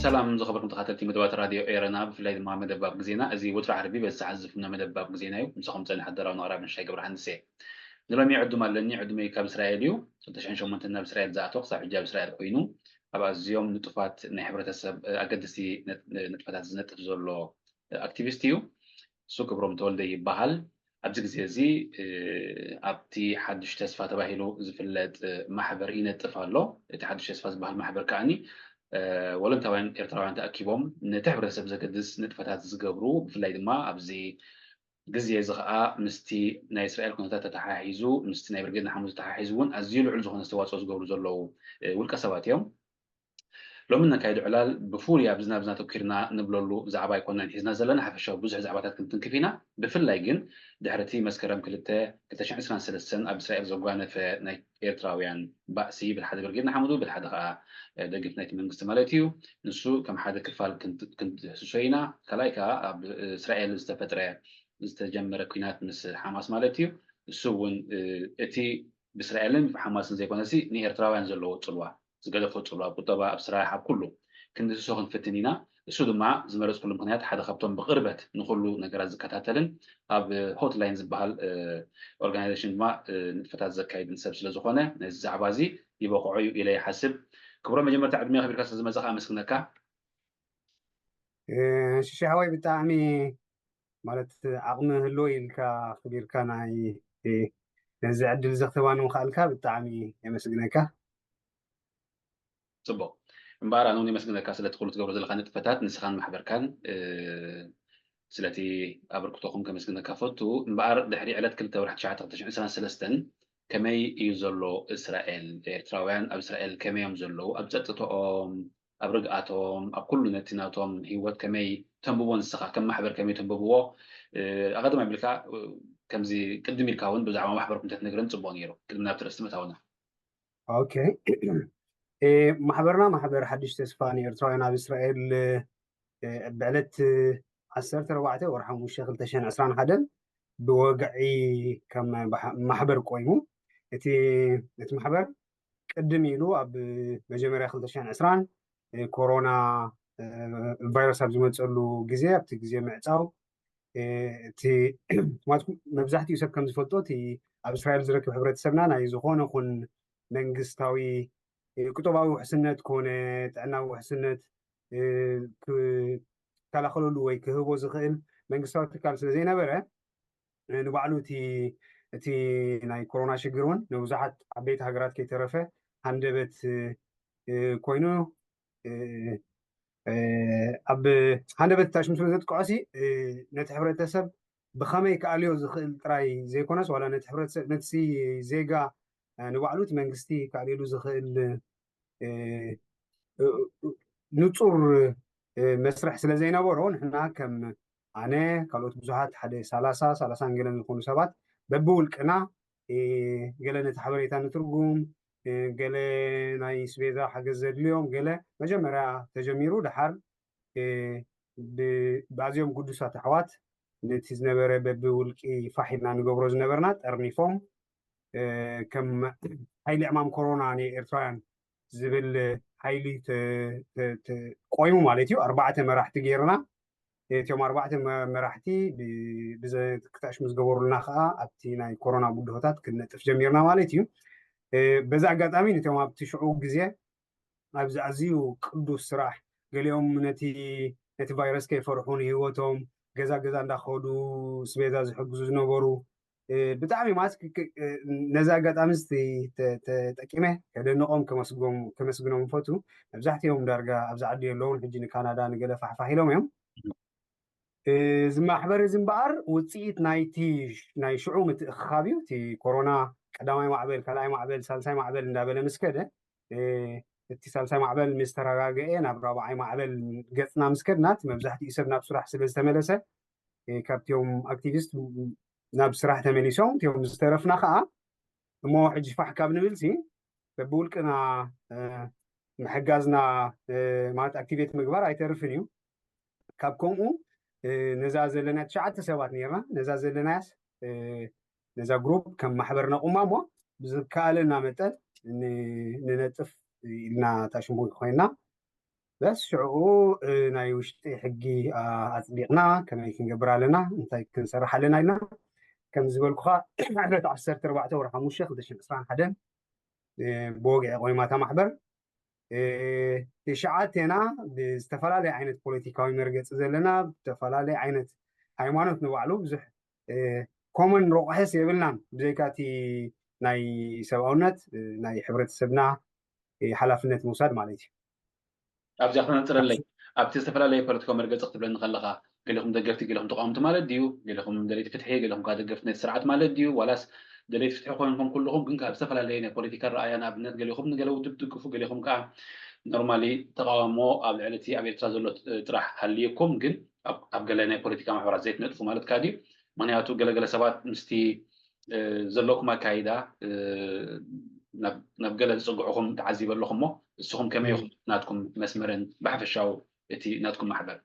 ሰላም ዝኸበርኩም ተኸታተልቲ መደባት ራድዮ ኤረና፣ ብፍላይ ድማ መደብ ኣብ ግዜና። እዚ ወትሩ ዓርቢ በዚ ሰዓት ዝፍኖ መደብ ኣብ ግዜና እዩ። ምሳኹም ጸኒሕ ኣዳላውን ኣቕራብን ሻይ ገብረሃንስ እየ። ንሎሚ ዕዱም ኣለኒ። ዕዱመይ ካብ እስራኤል እዩ። ክልተ ሽሕን ሸሞንተን ናብ እስራኤል ዝኣተወ፣ ክሳብ ሕጂ ኣብ እስራኤል ኮይኑ ኣብ ኣዝዮም ንጡፋት ናይ ሕብረተሰብ ኣገደስቲ ንጥፈታት ዝነጥፍ ዘሎ ኣክቲቪስት እዩ። እሱ ክብሮም ተወልደ ይበሃል። ኣብዚ ግዜ እዚ ኣብቲ ሓዱሽ ተስፋ ተባሂሉ ዝፍለጥ ማሕበር ይነጥፍ ኣሎ። እቲ ሓዱሽ ተስፋ ዝበሃል ማሕበር ከዓኒ ወለንታውያን ኤርትራውያን ተኣኪቦም ነቲ ሕብረተሰብ ዘገድስ ንጥፈታት ዝገብሩ፣ ብፍላይ ድማ ኣብዚ ግዜ እዚ ኸዓ ምስቲ ናይ እስራኤል ኩነታት ተተሓሒዙ፣ ምስቲ ናይ ብርጌድ ንሓመዱ ተተሓሒዙ እውን ኣዝዩ ልዑል ዝኾነ ኣስተዋፅኦ ዝገብሩ ዘለዉ ውልቀ ሰባት እዮም። ሎሚ እነካይዶ ዕላል ብፍሉይ ኣብዚ ናብዚ ኣተኲርና ንብለሉ ዛዕባ ኣይኮናን ሒዝና ዘለና። ሓፈሻዊ ብዙሕ ዛዕባታት ክንትንክፍ ኢና። ብፍላይ ግን ድሕሪ እቲ መስከረም ክልተ ክልተ ሽሕን ዕስራን ሰለስተን ኣብ እስራኤል ዘጓነፈ ናይ ኤርትራውያን ባእሲ፣ ብሓደ ብርጌድ ንሓመዱ፣ ብሓደ ኸዓ ደገፍቲ ናይቲ መንግስቲ ማለት እዩ፣ ንሱ ከም ሓደ ክፋል ክንትህስሶ ኢና። ካልኣይ ከዓ ኣብ እስራኤል ዝተፈጥረ ዝተጀመረ ኲናት ምስ ሓማስ ማለት እዩ። እሱ እውን እቲ ብእስራኤልን ብሓማስን ዘይኮነሲ ንኤርትራውያን ዘለዎ ፅልዋ ዝገደፎ ፅልዋ ኣብ ቁጠባ፣ ኣብ ስራሕ፣ ኣብ ኩሉ ክንድህስሶ ክንፍትን ኢና። እሱ ድማ ዝመረፅኩሉ ምክንያት ሓደ ካብቶም ብቕርበት ንኹሉ ነገራት ዝከታተልን ኣብ ሆትላይን ዝበሃል ኦርጋናይዜሽን ድማ ንጥፈታት ዘካይድን ሰብ ስለዝኾነ ነዚ ዛዕባ እዚ ይበቕዖ እዩ ኢለ ይሓስብ። ክብሮ መጀመርታ ዕድሜ ከቢርካ ስለዝመፀኻ ኣመስግነካ። ሽሻ ሓወይ ብጣዕሚ ማለት ዓቕሚ ህልዎ ኢልካ ክቢርካ ናይ ነዚ ዕድል ዘኽተባኒ ምኽኣልካ ብጣዕሚ የመስግነካ። ፅቡቕ እምበኣር ኣነ እውን የመስግነካ ስለቲ ኩሉ ትገብሮ ዘለካ ንጥፈታት ንስኻን ማሕበርካን ስለቲ ኣበርክቶኹም ከመስግነካ ፈቱ። እምበኣር ድሕሪ ዕለት ክልተ ወርሒ ትሽዓተ ክልተ ሽሕን ዕስራን ሰለስተን ከመይ እዩ ዘሎ እስራኤል? ኤርትራውያን ኣብ እስራኤል ከመይ እዮም ዘለዉ? ኣብ ጸጥትኦም፣ ኣብ ርግኣቶም፣ ኣብ ኩሉ ነቲ ናቶም ህይወት ከመይ ተንብቦ ንስኻ ከም ማሕበር ከመይ ተንብብዎ? ኣቐድም ኣቢልካ ከምዚ ቅድም ኢልካ እውን ብዛዕባ ማሕበርኩም እንተትነግረን ጽቡቕ ነይሩ ቅድሚ ናብቲ ርእስቲ ምእታውና። ኦኬ ማሕበርና ማሕበር ሓድሽ ተስፋ ንኤርትራውያን ኣብ እስራኤል ብዕለት ዓሰርተ ኣርባዕተ ወርሒ ሓሙሽተ ክልተ ሽሕን ዕስራን ሓደን ብወግዒ ከም ማሕበር ቆይሙ። እቲ እቲ ማሕበር ቅድም ኢሉ ኣብ መጀመርያ ክልተ ሽሕን ዕስራን ኮሮና ቫይረስ ኣብ ዝመፀሉ ግዜ ኣብቲ ግዜ ምዕፃው እቲ ማለት መብዛሕትኡ ሰብ ከም ዝፈልጦ እቲ ኣብ እስራኤል ዝረክብ ሕብረተሰብና ናይ ዝኾነ ኹን መንግስታዊ ቁጠባዊ ውሕስነት ኮነ ጥዕናዊ ውሕስነት ክከላኸለሉ ወይ ክህቦ ዝኽእል መንግስታዊ ትካል ስለ ዘይነበረ ንባዕሉ እቲ እቲ ናይ ኮሮና ሽግር እውን ንብዙሓት ዓበይቲ ሃገራት ከይተረፈ ሃንደበት ኮይኑ ኣብ ሃንደበት ታሽሙ ስለ ዘጥቅዖ ሲ ነቲ ሕብረተሰብ ብኸመይ ክኣልዮ ዝኽእል ጥራይ ዘይኮነስ ዋላ ነቲ ሕብረተሰብ ነቲ ዜጋ ንባዕሉ እቲ መንግስቲ ክኣልየሉ ዝኽእል ንፁር መስርሕ ስለ ዘይነበሮ ንሕና ከም ኣነ ካልኦት ብዙሓት ሓደ ሰላሳ ሰላሳን ገለን ዝኾኑ ሰባት በብውልቅና ገለ ነቲ ሓበሬታ ንትርጉም ገለ ናይ ስቤዛ ሓገዝ ዘድልዮም ገለ መጀመርያ ተጀሚሩ ድሓር ብኣዝዮም ግዱሳት ኣሕዋት ነቲ ዝነበረ በብውልቂ ፋሕ ኢልና ንገብሮ ዝነበርና ጠርኒፎም ከም ሓይሊ ዕማም ኮሮና ንኤርትራውያን ዝብል ሓይሊ ቆይሙ ማለት እዩ። ኣርባዕተ መራሕቲ ገይርና እቲኦም ኣርባዕተ መራሕቲ ክተኣሽሙ ዝገበሩልና ከዓ ኣብቲ ናይ ኮሮና ብድሆታት ክንነጥፍ ጀሚርና ማለት እዩ። በዚ ኣጋጣሚ ነቲኦም ኣብቲ ሽዑ ግዜ ኣብዚ ኣዝዩ ቅዱስ ስራሕ ገሊኦም ነቲ ነቲ ቫይረስ ከይፈርሑ ንህይወቶም ገዛ ገዛ እንዳኸዱ ስቤዛ ዝሕግዙ ዝነበሩ ብጣዕሚ ማለት ነዚ ኣጋጣሚ ተጠቂመ ከደንቆም ከመስግኖም ፈቱ። መብዛሕትኦም ዳርጋ ኣብዚ ዓዲ የለውን ሕጂ ንካናዳ ንገለ ፋሕፋሕ ኢሎም እዮም። እዚ ማሕበር እዚ እምበኣር ውፅኢት ናይቲ ናይ ሽዑ ምትእኽኻብ እዩ። እቲ ኮሮና ቀዳማይ ማዕበል፣ ካልኣይ ማዕበል፣ ሳልሳይ ማዕበል እንዳበለ ምስ ከደ፣ እቲ ሳልሳይ ማዕበል ምስ ተረጋገኤ ናብ ራብዓይ ማዕበል ገፅና ምስ ከድና፣ እቲ መብዛሕትኡ ሰብ ናብ ስራሕ ስለ ዝተመለሰ፣ ካብቲኦም ኣክቲቪስት ናብ ስራሕ ተመሊሶም፣ እቲኦም ዝተረፍና ከዓ እሞ ሕጂ ፋሕ ካብ ንብል ሲ በብውልቅና ምሕጋዝና ማለት ኣክቲቬት ምግባር ኣይተርፍን እዩ። ካብ ከምኡ ነዛ ዘለና ትሽዓተ ሰባት ነርና። ነዛ ዘለናያስ ነዛ ግሩፕ ከም ማሕበር ነቑማ እሞ ብዝከኣለና መጠን ንነጥፍ ኢልና ታሽሙ ኮይና፣ በስ ሽዕኡ ናይ ውሽጢ ሕጊ ኣፅዲቕና ከመይ ክንገብር ኣለና፣ እንታይ ክንሰርሕ ኣለና ኢልና ከም ዝበልኩኻ ዕለት ዓሰርተ ኣርባዕተ ወርሒ ሓሙሽተ ክልተ ሽሕን ዕስራን ሓደን ብወግዒ ቆይማታ ማሕበር ትሽዓቴና ብዝተፈላለየ ዓይነት ፖለቲካዊ መርገፂ ዘለና፣ ብዝተፈላለየ ዓይነት ሃይማኖት ንባዕሉ ብዙሕ ኮመን ረቑሐስ የብልናን፣ ብዘይካ እቲ ናይ ሰብኣውነት ናይ ሕብረተሰብና ሓላፍነት ምውሳድ ማለት እዩ። ኣብዚኣ ክነፅረለይ፣ ኣብቲ ዝተፈላለየ ፖለቲካዊ መርገፂ ክትብለኒ ከለካ፣ ገሌኹም ደገፍቲ ገሌኹም ተቃወምቲ ማለት ድዩ? ገሌኹም ደለይቲ ፍትሒ ገሌኹም ከዓ ደገፍቲ ነቲ ስርዓት ማለት ድዩ? ዋላስ ደለይቲ ፍትሒ ኮይንኩም ኩልኹም ግን ካብ ዝተፈላለየ ናይ ፖለቲካ ረኣያ፣ ንኣብነት ገሌኹም ንገለ ውድብ ትድግፉ፣ ገሌኹም ከዓ ኖርማሊ ተቃውሞ ኣብ ልዕሊ እቲ ኣብ ኤርትራ ዘሎ ጥራሕ ሃልየኩም ግን ኣብ ገለ ናይ ፖለቲካ ማሕበራት ዘይትነጥፉ ማለት ከዓ ድዩ? ምክንያቱ ገለገለ ሰባት ምስቲ ዘለኩም ኣካይዳ ናብ ገለ ዝፅግዑኹም ተዓዚበ ኣለኹ እሞ እስኹም ከመይ ኢኹም ናትኩም መስመርን ብሓፈሻዊ እቲ ናትኩም ማሕበር?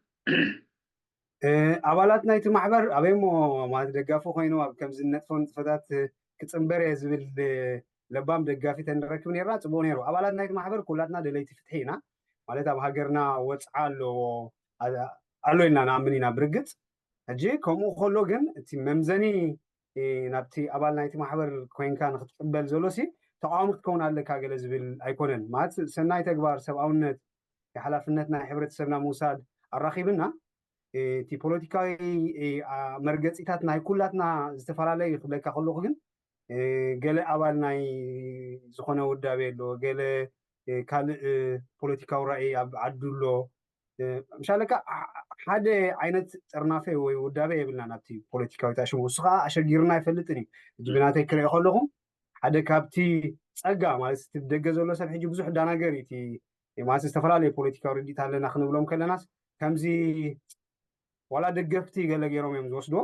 ኣባላት ናይቲ ማሕበር ኣበይ እሞ ማለት ደጋፊ ኮይኑ ኣብ ከምዚ ንነጥፎ ንጥፈታት ክፅንበር እየ ዝብል ለባም ደጋፊ ተንረክብ ነርና ፅቡቅ ነይሩ። ኣባላት ናይቲ ማሕበር ኩላትና ደለይቲ ፍትሒ ኢና። ማለት ኣብ ሃገርና ወፅዓ ኣለዎ ኣሎ ኢልና ንኣምን ኢና። ብርግፅ ሕጂ ከምኡ ከሎ ግን እቲ መምዘኒ ናብቲ ኣባል ናይቲ ማሕበር ኮይንካ ንክትቅበል ዘሎ ሲ ተቃዋሚ ክትከውን ኣለካ ገለ ዝብል ኣይኮነን። ማለት ሰናይ ተግባር ሰብኣውነት ሓላፍነት ናይ ሕብረተሰብና ምውሳድ ኣራኪብና እቲ ፖለቲካዊ መርገፂታት ናይ ኩላትና ዝተፈላለዩ ክብለካ ከለኩ ግን ገለ ኣባል ናይ ዝኾነ ውዳቤ ኣሎ፣ ገለ ካልእ ፖለቲካዊ ራእይ ኣብ ዓዱ ኣሎ። ምሻለካ ሓደ ዓይነት ጥርናፈ ወይ ውዳቤ የብልና ናብቲ ፖለቲካዊ ታሽሙ። እሱ ከዓ ኣሸጊርና ኣይፈልጥን እዩ። ሕጂ ብናተይ ክርኢ ከለኹ ሓደ ካብቲ ፀጋ ማለት እቲ ብደገ ዘሎ ሰብ ሕጂ ብዙሕ ዳናገር እቲ ማለት ዝተፈላለዩ ፖለቲካዊ ርዲት ኣለና ክንብሎም ከለናስ ከምዚ ዋላ ደገፍቲ ገለ ገይሮም እዮም ዝወስድዎ።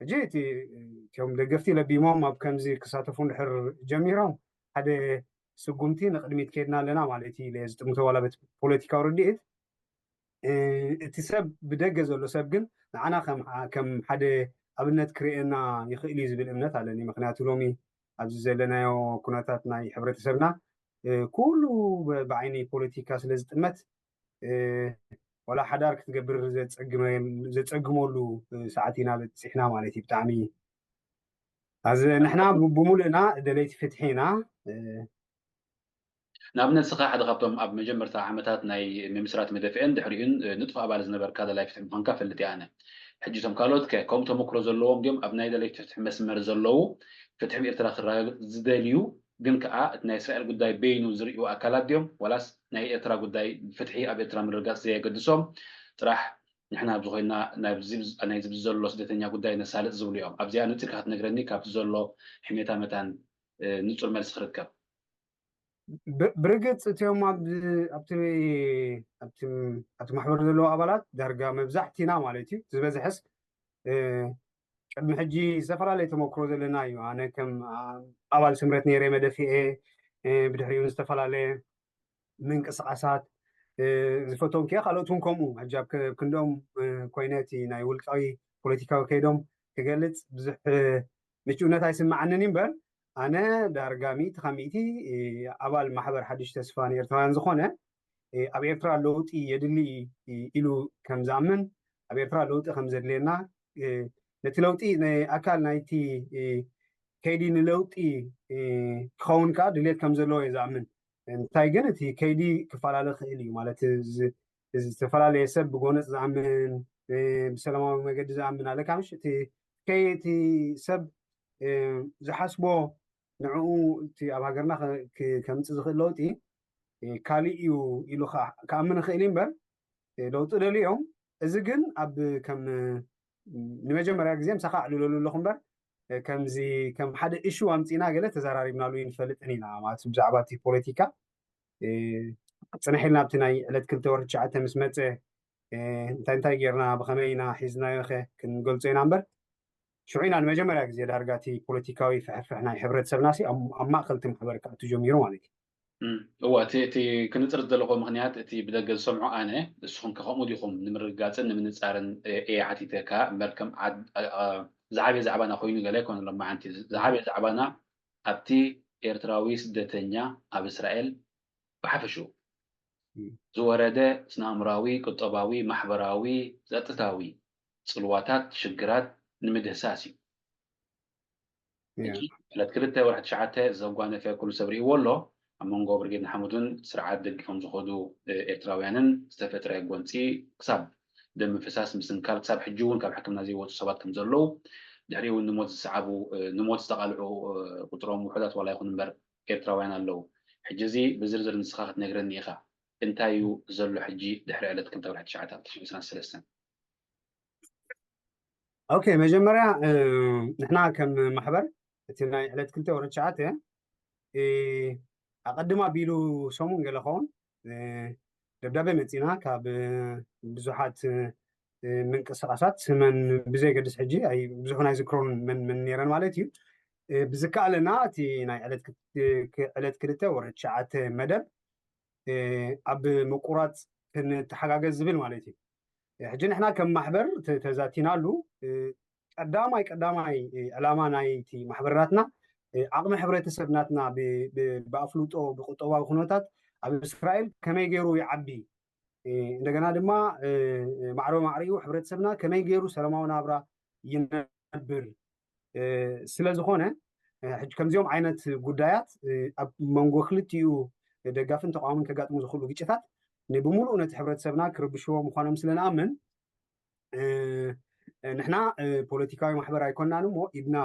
ሕጂ እቲኦም ደገፍቲ ለቢሞም ኣብ ከምዚ ክሳተፉ እንድሕር ጀሚሮም ሓደ ስጉምቲ ንቅድሚት ከይድና ኣለና ማለት እዩ ዝጥምቶ ዋላ በት ፖለቲካዊ ርድኢት። እቲ ሰብ ብደገ ዘሎ ሰብ ግን ንዓና ከም ሓደ ኣብነት ክርእየና ይኽእል እዩ ዝብል እምነት ኣለኒ። ምክንያቱ ሎሚ ኣብዚ ዘለናዮ ኩነታት ናይ ሕብረተሰብና ኩሉ ብዓይኒ ፖለቲካ ስለ ዝጥመት ዋላ ሓዳር ክትገብር ዘፀግመሉ ሰዓት ኢና በፂሕና ማለት እዩ። ብጣዕሚ ንሕና ብሙሉእና ደለይቲ ፍትሒ ኢና። ንኣብነት ንስኻ ሓደ ካብቶም ኣብ መጀመርታ ዓመታት ናይ ምምስራት መደፍኤን ድሕሪኡን ንጡፍ ኣባል ዝነበርካ ደላይ ፍትሒ ምዃንካ ፈልጥ እየ ኣነ። ሕጂ እቶም ካልኦት ከ ከምኡ ተመክሮ ዘለዎም ድዮም? ኣብ ናይ ደለይቲ ፍትሒ መስመር ዘለዉ፣ ፍትሒ ብኤርትራ ክረጋገጽ ዝደልዩ ግን ከኣ እቲ ናይ እስራኤል ጉዳይ በይኑ ዝርእዩ ኣካላት ድዮም? ዋላስ ናይ ኤርትራ ጉዳይ ፍትሒ ኣብ ኤርትራ ምርግጋጽ ዘየገድሶም ጥራሕ ንሕና ኣብዚ ኮይና ናይዚ ብዝ- ናይዚ ብዝ ዘሎ ስደተኛ ጉዳይ ነሳልጥ ዝብሉ እዮም? ኣብዚኣ ነጺርካ ክትነግረኒ ካብቲ ዘሎ ሕሜታ መታን ንጹር መልሲ ክርከብ። ብርግጽ እቲኦም ኣብቲ ኣብቲ ማሕበር ዘለዉ ኣባላት ዳርጋ መብዛሕቲና ማለት እዩ፣ ዝበዝሐስ ቅድሚ ሕጂ ዝተፈላለየ ተመክሮ ዘለና እዩ። ኣነ ከም ኣባል ስምረት ነይረ መደፍኤ፣ ብድሕሪኡ ዝተፈላለየ ምንቅስቃሳት ዝፈቶም ከ ካልኦት እውን ከምኡ ሕጂ ኣብ ክንዶም ኮይነ እቲ ናይ ውልቃዊ ፖለቲካዊ ከይዶም ክገልጽ ብዙሕ ምቹእነት ኣይስምዓንን እዩ። እምበር ኣነ ዳርጋ ሚእቲ ካብ ሚእቲ ኣባል ማሕበር ሓድሽ ተስፋ ንኤርትራውያን ዝኾነ ኣብ ኤርትራ ለውጢ የድሊ ኢሉ ከም ዝኣምን፣ ኣብ ኤርትራ ለውጢ ከም ዘድልየና፣ ነቲ ለውጢ ኣካል ናይቲ ከይዲ ንለውጢ ክኸውን ከዓ ድልየት ከም ዘለዎ እየ ዝኣምን። እንታይ ግን እቲ ከይዲ ክፈላለ ክእል እዩ ማለት ዝተፈላለየ ሰብ ብጎነፅ ዝኣምን ብሰላማዊ መገዲ ዝኣምን ኣለካ ምሽ እቲ ሰብ ዝሓስቦ ንዕኡ እቲ ኣብ ሃገርና ከምፅእ ዝኽእል ለውጢ ካሊእ እዩ ኢሉ ክኣምን ይኽእል እዩ እምበር ለውጢ ደልዮም እዚ ግን ኣብ ከም ንመጀመርያ ግዜ ምሳኻ ኣዕልለሉ ኣለኹ እምበር ከምዚ ከም ሓደ እሹ ኣምፂና ገለ ተዘራሪብናሉ ይንፈልጥን ኢና ማለት ብዛዕባ እቲ ፖለቲካ። ፅንሕ ኢልና ኣብቲ ናይ ዕለት ክልተ ወርሒ ትሽዓተ ምስ መፀ እንታይ እንታይ ጌርና ብኸመይ ኢና ሒዝናዮ ኸ ክንገልፆ ኢና እምበር ሽዑ ኢና ንመጀመርያ ግዜ ዳርጋ እቲ ፖለቲካዊ ፍሕፍሕ ናይ ሕብረተሰብና ሲ ኣብ ማእከል እቲ ማሕበር ክኣቱ ጀሚሩ ማለት እዩ። እዋ እቲ ክንፅር ዘለኮ ምክንያት እቲ ብደገ ዝሰምዖ ኣነ ንስኹም ከምኡ ዲኹም ንምርግጋፅን ንምንፃርን እየ ሓቲተካ እምበር ከም ዝዓበየ ዛዕባና ኮይኑ ገለ ኣይኮነ ሎማዓንቲ ዝዓበየ ዛዕባና ኣብቲ ኤርትራዊ ስደተኛ ኣብ እስራኤል ብሓፈሽኡ ዝወረደ ስነኣእምራዊ ቁጠባዊ ማሕበራዊ ጸጥታዊ ጽልዋታት ሽግራት ንምድህሳስ እዩ ዕለት ክልተ ወርሒ ትሽዓተ ዘጓነፈ ኩሉ ሰብ ርእይዎ ኣሎ ኣብ መንጎ ብርጌድ ንሓመዱን ስርዓት ደጊፎም ዝኸዱ ኤርትራውያንን ዝተፈጥረ ጎንፂ ክሳብ ደም ምፍሳስ ምስንካል ክሳብ ሕጂ እውን ካብ ሕክምና ዘይወፁ ሰባት ከም ዘለዉ ድሕሪ እውን ንሞት ዝሰዓቡ ንሞት ዝተቃልዑ ቁፅሮም ውሑዳት ዋላ ይኹን እምበር ኤርትራውያን ኣለዉ ሕጂ እዚ ብዝርዝር ንስኻ ክትነግረኒ ኢኻ እንታይ እዩ ዘሎ ሕጂ ድሕሪ ዕለት ክልተ ወርሒ ትሽዓተ ክልተ ሽሕን ዕስራን ሰለስተን ኦኬ መጀመርያ ንሕና ከም ማሕበር እቲ ናይ ዕለት ክልተ ወርሒ ትሽዓተ ኣቐድም ኣቢሉ ሰሙን ገለ ኸውን ደብዳቤ መፂና ካብ ብዙሓት ምንቅስቃሳት መን ብዘይገድስ ሕጂ ብዙሕ ናይ ዝክሮን መን መን ነይረን ማለት እዩ ብዝከኣለና እቲ ናይ ዕለት ክልተ ወርሒ ትሽዓተ መደብ ኣብ ምቁራፅ ክንተሓጋገዝ ዝብል ማለት እዩ ሕጂ ንሕና ከም ማሕበር ተዛቲናሉ ቀዳማይ ቀዳማይ ዕላማ ናይቲ ማሕበርናትና ዓቕሚ ሕብረተሰብ ናትና ብኣፍልጦ ብቁጠባዊ ኩነታት ኣብ እስራኤል ከመይ ገይሩ ይዓቢ እንደገና ድማ ማዕረ ማዕሪኡ ሕብረተሰብና ከመይ ገይሩ ሰላማዊ ናብራ ይነብር ስለ ዝኾነ ከምዚኦም ዓይነት ጉዳያት ኣብ መንጎ ክልቲኡ ደጋፍን ተቃዋምን ከጋጥሙ ዝኽእሉ ግጭታት ንብምሉእ ነቲ ሕብረተሰብና ክርብሽዎ ምዃኖም ስለ ንኣምን ንሕና ፖለቲካዊ ማሕበር ኣይኮናን እሞ ኢድና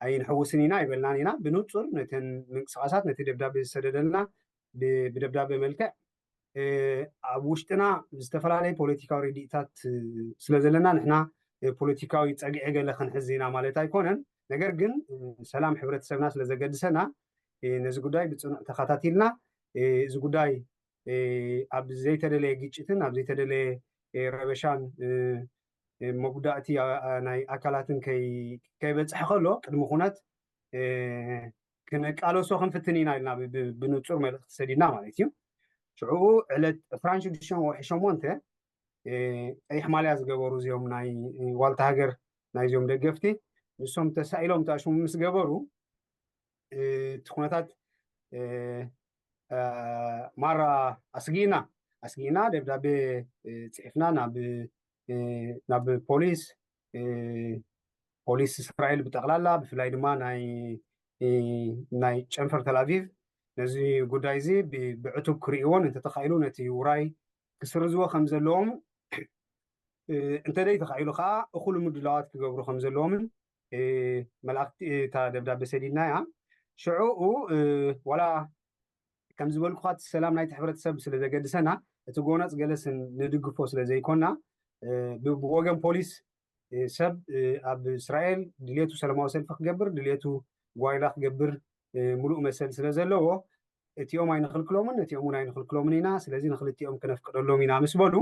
ኣይንሕውስን ኢና ይበልናን ኢና ብንፁር ነተን ምንቅስቃሳት ነቲ ደብዳቤ ዝሰደደልና ብደብዳቤ መልክዕ ኣብ ውሽጥና ዝተፈላለዩ ፖለቲካዊ ርድኢታት ስለ ዘለና ንሕና ፖለቲካዊ ፀግዒ ገለ ክንሕዝ ኢና ማለት ኣይኮነን ነገር ግን ሰላም ሕብረተሰብና ስለ ዘገድሰና ነዚ ጉዳይ ብፅኑዕ ተኸታቲልና እዚ ጉዳይ ኣብ ዘይተደለየ ግጭትን ኣብ ዘይተደለየ ረበሻን መጉዳእቲ ናይ ኣካላትን ከይበፅሕ ከሎ ቅድሚ ኩነት ክንቃለሶ ክንፍትን ኢና ኢልና ብንፁር መልእክቲ ሰዲድና ማለት እዩ ሽዑኡ ዕለት ዕስራን ሽዱሽተን ወርሒ ሸሞንተ ቀይሕ ማልያ ዝገበሩ እዚኦም ናይ ዋልታ ሃገር ናይዚኦም ደገፍቲ ንሶም ተሳኢሎም ተኣሽሙ ምስ ገበሩ እቲ ኩነታት ማራ ኣስጊእና ኣስጊእና ደብዳቤ ፅሒፍና ናብ ናብ ፖሊስ ፖሊስ እስራኤል ብጠቕላላ ብፍላይ ድማ ናይ ናይ ጨንፈር ተላቪቭ ነዚ ጉዳይ እዚ ብዕቱብ ክርእይዎን እንተተኻኢሉ ነቲ ውራይ ክስርዝዎ ከም ዘለዎም እንተደይ ተኻኢሉ ከዓ እኹል ምድላዋት ክገብሩ ከም ዘለዎምን መላእክቲ እታ ደብዳቤ ሰዲድና እያ ሽዑኡ ዋላ ከም ዝበልኩኻ እቲ ሰላም ናይቲ ሕብረተሰብ ስለ ዘገድሰና እቲ ጎነፅ ገለስ ንድግፎ ስለ ዘይኮና ብወገን ፖሊስ ሰብ ኣብ እስራኤል ድሌቱ ሰላማዊ ሰልፊ ክገብር ድሌቱ ጓይላ ክገብር ሙሉእ መሰል ስለ ዘለዎ እቲኦም ኣይንኽልክሎምን እቲኦም እውን ኣይንኽልክሎምን ኢና ስለዚ ንክልቲኦም ክነፍቅደሎም ኢና ምስ በሉ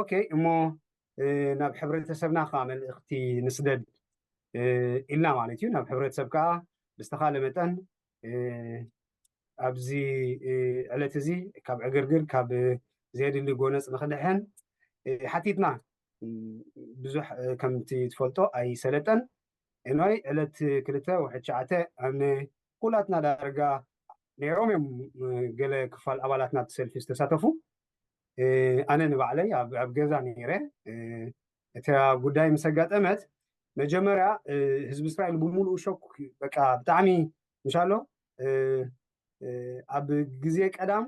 ኦኬ እሞ ናብ ሕብረተሰብና ከዓ መልእክቲ ንስደድ ኢልና ማለት እዩ ናብ ሕብረተሰብ ከዓ ብዝተኻለ መጠን ኣብዚ ዕለት እዚ ካብ ዕግርግር ካብ ዘየድሊ ጎነፅ ንክድሕን ሓቲትና ብዙሕ ከምቲ ትፈልጦ ኣይሰለጠን እኖይ ዕለት ክልተ ወርሒ ትሽዓተ ኣነ ኩላትና ዳርጋ ነይሮም እዮም ገለ ክፋል ኣባላት ናብቲ ሰልፊ ዝተሳተፉ ኣነ ንባዕለይ ኣብ ገዛ ነይረ እታ ጉዳይ ምስ ኣጋጠመት መጀመርያ ህዝቢ እስራኤል ብምሉኡ ሾክ በቃ ብጣዕሚ ምሻሎ ኣብ ግዜ ቀዳም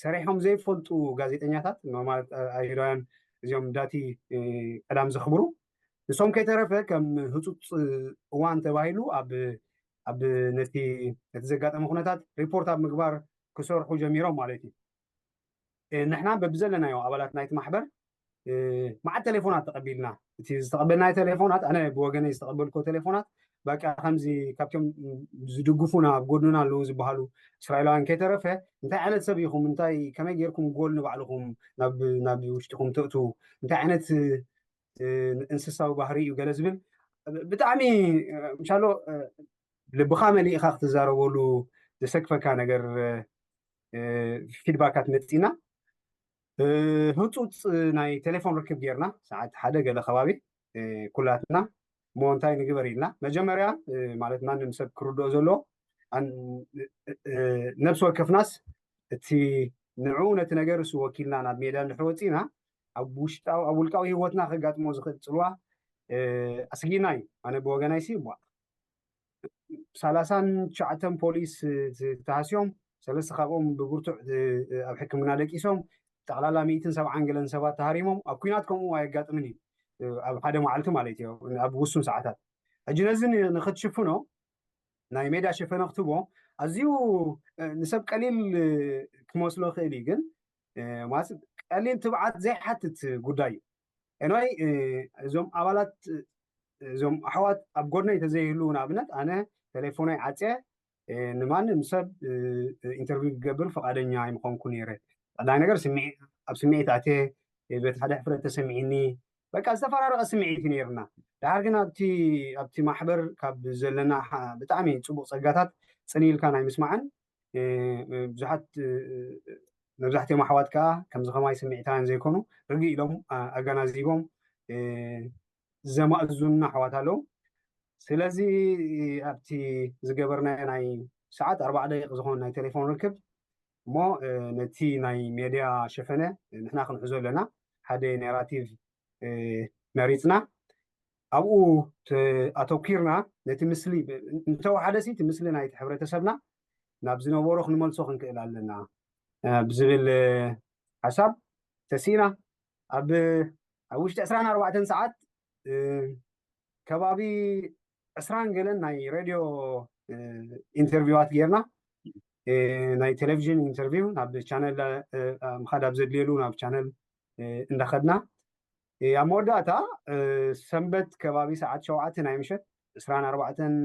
ሰሪሖም ዘይፈልጡ ጋዜጠኛታት ማለት ኣይሁዳውያን እዚኦም ዳቲ ቀዳም ዘኽብሩ ንሶም ከይተረፈ ከም ህፁፅ እዋን ተባሂሉ ኣብ ኣብ ነቲ ነቲ ዘጋጠመ ኩነታት ሪፖርት ኣብ ምግባር ክሰርሑ ጀሚሮም ማለት እዩ ንሕና በብዘለናዮ ኣባላት ናይቲ ማሕበር መዓት ቴሌፎናት ተቐቢልና። እቲ ዝተቐበልናዮ ቴሌፎናት፣ ኣነ ብወገነይ ዝተቐበልኮ ቴሌፎናት በቃ ከምዚ ካብቶም ዝድግፉና ኣብ ጎድንና ኣለዉ ዝበሃሉ እስራኤላውያን ከይተረፈ፣ እንታይ ዓይነት ሰብ ኢኹም፣ እንታይ ከመይ ጌርኩም ጎል ንባዕልኹም ናብ ውሽጥኹም ተእትዉ፣ እንታይ ዓይነት እንስሳዊ ባህሪ እዩ ገለ ዝብል ብጣዕሚ ምሻሎ ልብኻ መሊእኻ ክትዛረበሉ ዘሰክፈካ ነገር ፊድባካት መፂና። ህፁፅ ናይ ቴሌፎን ርክብ ጌርና ሰዓት ሓደ ገለ ከባቢ ኩላትና እሞ እንታይ ንግበር ኢልና መጀመርያ ማለት ማንም ሰብ ክርድኦ ዘለዎ ነብሲ ወከፍናስ እቲ ንዑ ነቲ ነገር እሱ ወኪልና ናብ ሜዳ እንድሕር ወፂና ኣብ ውሽጣዊ ኣብ ውልቃዊ ህይወትና ከጋጥሞ ዝኽእል ፅልዋ ኣስጊና እዩ። ኣነ ብወገናይ ሲ ቧ ሰላሳን ትሽዓተን ፖሊስ ተሃስዮም ሰለስተ ካብኦም ብብርቱዕ ኣብ ሕክምና ደቂሶም ጠቕላላ ሚእትን ሰብዓን ገለን ሰባት ተሃሪሞም። ኣብ ኩናት ከምኡ ኣየጋጥምን እዩ ኣብ ሓደ መዓልቲ ማለት እዩ ኣብ ውሱን ሰዓታት። ሕጂ ነዚ ንክትሽፍኖ ናይ ሜዳ ሸፈነ ክትቦ ኣዝዩ ንሰብ ቀሊል ክመስሎ ይኽእል እዩ ግን ማለት ቀሊል ትብዓት ዘይሓትት ጉዳይ እዩ። ኤንዋይ እዞም ኣባላት እዞም ኣሕዋት ኣብ ጎድነይ ተዘይህሉ ንኣብነት ኣነ ቴሌፎነይ ዓፅየ ንማንም ሰብ ኢንተርቪው ክገብር ፈቃደኛ ኣይምኾንኩ ነይረ። ቀዳይ ነገር ኣብ ስምዒት ኣትየ በቲ ሓደ ሕፍረት ተሰሚዕኒ በቃ ዝተፈራረቀ ስምዒት እዩ ነይርና። ድሓር ግን ኣብቲ ኣብቲ ማሕበር ካብ ዘለና ብጣዕሚ ፅቡቅ ፀጋታት ፅን ኢልካ ናይ ምስማዕን ብዙሓት መብዛሕትኦም ኣሕዋት ከዓ ከምዚ ከማይ ስምዒታውያን ዘይኮኑ ርግእ ኢሎም ኣገናዚቦም ዘማእዙና ኣሕዋት ኣለዉ። ስለዚ ኣብቲ ዝገበርናዮ ናይ ሰዓት ኣርባዓ ደቂቕ ዝኾን ናይ ቴሌፎን ርክብ እሞ ነቲ ናይ ሜድያ ሸፈነ ንሕና ክንሕዞ ኣለና። ሓደ ናራቲቭ መሪፅና ኣብኡ ኣተኪርና ነቲ ምስሊ እንተወሓደ ሲ እቲ ምስሊ ናይቲ ሕብረተሰብና ናብ ዝነበሮ ክንመልሶ ክንክእል ኣለና ብዝብል ሓሳብ ተሲእና ኣብ ኣብ ውሽጢ ዕስራን ኣርባዕተን ሰዓት ከባቢ ዕስራን ገለን ናይ ሬድዮ ኢንተርቪዋት ጌርና ናይ ቴሌቪዥን ኢንተርቪው ናብ ቻነል ምኻድ ኣብ ዘድልየሉ ናብ ቻነል እንዳኸድና ኣብ መወዳእታ ሰንበት ከባቢ ሰዓት ሸውዓተ ናይ ምሸት ዕስራን ኣርባዕተን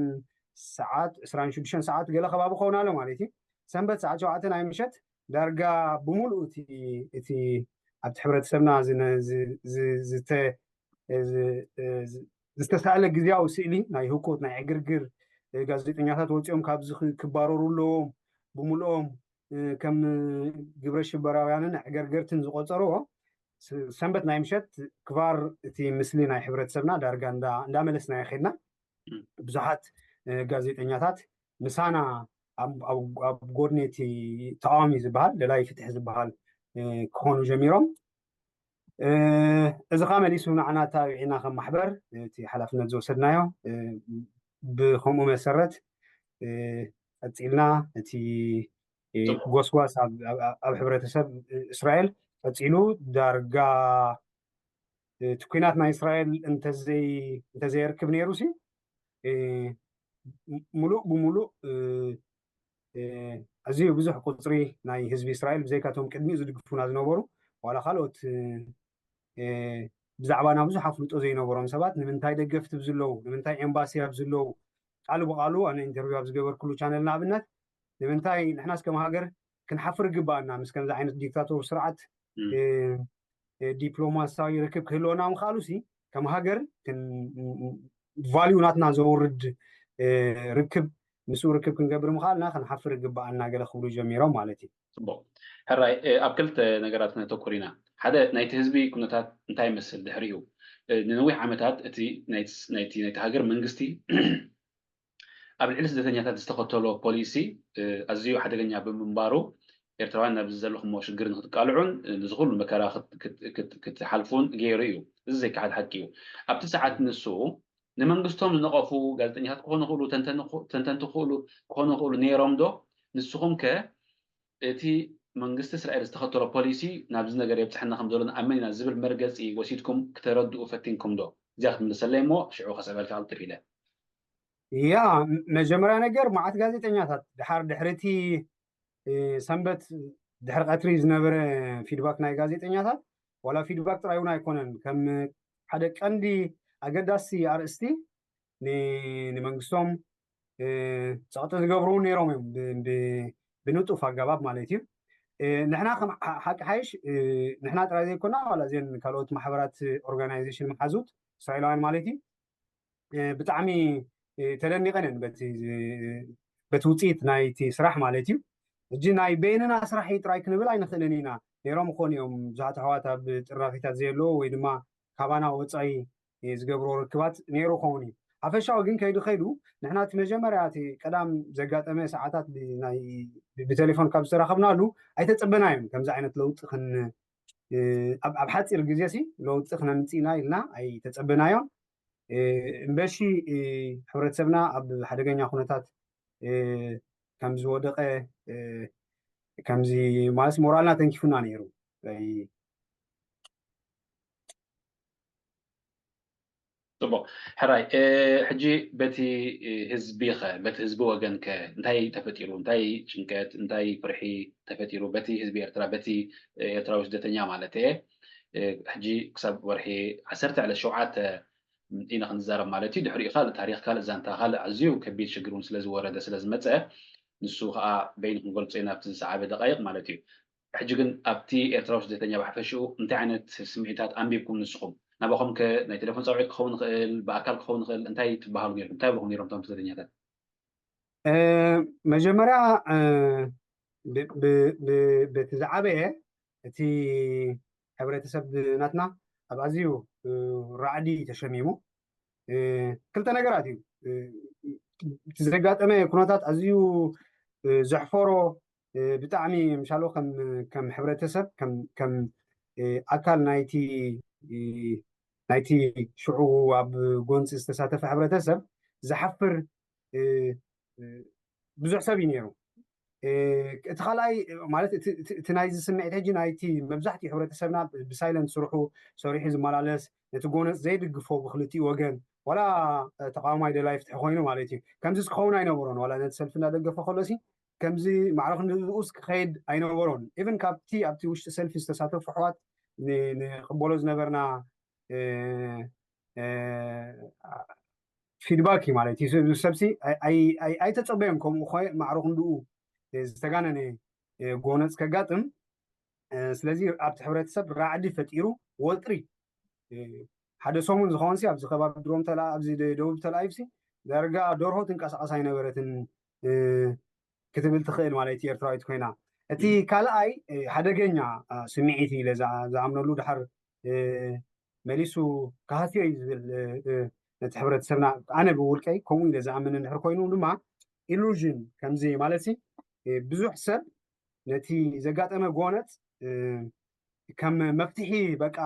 ሰዓት ዕስራን ሽዱሽተን ሰዓት ገለ ከባቢ ክኸውን ኣሎ ማለት እዩ። ሰንበት ሰዓት ሸውዓተ ናይ ምሸት ዳርጋ ብምሉእ እቲ ኣብቲ ሕብረተሰብና ዝተሳእለ ግዜያዊ ስእሊ ናይ ህኮት ናይ ዕግርግር ጋዜጠኛታት ወፂኦም ካብዚ ክባረሩ ኣለዎም ብምልኦም ከም ግብረ ሽበራውያንን ዕገርገርትን ዝቆፀርዎ ሰንበት ናይ ምሸት ክባር እቲ ምስሊ ናይ ሕብረተሰብና ዳርጋ እንዳመለስና የኸድና ብዙሓት ጋዜጠኛታት ምሳና ኣብ ጎድኒ እቲ ተቃዋሚ ዝበሃል ደላይ ፍትሒ ዝበሃል ክኾኑ ጀሚሮም እዚ ከዓ መሊሱ ንዓና ታቢዕና ከም ማሕበር እቲ ሓላፍነት ዝወሰድናዮ ብከምኡ መሰረት ቀፂልና እቲ ጎስጓስ ኣብ ሕብረተሰብ እስራኤል ቀፂሉ ዳርጋ እቲ ኩናት ናይ እስራኤል እንተዘየርክብ ነይሩ ሲ ሙሉእ ብሙሉእ ኣዝዩ ብዙሕ ቁፅሪ ናይ ህዝቢ እስራኤል ብዘይካቶም ቅድሚኡ ዝድግፉና ዝነበሩ ዋላ ካልኦት ብዛዕባና ብዙሕ ኣፍልጦ ዘይነበሮም ሰባት ንምንታይ ደገፍቲ ብዝለዉ ንምንታይ ኤምባሲ ኣብ ዝለዉ ቃሉ ብቃሉ ኣነ ኢንተርቪው ኣብ ዝገበርኩሉ ቻነል ንኣብነት ንምንታይ ንሕናስ ከም ሃገር ክንሓፍር ይግባኣና ምስ ከምዚ ዓይነት ዲክታቶር ስርዓት ዲፕሎማሲያዊ ርክብ ክህልወና ምኽኣሉ ሲ ከም ሃገር ቫልዩ ናትና ዘውርድ ርክብ ምስኡ ርክብ ክንገብር ምኽኣልና ክንሓፍር ይግባኣና ገለ ክብሉ ጀሚሮም ማለት እዩ። ፅቡቅ ሕራይ ኣብ ክልተ ነገራት ክነተኩር ኢና። ሓደ ናይቲ ህዝቢ ኩነታት እንታይ ይመስል ድሕሪኡ ንነዊሕ ዓመታት እቲ ናይቲ ሃገር መንግስቲ ኣብ ልዕሊ ስደተኛታት ዝተኸተሎ ፖሊሲ ኣዝዩ ሓደገኛ ብምንባሩ ኤርትራውያን ናብዚ ዘለኹሞ ሽግር ንክትቃልዑን ንዝኩሉ መከራ ክትሓልፉን ገይሩ እዩ። እዚ ዘይከሓድ ሓቂ እዩ። ኣብቲ ሰዓት ንሱ ንመንግስቶም ዝነቐፉ ጋዜጠኛታት ክኾኑ ክእሉ ተንተንቲ ክእሉ ክኾኑ ክእሉ ነይሮም ዶ? ንስኹም ከ እቲ መንግስቲ እስራኤል ዝተኸተሎ ፖሊሲ ናብዚ ነገር የብፅሐና ከም ዘሎ ንኣምን ኢና ዝብል መርገፂ ወሲድኩም ክተረድኡ ፈቲንኩም ዶ? እዚኣ ክትምልሰለይ እሞ ሽዑ ከስዕበልካ ቅልጥፍ ኢለ። ያ መጀመርያ ነገር መዓት ጋዜጠኛታት ድሓር ድሕርቲ ሰንበት ድሕሪ ቀትሪ ዝነበረ ፊድባክ ናይ ጋዜጠኛታት ዋላ ፊድባክ ጥራይ እውን ኣይኮነን፣ ከም ሓደ ቀንዲ ኣገዳሲ ኣርእስቲ ንመንግስቶም ጸቕጢ ዝገብሩ እውን ነይሮም እዮም። ብንጡፍ ኣገባብ ማለት እዩ። ንሕና ከም ሓቂ ሓይሽ ንሕና ጥራይ ዘይኮና ዋላ እዚን ካልኦት ማሕበራት ኦርጋናይዜሽን መሓዙት እስራኤላውያን ማለት እዩ ብጣዕሚ ተደኒቐን እየን በቲ ውፅኢት ናይቲ ስራሕ ማለት እዩ። እጂ ናይ በይንና ስራሕ እዩ ጥራይ ክንብል ኣይንኽእልን ኢና። ነይሮም ክኾኑ እዮም ብዙሓት ኣሕዋት ኣብ ጥርናፊታት ዘየለዎ ወይ ድማ ካባና ወፃኢ ዝገብርዎ ርክባት ነይሩ ክኸውን እዩ። ሓፈሻዊ ግን ከይዱ ከይዱ ንሕና እቲ መጀመርያ እቲ ቀዳም ዘጋጠመ ሰዓታት ብቴሌፎን ካብ ዝተራኸብናሉ ኣይተፀበናዮም ከምዚ ዓይነት ለውጢ ኣብ ሓፂር ግዜ ሲ ለውጢ ክነምፅእ ኢና ኢልና ኣይተፀበናዮም። እምበሺ ሕብረተሰብና ኣብ ሓደገኛ ኩነታት ከም ዝወደቐ ከምዚ ማለት ሞራልና ተንኪፉና ነይሩ። ፅቡቕ ሕራይ ሕጂ በቲ ህዝቢ ኸ በቲ ህዝቢ ወገን ከ እንታይ ተፈጢሩ እንታይ ጭንቀት እንታይ ፍርሒ ተፈጢሩ በቲ ህዝቢ ኤርትራ በቲ ኤርትራዊ ስደተኛ ማለት እየ ሕጂ ክሳብ ወርሒ ዓሰርተ ዕለት ሸውዓተ ኢና ክንዛረብ ማለት እዩ ድሕሪኡ ካልእ ታሪክ ካልእ ዛንታ ካልእ ኣዝዩ ከቢድ ሽግር እውን ስለዝወረደ ስለዝመፀ ንሱ ከዓ በይኑ ክንገልፆ ኢና ኣብቲ ዝሰዓበ ደቃይቅ ማለት እዩ ሕጂ ግን ኣብቲ ኤርትራዊ ስደተኛ ብሓፈሽኡ እንታይ ዓይነት ስምዒታት ኣንቢብኩም ንስኹም ናባኹም ከ ናይ ቴሌፎን ፃውዒት ክኸውን ይኽእል ብኣካል ክኸውን ይኽእል እንታይ ትበሃሉ ነርኩም እንታይ ብልኹም ነሮም እቶም ስደተኛታት መጀመርያ በቲ ዝዓበየ እቲ ሕብረተሰብ ናትና ኣብ ኣዝዩ ራዕዲ ተሸሚሙ ክልተ ነገራት እዩ እቲ ዘጋጠመ ኩነታት ኣዝዩ ዘሕፈሮ ብጣዕሚ ምሻሎ ከም ሕብረተሰብ ከም ኣካል ናይቲ ናይቲ ሽዑ ኣብ ጎንፂ ዝተሳተፈ ሕብረተሰብ ዝሓፍር ብዙሕ ሰብ እዩ ነይሩ እቲ ካልኣይ ማለት እቲ ናይዚ ስምዒት ሕጂ ናይቲ መብዛሕትኡ ሕብረተሰብና ብሳይለንት ስርሑ ሰሪሑ ዝመላለስ ነቲ ጎነፅ ዘይድግፎ ብክልቲኡ ወገን ዋላ ተቃዋማይ ደላይ ፍትሒ ኮይኑ ማለት እዩ ከምዚ ክኸውን ኣይነበሮን ዋላ ነቲ ሰልፊ እናደገፈ ከሎሲ ከምዚ ማዕረ ክንድኡስ ክኸይድ ኣይነበሮን ኢቨን ካብቲ ኣብቲ ውሽጢ ሰልፊ ዝተሳተፉ ኣሕዋት ንቅበሎ ዝነበርና ፊድባክ እዩ ማለት እዩ ሰብሲ ኣይተፀበዮም ከምኡ ማዕረ ክንድኡ ዝተጋነነ ጎነፅ ከጋጥም ስለዚ ኣብቲ ሕብረተሰብ ራዕዲ ፈጢሩ ወጥሪ ሓደ ሰሙን ዝኸውን ኣብዚ ከባቢ ድሮም ተላ ኣብዚ ደቡብ ተላኢብሲ ዳርጋ ደርሆ ትንቀሳቀስ ኣይነበረትን ክትብል ትኽእል ማለት እዩ ኤርትራዊት ኮይና እቲ ካልኣይ ሓደገኛ ስምዒት ኢለ ዝኣምነሉ ድሓር መሊሱ ካህስዮ እዩ ዝብል ነቲ ሕብረተሰብና ኣነ ብውልቀይ ከምኡ ኢለ ዝኣምን እንድሕር ኮይኑ ድማ ኢሉዥን ከምዚ ማለት ብዙሕ ሰብ ነቲ ዘጋጠመ ጎነፅ ከም መፍትሒ በቃ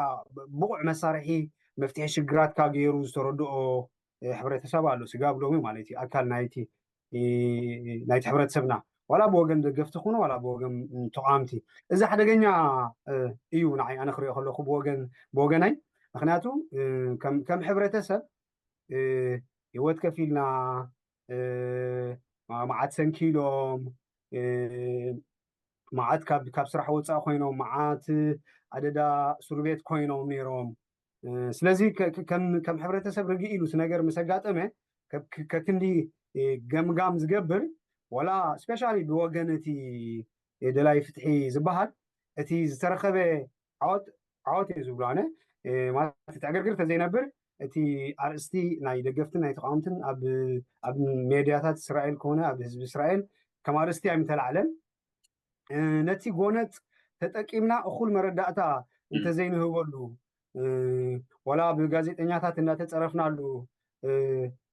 ብቑዕ መሳርሒ መፍትሒ ሽግራትካ ገይሩ ዝተረድኦ ሕብረተሰብ ኣሎ ስጋብ ሎሚ ማለት እዩ ኣካል ናይቲ ናይቲ ሕብረተሰብና ዋላ ብወገን ደገፍቲ ኩኑ ዋላ ብወገን ተቃምቲ እዚ ሓደገኛ እዩ ንዓይ ኣነ ክሪኦ ከለኩ ብወገን ብወገናይ ምክንያቱ ከም ሕብረተሰብ ህይወት ከፊልና መዓት ሰንኪሎም መዓት ካብ ካብ ስራሕ ወፃእ ኮይኖም መዓት ኣደዳ ሱር ቤት ኮይኖም ነይሮም ስለዚ ከም ሕብረተሰብ ርግእ ኢሉ እቲ ነገር ምስ ኣጋጠመ ከክንዲ ገምጋም ዝገብር ዋላ ስፔሻሊ ብወገን እቲ ደላይ ፍትሒ ዝበሃል እቲ ዝተረኸበ ዓወት ዓወት እዩ ዝብሎ ኣነ ማለት እቲ ዕግርግር ተዘይነብር እቲ ኣርእስቲ ናይ ደገፍትን ናይ ተቃወምትን ኣብ ሜድያታት እስራኤል ከሆነ ኣብ ህዝቢ እስራኤል ከም ኣርእስቲ ኣይምተላዕለን ነቲ ጎነፅ ተጠቂምና እኩል መረዳእታ እንተዘይንህበሉ ዋላ ብጋዜጠኛታት እናተፀረፍናሉ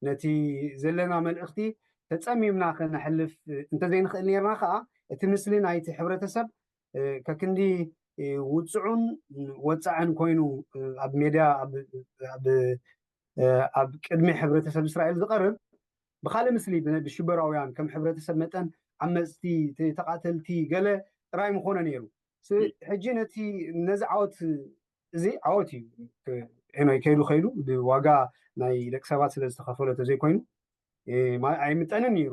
ነቲ ዘለና መልእኽቲ ተፀሚምና ከነሕልፍ እንተዘይንኽእል ነርና ከዓ እቲ ምስሊ ናይቲ ሕብረተሰብ ከክንዲ ውፅዑን ወፃዕን ኮይኑ ኣብ ሜድያ ኣብ ቅድሚ ሕብረተሰብ እስራኤል ዝቐርብ ብካልእ ምስሊ ብሽበራውያን ከም ሕብረተሰብ መጠን ዓመፅቲ ተቃተልቲ ገለ ጥራይ ምኾነ ነይሩ ሕጂ ነቲ ነዚ ዓወት እዚ ዓወት እዩ ኤኖይ ከይዱ ከይዱ ብዋጋ ናይ ደቂ ሰባት ስለ ዝተኸፈሎ ተዘይኮይኑ ኣይምጠንን ነይሩ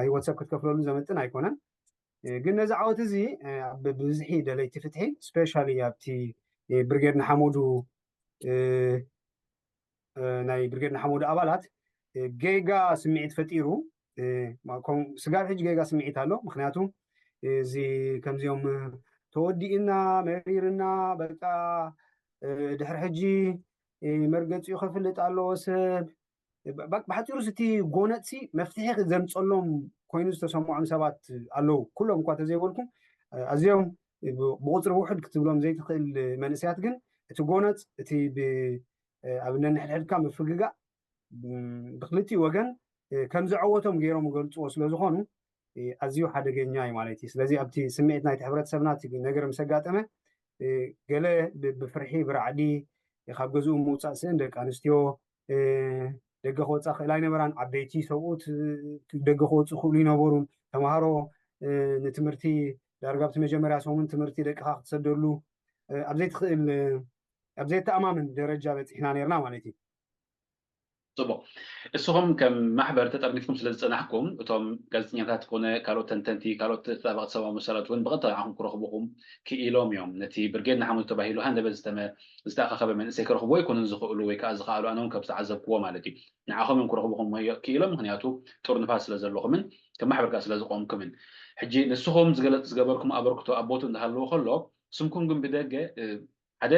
ህይወት ሰብ ክትከፍለሉ ዘመጥን ኣይኮነን ግን ነዚ ዓወት እዚ ብብዝሒ ደለይቲ ፍትሒ ስፔሻሊ ኣብቲ ብርጌድ ንሓመዱ ናይ ብርጌድ ንሓመዱ ኣባላት ጌጋ ስምዒት ፈጢሩ። ስጋብ ሕጂ ጌጋ ስምዒት ኣሎ። ምክንያቱ እዚ ከምዚኦም ተወዲእና መሪርና በቃ ድሕሪ ሕጂ መርገፂኡ ከፍልጥ ኣለዎ ሰብ። ብሓፂሩ እቲ ጎነፅሲ መፍትሒ ዘምፀሎም ኮይኑ ዝተሰምዖም ሰባት ኣለዉ። ኩሎም እኳ ተዘይበልኩም ኣዝዮም ብቁፅሪ ውሕድ ክትብሎም ዘይትኽእል መንእሰያት ግን እቲ ጎነፅ እቲ ኣብ ነንሕድሕድካ ምፍግጋእ ብክልቲኡ ወገን ከም ዘዐወቶም ገይሮም ይገልፅዎ ስለዝኾኑ ኣዝዩ ሓደገኛ እዩ ማለት እዩ። ስለዚ ኣብቲ ስምዒት ናይቲ ሕብረተሰብና እቲ ነገር ምስ ኣጋጠመ ገለ ብፍርሒ ብራዕዲ ካብ ገዝኡ ምውፃእ ስእን ደቂ ኣንስትዮ ደገ ክወፃ ክእል ኣይነበራን። ዓበይቲ ሰብኡት ደገ ክወፁ ክእሉ ይነበሩን። ተምሃሮ ንትምህርቲ ዳርጋ ኣብቲ መጀመርያ ሰሙን ትምህርቲ ደቅኻ ክትሰደሉ ኣብ ዘይትኽእል ኣብ ዘይተኣማምን ደረጃ በፂሕና ነርና ማለት እዩ። ፅቡቅ። እስኹም ከም ማሕበር ተጠርኒፍኩም ስለ ዝፀናሕኩም እቶም ጋዜጠኛታት ኮነ ካልኦት ተንተንቲ ካልኦት ተጣበቅቲ ሰብኣዊ መሰላት እውን ብቐጥታ ንዓኹም ክረኽቡኹም ክኢሎም እዮም። ነቲ ብርጌድ ንሓመዱ ተባሂሉ ሃንደበት ዝተኣኻኸበ መንእሰይ ክረኽቡ ኣይኮኑን ዝኽእሉ ወይ ከዓ ዝኽኣሉ ኣነ እውን ከም ዝተዓዘብክዎ ማለት እዩ። ንዓኹም እዮም ክረኽቡኹም ክኢሎም ምክንያቱ ጥርኑፋት ስለ ዘለኹምን ከም ማሕበር ከዓ ስለ ዝቆምኩምን። ሕጂ ንስኹም ዝገለፅ ዝገበርኩም ኣበርክቶ ኣብ ቦቱ እንዳሃለዎ ከሎ ስምኩም ግን ብደገ ሓደ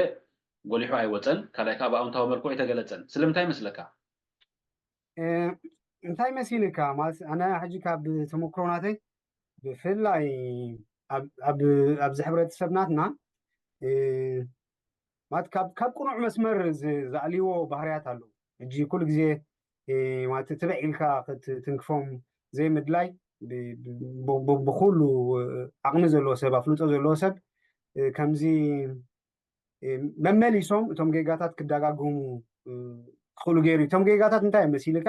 ጎሊሑ ኣይወፀን፣ ካልኣይ ከዓ ብኣውንታዊ መልክዑ ኣይተገለፀን። ስለምንታይ ይመስለካ? እንታይ መሲልካ ማለት ኣነ ሕጂ ካብ ተመክሮ ናተይ ብፍላይ ኣብዚ ሕብረተሰብ ናትና ማለት ካብ ቅኑዕ መስመር ዝኣልይዎ ባህርያት ኣለዉ። ሕጂ ኩሉ ግዜ ማለት ትብዕ ኢልካ ክትትንክፎም ዘይምድላይ ብኩሉ ዓቕሚ ዘለዎ ሰብ ኣፍልጦ ዘለዎ ሰብ ከምዚ መመሊሶም እቶም ጌጋታት ክደጋግሙ ክኽእሉ ገይሩ። እቶም ጌጋታት እንታይ እዮም መሲልካ?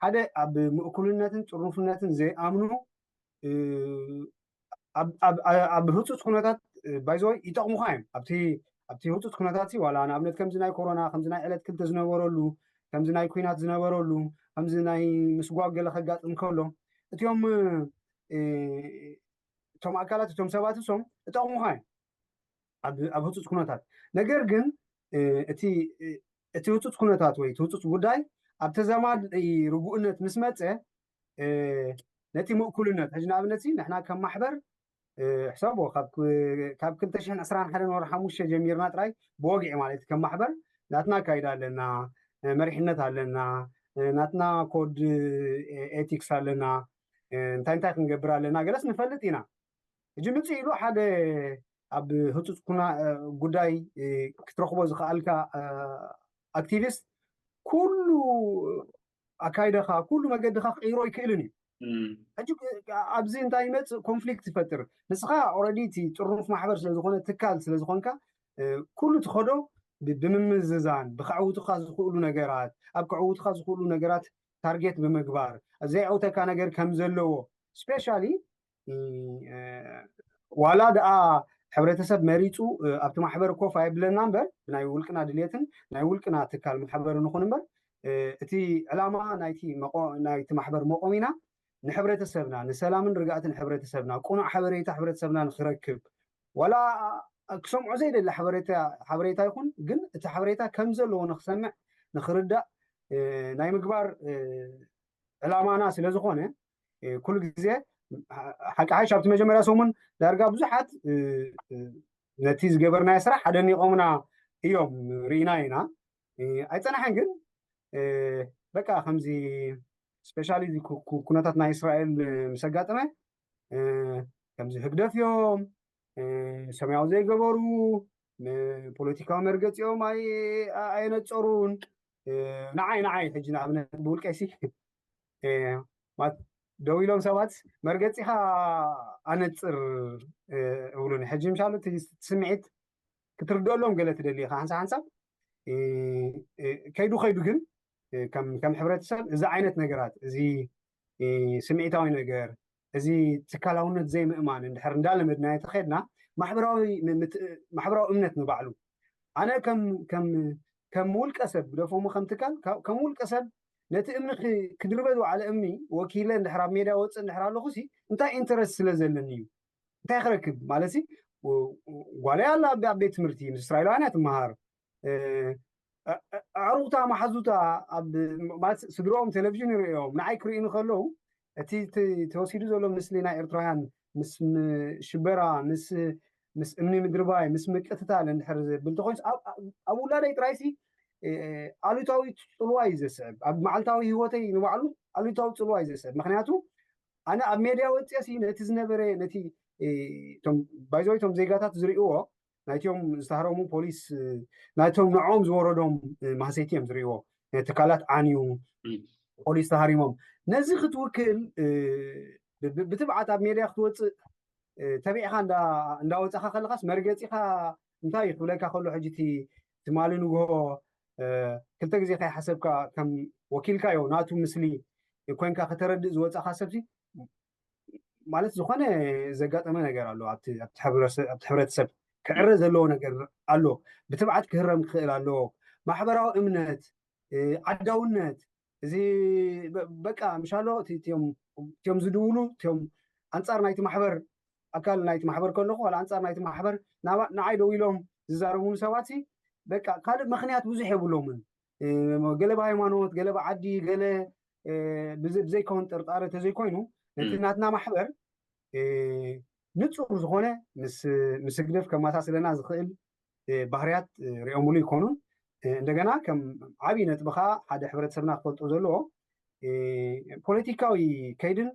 ሓደ ኣብ ምእኩልነትን ጥርኑፍነትን ዘይኣምኑ ኣብ ህፁፅ ኩነታት ባይዘወይ ይጠቕሙካ እዮም። ኣብቲ ኣብቲ ህፁፅ ኩነታት ዋላ ንኣብነት ከምዚ ናይ ኮሮና ከምዚ ናይ ዕለት ክልተ ዝነበረሉ ከምዚ ናይ ኩናት ዝነበረሉ ከምዚ ናይ ምስጓግ ገለ ከጋጥም ከሎ እቲኦም እቶም ኣካላት እቶም ሰባት እሶም እጠቕሙካ እዮም ኣብ ህፁፅ ኩነታት። ነገር ግን እቲ እቲ ህፁፅ ኩነታት ወይ እቲ ህፁፅ ጉዳይ ኣብ ተዛማዲ ርጉእነት ምስ መፀ ነቲ ምእኩልነት ሕጂ ንኣብነት ንሕና ከም ማሕበር ሕሰቦ ካብ ክልተ ሽሕን ዕስራን ሓደን ወርሒ ሓሙሽተ ጀሚርና ጥራይ ብወግዒ ማለት ከም ማሕበር ናትና ኣካይዳ ኣለና፣ መሪሕነት ኣለና፣ ናትና ኮድ ኤቲክስ ኣለና፣ እንታይ እንታይ ክንገብር ኣለና ገለስ ንፈልጥ ኢና። ሕጂ ምፅእ ኢሉ ሓደ ኣብ ህፁፅ ኩና ጉዳይ ክትረኽቦ ዝኽኣልካ ኣክቲቪስት ኩሉ ኣካይደኻ ኩሉ መገድኻ ክቅይሮ ይክእልን እዩ። ሕጂ ኣብዚ እንታይ ይመፅእ ኮንፍሊክት ይፈጥር። ንስኻ ኦረዲ እቲ ጥርኑፍ ማሕበር ስለዝኾነ ትካል ስለዝኾንካ ኩሉ ትኸዶ ብምምዝዛን ብከዕውቱካ ዝኽእሉ ነገራት ኣብ ከዕውቱካ ዝኽእሉ ነገራት ታርጌት ብምግባር ዘይዐውተካ ነገር ከም ዘለዎ ስፔሻሊ ዋላ ደኣ ሕብረተሰብ መሪፁ ኣብቲ ማሕበር ኮፍ ኣይብለና እምበር ብናይ ውልቅና ድልየትን ናይ ውልቅና ትካል ማሕበር ንኹን እምበር እቲ ዕላማ ናይቲ ማሕበር መቆሚና ንሕብረተሰብና ንሰላምን ርግኣትን ሕብረተሰብና ቁኑዕ ሓበሬታ ሕብረተሰብና ንክረክብ ዋላ ክሰምዖ ዘይደሊ ሓበሬታ ይኹን ግን እቲ ሓበሬታ ከም ዘለዎ ንክሰምዕ ንክርዳእ ናይ ምግባር ዕላማና ስለዝኾነ ኩሉ ግዜ ሓቂ ሓሽ ኣብቲ መጀመርያ ሰሙን ዳርጋ ብዙሓት ነቲ ዝገበርናዮ ስራሕ ኣደኒቖምና እዮም ርኢና ኢና። ኣይፀናሕን ግን በቃ ከምዚ ስፔሻሊ ኩነታት ናይ እስራኤል ምስ ኣጋጠመ ከምዚ ህግደፍ እዮም ሰማያዊ ዘይገበሩ ፖለቲካዊ መርገፂኦም ኣየነፀሩን ንዓይ ንዓይ ሕጂ ንኣብነት ብውልቀይሲ ደው ኢሎም ሰባት መርገፂኻ ኣነፅር እብሉኒ ሕጂ ምሻሉ ስምዒት ክትርደሎም ገለ ትደሊ ኢኻ ሓንሳብ ሓንሳብ ከይዱ ከይዱ ግን ከም ሕብረተሰብ እዚ ዓይነት ነገራት እዚ ስምዒታዊ ነገር እዚ ትካላውነት ዘይምእማን እንድሕር እንዳለመድናዮ ተኸድና ማሕበራዊ እምነት ንባዕሉ ኣነ ከም ውልቀ ሰብ ግደፎሞ ከም ትካል ከም ውልቀ ሰብ ነቲ እምኒ ክድርበ ዝወዓለ እምኒ ወኪለ እንድሕር ኣብ ሜዳ ወፅእ እንድሕር ኣለኹ ሲ እንታይ ኢንተረስት ስለ ዘለኒ እዩ እንታይ ክረክብ ማለት ጓለይ ኣላ ኣብ ቤት ትምህርቲ ምስ እስራኤላውያን እያ ትመሃር። ኣዕሩቕታ መሓዙታ ኣብ ማለት ስድሮኦም ቴሌቪዥን ይርእዮም ንዓይ ክርእዩኒ ከለዉ እቲ ተወሲዱ ዘሎ ምስሊ ናይ ኤርትራውያን ምስ ሽበራ ምስ ምስ እምኒ ምድርባይ ምስ ምቅትታል እንድሕር ዝብል ተኮይኑ ኣብ ውላደይ ጥራይሲ ኣሉታዊ ፅልዋ እዩ ዘስዕብ ኣብ መዓልታዊ ህይወተይ ንባዕሉ ኣሉታዊ ፅልዋ እዩ ዘስዕብ ምክንያቱ ኣነ ኣብ ሜድያ ወፅየ ሲ ነቲ ዝነበረ ነቲ ባይዘወይ ቶም ዜጋታት ዝርእዎ ናይቶም ዝተሃረሙ ፖሊስ ናይቶም ንዕኦም ዝወረዶም ማህሰይቲ እዮም ዝርእዎ ትካላት ዓንዩ ፖሊስ ተሃሪሞም ነዚ ክትውክል ብትብዓት ኣብ ሜድያ ክትወፅእ ተቢዕካ እንዳወፃካ ከለካስ መርገፂካ እንታይ ክብለካ ከሎ ሕጂ ትማሊ ንግሆ ክልተ ግዜ ከይሓሰብካ ከም ወኪልካዮ ናቱ ምስሊ ኮይንካ ከተረድእ ዝወፃካ ሰብሲ ማለት ዝኾነ ዘጋጠመ ነገር ኣሎ ኣብቲ ሕብረተሰብ ክዕረ ዘለዎ ነገር ኣሎ ብትብዓት ክህረም ክኽእል ኣለዎ ማሕበራዊ እምነት ዓዳውነት እዚ በቃ ምሻሎ እቲኦም ዝድውሉ እቲኦም ኣንፃር ናይቲ ማሕበር ኣካል ናይቲ ማሕበር ከለኹ ዋላ ኣንፃር ናይቲ ማሕበር ንዓይ ደው ኢሎም ዝዛረቡኒ ሰባት በቃ ካልእ ምክንያት ብዙሕ የብሎምን ገለ ብሃይማኖት ገለ ብዓዲ ገለ ብዘይከውን ጥርጣረ ተዘይኮይኑ ነቲ ናትና ማሕበር ንፁር ዝኾነ ምስ ህግደፍ ከመሳስለና ዝኽእል ባህርያት ሪኦምሉ ይኮኑን እንደገና ከም ዓብዪ ነጥቢ ከዓ ሓደ ሕብረተሰብና ክፈልጦ ዘለዎ ፖለቲካዊ ከይድን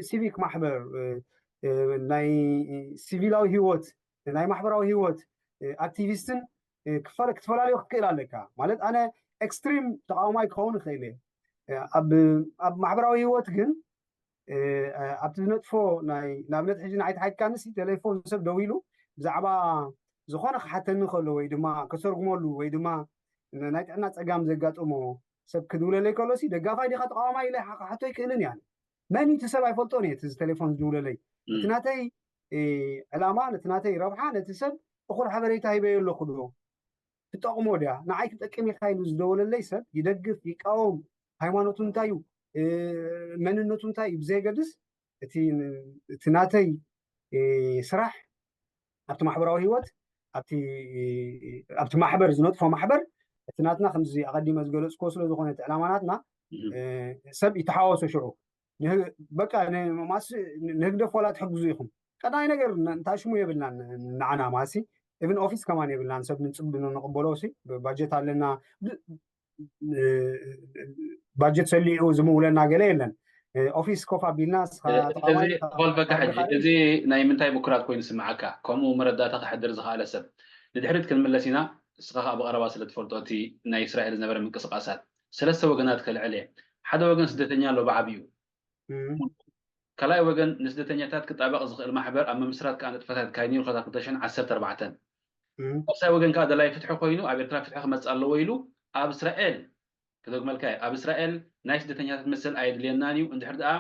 ሲቪክ ማሕበር ናይ ሲቪላዊ ህይወት ናይ ማሕበራዊ ህይወት ኣክቲቪስትን ክትፈላለዮ ክትክእል ኣለካ ማለት ኣነ ኤክስትሪም ተቃውማይ ክኸውን ይኽእል እየ ኣብ ማሕበራዊ ህይወት ግን ኣብቲ ዝነጥፎ ናይ ንኣብነት ሕጂ ንዓይ ተሓትካንሲ ቴሌፎን ሰብ ደው ኢሉ ብዛዕባ ዝኾነ ክሓተኒ ከሎ ወይ ድማ ከተርጉመሉ ወይ ድማ ናይ ጥዕና ፀጋም ዘጋጥሞ ሰብ ክድውለለይ ከሎሲ ደጋፋይ ዲኻ ተቃዋማይ ኢለ ክሓቶ ይክእልን እያ መን እቲ ሰብ ኣይፈልጦን እየ እቲ ቴሌፎን ዝድውለለይ እቲ ናተይ ዕላማ ነቲ ናተይ ረብሓ ነቲ ሰብ እኹል ሓበሬታ ሂበዮ ኣለኹ ዶ ትጠቕሞ ድያ ንዓይ ትጠቅም ኢኻ ኢሉ ዝደወለለይ ሰብ ይደግፍ ይቃወም ሃይማኖቱ እንታይ እዩ መንነቱ እንታይ እዩ ብዘየገድስ እቲ ናተይ ስራሕ ኣብቲ ማሕበራዊ ህይወት ኣብቲ ማሕበር ዝነጥፎ ማሕበር እቲ ናትና ከምዚ ኣቐዲመ ዝገለፅኮ ስለ ዝኾነ እቲ ዕላማ ናትና ሰብ ይተሓወሶ ሽዑ በቃ ማሲ ንህግደፍ ዋላ ትሕግዙ ኢኹም ቀዳማይ ነገር እንታይ ሽሙ የብልናን ንዓና ማሲ even ኦፊስ ከማን የብልናን ሰብ ንፅብ ንቕበሎ ሲ ባጀት ኣለና ባጀት ሰሊዑ ዝምውለና ገለ የለን ኦፊስ ኮፍ ኣቢልና ፈልፈካ ሕጂ እዚ ናይ ምንታይ ብኩራት ኮይኑ ስምዓካ ከምኡ መረዳእታ ክሕድር ዝኽኣለ ሰብ ንድሕሪት ክንምለስ ኢና እስኻ ከዓ ብቐረባ ስለ ትፈልጦ እቲ ናይ እስራኤል ዝነበረ ምንቅስቃሳት ሰለስተ ወገናት ከልዕል እየ ሓደ ወገን ስደተኛ ኣሎ ብዓብዩ ካልኣይ ወገን ንስደተኛታት ክጣበቕ ዝኽእል ማሕበር ኣብ ምምስራት ከዓ ንጥፈታት ካይኑ ከታ ክልተ ሽሕን ዓሰርተ ኣርባዕተን ሳልሳይ ወገን ከዓ ደላይ ፍትሒ ኮይኑ ኣብ ኤርትራ ፍትሒ ክመፅእ ኣለዎ ኢሉ ኣብ እስራኤል ክደግመልካ ኣብ እስራኤል ናይ ስደተኛታት መሰል ኣየድልየናን እዩ እንድሕር ደኣ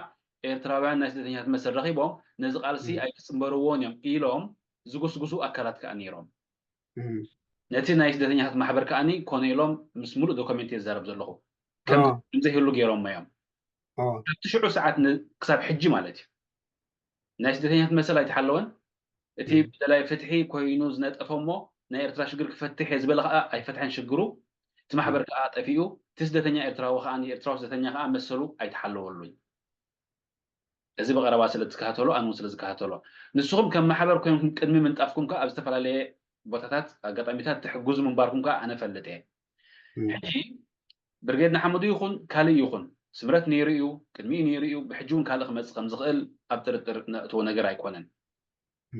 ኤርትራውያን ናይ ስደተኛታት መሰል ረኺቦም ነዚ ቃልሲ ኣይትፅንበርዎን እዮም ኢሎም ዝጉስጉሱ ኣካላት ከዓ ነይሮም ነቲ ናይ ስደተኛታት ማሕበር ከዓኒ ኮነ ኢሎም ምስ ሙሉእ ዶኮሜንት የዛረብ ዘለኹ ከምዘይህሉ ገይሮሞ እዮም ኣብቲ ሽዑ ሰዓት ክሳብ ሕጂ ማለት እዩ ናይ ስደተኛታት መሰል ኣይተሓለወን እቲ በደላይ ፍትሒ ኮይኑ ዝነጠፈ እሞ ናይ ኤርትራ ሽግር ክፈትሕ እየ ዝበለ ከዓ ኣይፈትሐን ሽግሩ እቲ ማሕበር ከዓ ጠፊኡ እቲ ስደተኛ ኤርትራዊ ከዓ ኤርትራዊ ስደተኛ ከዓ መሰሉ ኣይተሓለወሉን እዚ ብቐረባ ስለ ትከታተሎ ኣነ ስለ ዝከታተሎ ንስኹም ከም ማሕበር ኮይንኩም ቅድሚ ምንጣፍኩም ከዓ ኣብ ዝተፈላለየ ቦታታት ኣጋጣሚታት ትሕግዙ ምንባርኩም ከዓ ኣነ ፈልጥ እየ ሕጂ ብርጌድ ንሓመዱ ይኹን ካልእ ይኹን ስምረት ነይሩ እዩ ቅድሚኡ ነይሩ እዩ ብሕጂ እውን ካልእ ክመፅእ ከም ዝኽእል ኣብ ጥርጥር ነእትዎ ነገር ኣይኮነን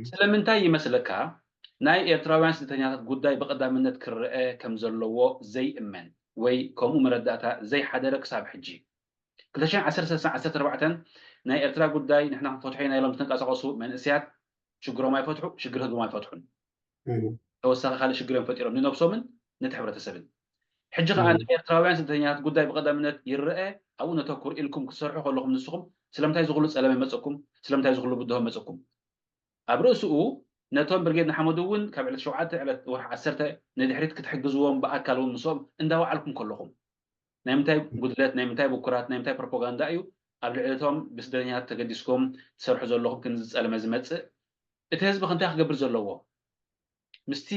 ስለምንታይ ይመስለካ ናይ ኤርትራውያን ስደተኛታት ጉዳይ ብቐዳምነት ክረአ ከም ዘለዎ ዘይእመን ወይ ከምኡ መረዳእታ ዘይሓደረ ክሳብ ሕጂ ክልተ ሽሕን ዓሰርተ ሰለስተን ዓሰርተ ኣርባዕተን ናይ ኤርትራ ጉዳይ ንሕና ክንፈትሖ ኢና ኢሎም ዝተንቀሳቐሱ መንእሰያት ሽግሮም ኣይፈትሑ ሽግር ህዝቦም ኣይፈትሑን ተወሳኺ ካልእ ሽግር እዮም ፈጢሮም ንነብሶምን ነቲ ሕብረተሰብን ሕጂ ከዓ ናይ ኤርትራውያን ስደተኛታት ጉዳይ ብቐዳምነት ይረአ ኣብኡ ነተኩር ኢልኩም ክትሰርሑ ከለኹም ንስኹም ስለምንታይ ዝኽሉ ፀለመ መፀኩም ስለምንታይ ዝኽሉ ብድሆ መፀኩም ኣብ ርእስኡ ነቶም ብርጌድ ንሓመዱ እውን ካብ ዕለት ሸውዓተ ዕለት ወርሒ ዓሰርተ ንድሕሪት ክትሕግዝዎም ብኣካል እውን ምስኦም እንዳወዓልኩም ከለኹም ናይ ምንታይ ጉድለት ናይ ምንታይ ብኩራት ናይ ምንታይ ፕሮፓጋንዳ እዩ ኣብ ልዕሊ እቶም ብስደተኛታት ተገዲስኩም ትሰርሑ ዘለኹም ክንዚ ፀለመ ዝመፅእ እቲ ህዝቢ ከ እንታይ ክገብር ዘለዎ? ምስቲ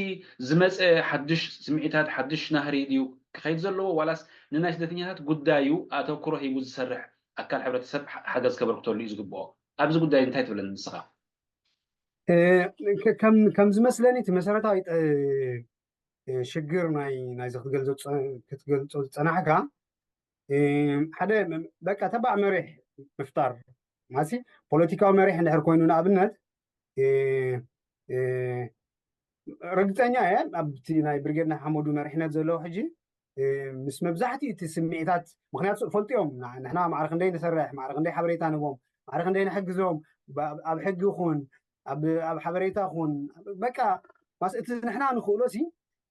ዝመፀ ሓድሽ ስምዒታት ሓድሽ ናህሪ ድዩ ክኸይድ ዘለዎ ዋላስ ንናይ ስደተኛታት ጉዳዩ ኣተኩሮ ሂቡ ዝሰርሕ ኣካል ሕብረተሰብ ሓገዝ ከበርክተሉ እዩ ዝግብኦ? ኣብዚ ጉዳይ እንታይ ትብለኒ ንስኻ? ከም ዝመስለኒ እቲ መሰረታዊ ሽግር ናይ ናይዚ ክትገልጾ ዝጸናሕካ ሓደ በቃ ተባዕ መሪሕ ምፍጣር ማሲ ፖለቲካዊ መሪሕ እንድሕር ኮይኑ ንኣብነት ርግፀኛ እየ ኣብቲ ናይ ብርጌድ ናይ ሓመዱ መሪሕነት ዘለዎ ሕጂ ምስ መብዛሕትኡ እቲ ስምዒታት ምክንያቱ ፈልጡ እዮም ንሕና ማዕረ ክንደይ ንሰርሕ ማዕረ ክንደይ ሓበሬታ ንቦም ማዕረ ክንደይ ንሕግዞም ኣብ ሕጊ ይኹን ኣብ ሓበሬታ ይኹን በቃ ማስ እቲ ንሕና ንኽእሎ ሲ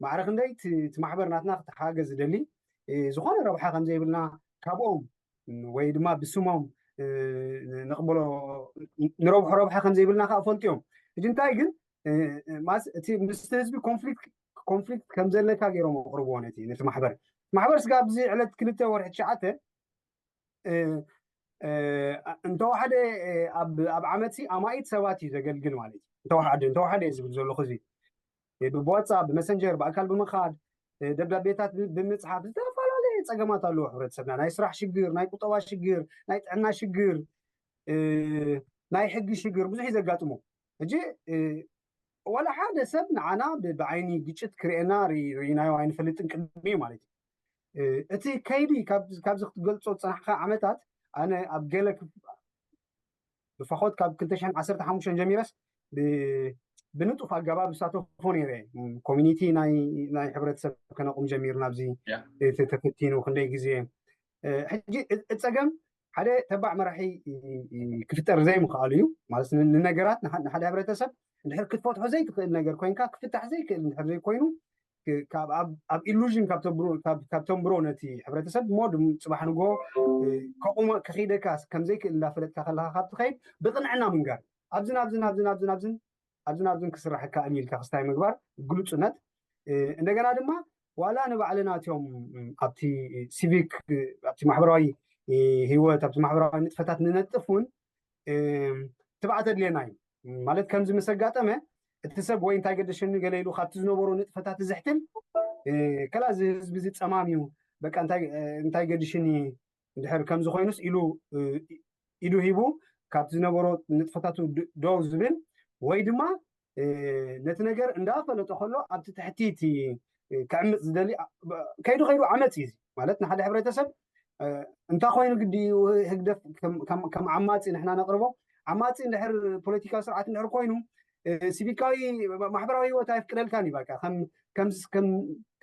ማዕረ ክንደይ እቲ ማሕበር ናትና ክትሓገዝ ዝደሊ ዝኾነ ረብሓ ከም ዘይብልና ካብኦም ወይ ድማ ብስሞም ንቕበሎ ንረብሑ ረብሓ ከም ዘይብልና ከዓ ፈልጡ እዮም ሕጂ እንታይ ግን እቲ ምስቲ ህዝቢ ኮንፍሊክት ኮንፍሊክት ከም ዘለካ ገይሮም ኣቕርብዎ ነቲ ነቲ ማሕበር ማሕበር ስጋ ኣብዚ ዕለት ክልተ ወርሒ ትሽዓተ እንተወሓደ ኣብ ዓመት ኣማኢት ሰባት እዩ ዘገልግል ማለት እዩ እንተወሓደ እንተወሓደ እዩ ዝብል ዘለኹ እዚ ብዋትሳፕ ብመሰንጀር ብኣካል ብምኻድ ደብዳቤታት ብምፅሓፍ ዝተፈላለየ ፀገማት ኣለዎ ሕብረተሰብና ናይ ስራሕ ሽግር ናይ ቁጠባ ሽግር ናይ ጥዕና ሽግር ናይ ሕጊ ሽግር ብዙሕ እዩ ዘጋጥሞ ሕጂ ዋላ ሓደ ሰብ ንዓና ብዓይኒ ግጭት ክርእየና ርኢናዮ ኣይንፈልጥን ቅድሚ ማለት እዩ እቲ ከይዲ ካብዚ ክትገልፆ ዝፀናሕካ ዓመታት ኣነ ኣብ ገለ ብፋኾት ካብ ክልተ ሽሕን ዓሰርተ ሓሙሽተን ጀሚረስ ብንጡፍ ኣገባብ ዝሳተፎ ነይረ ኮሚኒቲ ናይ ሕብረተሰብ ከነቁም ጀሚርና ኣብዚ ተፈቲኑ ክንደይ ግዜ ሕጂ እፀገም ሓደ ተባዕ መራሒ ክፍጠር ዘይምክኣሉ እዩ ማለት ንነገራት ንሓደ ሕብረተሰብ እንድሕር ክትፈትሖ ዘይትኽእል ነገር ኮይንካ ክፍታሕ ዘይክእል እንድሕር ዘይኮይኑ ኣብ ኢሉዥን ካብ ተንብሮ ነቲ ሕብረተሰብ እሞ ጽባሕ ንጎ ከቑሞ ክኺደካ ከም ዘይክእል እንዳፈለጥካ ከለካ ካብ ትኸይድ ብቕንዕና ምንጋር ኣብዝን ኣብዝን ኣብዝን ኣብዝን ኣብዝን ኣብዝን ኣብዝን ክስራሕ ከኣል ኢልካ ክስታይ ምግባር ግሉጽነት እንደገና ድማ ዋላ ንባዕልና እቲኦም ኣብቲ ሲቪክ ኣብቲ ማሕበራዊ ህይወት ኣብቲ ማሕበራዊ ንጥፈታት ንነጥፍ እውን ትብዓት ኣድልየና እዩ ማለት ከምዚ ምስ ኣጋጠመ እቲ ሰብ ወይ እንታይ ገደሸኒ ገለ ኢሉ ካብቲ ዝነበሮ ንጥፈታት ዝሕትል ከላ እዚ ህዝቢ እዚ ፀማም እዩ በቃ እንታይ ገድሽኒ እንድሕር ከምዚ ኮይኑስ ኢሉ ኢዱ ሂቡ ካብቲ ዝነበሮ ንጥፈታቱ ደው ዝብል ወይ ድማ ነቲ ነገር እንዳፈለጠ ከሎ ኣብቲ ትሕቲ እቲ ክዕምፅ ዝደሊ ከይዱ ከይዱ ዓመፅ እዩ ማለት ንሓደ ሕብረተሰብ እንታይ ኮይኑ ግዲ ህግደፍ ከም ዓማፂ ንሕና ነቅርቦ ዓማፂ እንድሕር ፖለቲካዊ ስርዓት እንድሕር ኮይኑ ሲቪካዊ ማሕበራዊ ህይወት ኣይፍቅደልካን እዩ በቃ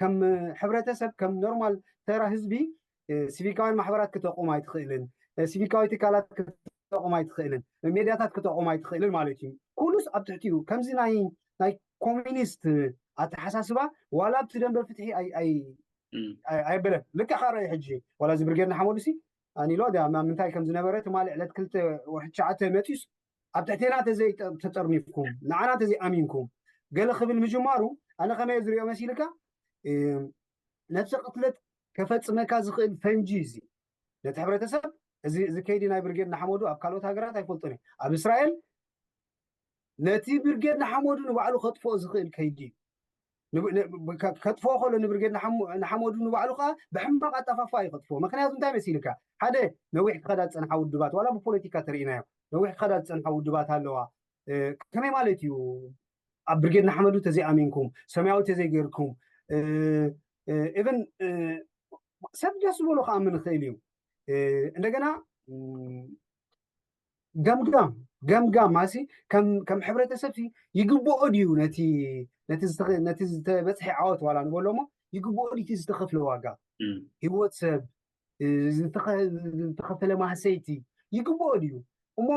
ከም ሕብረተሰብ ከም ኖርማል ተራ ህዝቢ ሲቪካውያን ማሕበራት ክተቁም ኣይትኽእልን ሲቪካዊ ትካላት ክተቁም ኣይትኽእልን ሜድያታት ክተቁም ኣይትኽእልን ማለት እዩ ኩሉስ ኣብ ትሕቲ እዩ ከምዚ ናይ ናይ ኮሚኒስት ኣተሓሳስባ ዋላ ኣብቲ ደንበ ፍትሒ ኣይበለን ልክዕ ከዓ ርኣዩ ሕጂ ዋላ እዚ ብርጌድ ንሓመዱ ሲ ኣኒሎ ድያ ምንታይ ከም ዝነበረ ትማሊ ዕለት ክልተ ወርሒ ትሽዓተ መፅዩስ ኣብ ትሕቴና ተዘይ ተጠርኒፍኩም ንዓና ተዘይ ኣሚንኩም ገለ ክብል ምጅማሩ ኣነ ከመይ ዝሪኦ መሲልካ ነብሰ ቅትለት ከፈፅመካ ዝኽእል ፈንጂ እዚ ነቲ ሕብረተሰብ እዚ ከይዲ ናይ ብርጌድ ንሓመዱ ኣብ ካልኦት ሃገራት ኣይፈልጦን እዩ ኣብ እስራኤል ነቲ ብርጌድ ንሓመዱ ንባዕሉ ከጥፍኦ ዝኽእል ከይዲ እዩ ከጥፍኦ ከሎ ንብርጌድ ንሓመዱ ንባዕሉ ከዓ ብሕማቕ ኣጠፋፋ እዩ ከጥፍኦ ምክንያቱ እንታይ መሲልካ ሓደ ነዊሕ ክኸዳ ዝፀንሓ ውድባት ዋላ ብፖለቲካ ተርእናዮ ነዊሕ ክኸዳ ዝፀንሓ ውድባት ኣለዋ ከመይ ማለት እዩ ኣብ ብርጌድ ንሓመዱ ተዘይኣሚንኩም ሰማያዊ ተዘይገይርኩም even ሰብ ደስ ዝበሎ ክኣምን ይኽእል እዩ እንደገና ገምጋም ገምጋም ማሲ ከም ሕብረተሰብ ይግብኦ ድዩ ነቲ ነቲ ዝተበፅሐ ዓወት ዋላ ንበሎ ሞ ይግብኦ ድዩ ዝተኸፍለ ዋጋ ህይወት ሰብ ዝተኸፈለ ማህሰይቲ ይግብኦ ድዩ እሞ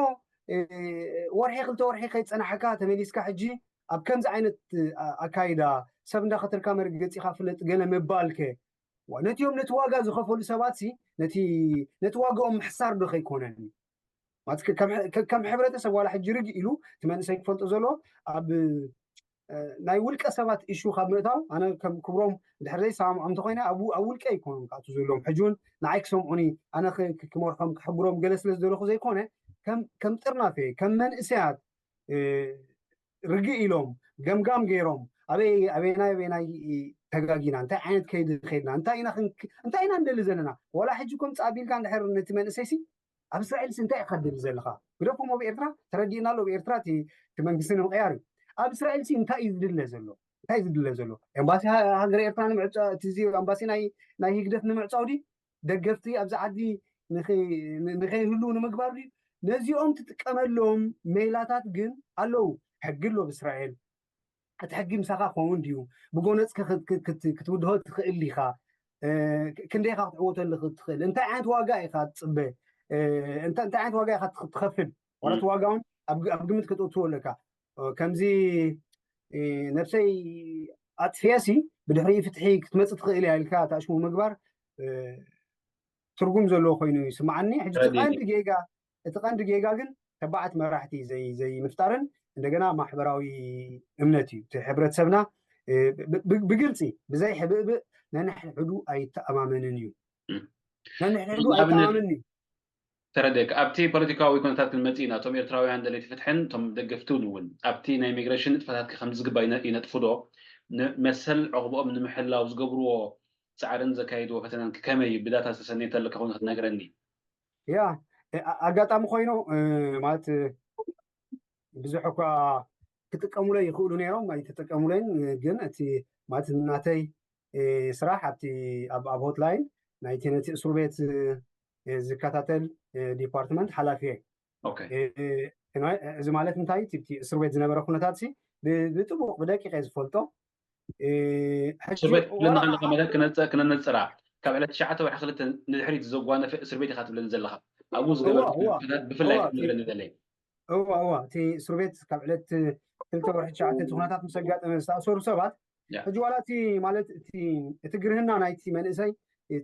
ወርሒ ክልተ ወርሒ ከይፀናሕካ ተመሊስካ ሕጂ ኣብ ከምዚ ዓይነት ኣካይዳ ሰብ እንዳኸተልካ መርገፂኻ ፍለጥ ገለ ምባልከ ነቲኦም ነቲ ዋጋ ዝኸፈሉ ሰባት ነቲ ዋጋኦም ምሕሳር ዶ ከይኮነን ከም ሕብረተሰብ ዋላ ሕጂ ርግ ኢሉ እቲ መንእሰይ ክፈልጦ ዘሎ ኣብ ናይ ውልቀ ሰባት እሹ ካብ ምእታው ኣነ ከም ክብሮም ድሕር ዘይሰማምዖም እንተኮይነ ኣብ ውልቀ ይኮኑ ክኣቱ ዘለዎም ሕጂ እውን ንዓይ ክሰምዑኒ ኣነ ክመርሖም ክሕግሮም ገለ ስለ ዝደለኹ ዘይኮነ ከም ጥርናፈ ከም መንእሰያት ርግእ ኢሎም ገምጋም ገይሮም ኣበይ ኣበይናይ ኣበይናይ ተጋጊና እንታይ ዓይነት ከይዲ ከይድና እንታይ ኢና እንታይ ኢና እንደሊ ዘለና ዋላ ሕጂ ኮም ፃቢልካ እንድሕር ነቲ መንእሰይሲ ኣብ እስራኤል ሲ እንታይ ኢኻ ትደሊ ዘለኻ ግደፎም ኣብ ኤርትራ ተረዲእና ኣሎ ኤርትራ እቲ መንግስቲ ንምቕያር እዩ ኣብ እስራኤል ሲ እንታይ እዩ ዝድለ ዘሎ እንታይ ዝድለ ዘሎ ኤምባሲ ሃገር ኤርትራ ንምዕፃ እቲ ኣምባሲ ናይ ህግደፍ ንምዕፃው ዲ ደገፍቲ ኣብዚ ዓዲ ንኸይህልው ንምግባር ድዩ ነዚኦም ትጥቀመሎም ሜላታት ግን ኣለዉ ሕጊ ኣሎ ብእስራኤል እቲ ሕጊ ምሳኻ ክኸውን ድዩ ብጎነፅ ክትውድሆ ትኽእል ኢኻ ክንደይኻ ክትዕወተሉ ትኽእል እንታይ ዓይነት ዋጋ ኢኻ ትፅበ እንታይ ዓይነት ዋጋ ኢኻ ትኸፍል ማለት ዋጋ እውን ኣብ ግምት ከተእትዎ ኣለካ ከምዚ ነብሰይ ኣጥፍየሲ ብድሕሪኡ ፍትሒ ክትመፅእ ትኽእል እያ ኢልካ ተኣሽሙ ምግባር ትርጉም ዘለዎ ኮይኑ ይስምዓኒ ሕጂ እቲ ቀንዲ ጌጋ እቲ ቀንዲ ጌጋ ግን ተባዓት መራሕቲ ዘይምፍጣርን እንደገና ማሕበራዊ እምነት እዩ እቲ ሕብረተሰብና ብግልፂ ብዘይ ሕብእብእ ነንሕድሕዱ ኣይተኣማመንን እዩ ነንሕድሕዱ ኣይተኣማመን እዩ ተረደክ ኣብቲ ፖለቲካዊ ኩነታት ክንመፅእ ኢና እቶም ኤርትራውያን ደለይቲ ፍትሕን እቶም ደገፍቲ እውን ኣብቲ ናይ ኢሚግሬሽን ንጥፈታት ከምዚ ዝግባእ ይነጥፉ ዶ መሰል ዕቑብኦም ንምሕላው ዝገብርዎ ፃዕርን ዘካይድዎ ፈተናን ከመይ እዩ ብዳታ ዝተሰነየ እንተለካ ኮይኑ ክትነግረኒ ያ ኣጋጣሚ ኮይኑ ማለት ብዙሕ እኳ ክጥቀሙለይ ይኽእሉ ነይሮም ኣይተጠቀሙለይን ግን እቲ ማለት ናተይ ስራሕ ኣብቲ ኣብ ሆትላይን ናይቲ ነቲ እስሩ ቤት ዝከታተል ዲፓርትመንት ሓላፊ እየ እዚ ማለት እንታይ እቲ እስሩ ቤት ዝነበረ ኩነታት ብጥቡቅ ብደቂቀ ዝፈልጦ እስር ቤት ክብለና ከለካ ማለት ክነነፅራ ካብ ዕለት ትሽዓተ ወርሒ ክልተ ንድሕሪት ዘጓነፈ እስር ቤት ኢካ ትብለኒ ዘለካ ኣብኡ ዝገበርኩ ብፍላይ ክትነግረኒ ዘለይ እዋ እዋ እቲ እስር ቤት ካብ ዕለት ክልተ ወርሒ ትሽዓተ እቲ ኩነታት ምስ ኣጋጠመ ዝተኣሰሩ ሰባት ሕጂ ዋላ እቲ ማለት እቲ ግርህና ናይቲ መንእሰይ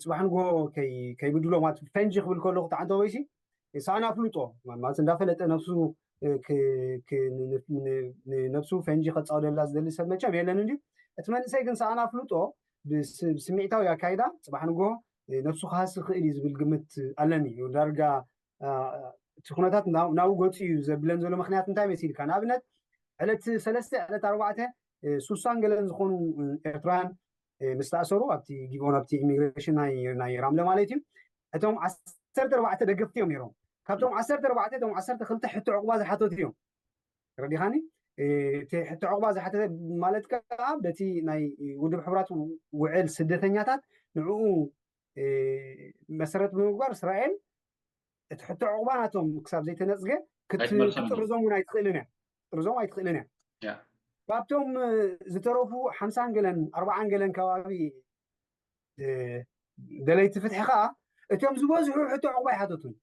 ፅባሕ ንግሆ ከይብድሎ ማለት ፈንጂ ክብል ከለኩ ተዓንተወይሲ ሰኣን ኣፍልጦ ማለት እንዳፈለጠ ነብሱ ነብሱ ፈንጂ ከፃወደላ ዝደሊ ሰብ መቸም የለን እንዲ እቲ መንእሰይ ግን ሰኣን ኣፍልጦ ብስምዒታዊ ኣካይዳ ፅባሕ ንግሆ ነብሱ ክሃሲ ክእል እዩ ዝብል ግምት ኣለኒ ዳርጋ እቲ ኩነታት ናብኡ ገፁ እዩ ዘብለን ዘሎ ምክንያት እንታይ መሲልካ ንኣብነት ዕለት ሰለስተ ዕለት ኣርባዕተ ሱሳን ገለን ዝኾኑ ኤርትራውያን ምስ ተኣሰሩ ኣብቲ ጊብኦን ኣብቲ ኢሚግሬሽን ናይ ራምለ ማለት እዩ እቶም ዓሰርተ ኣርባዕተ ደገፍቲ እዮም ነይሮም ካብቶም ዓሰርተ ኣርባዕተ እቶም ዓሰርተ ክልተ ሕቶ ዕቑባ ዝሓተቱ እዮም ረዲኻኒ እቲ ሕቶ ዕቑባ ዝሓተተ ማለት ከዓ በቲ ናይ ውድብ ሕቡራት ውዕል ስደተኛታት ንዕኡ መሰረት ብምግባር እስራኤል እቲ ሕቶ ዕቑባ ናቶም ክሳብ ዘይተነፅገ ክትጥርዞም እውን ኣይትኽእልን እያ ክትጥርዞም ኣይትኽእልን እያ ካብቶም ዝተረፉ ሓምሳን ገለን ኣርባዓን ገለን ከባቢ ደለይቲ ፍትሒ ከዓ እቶም ዝበዝሑ ሕቶ ዕቑባ ይሓተቱን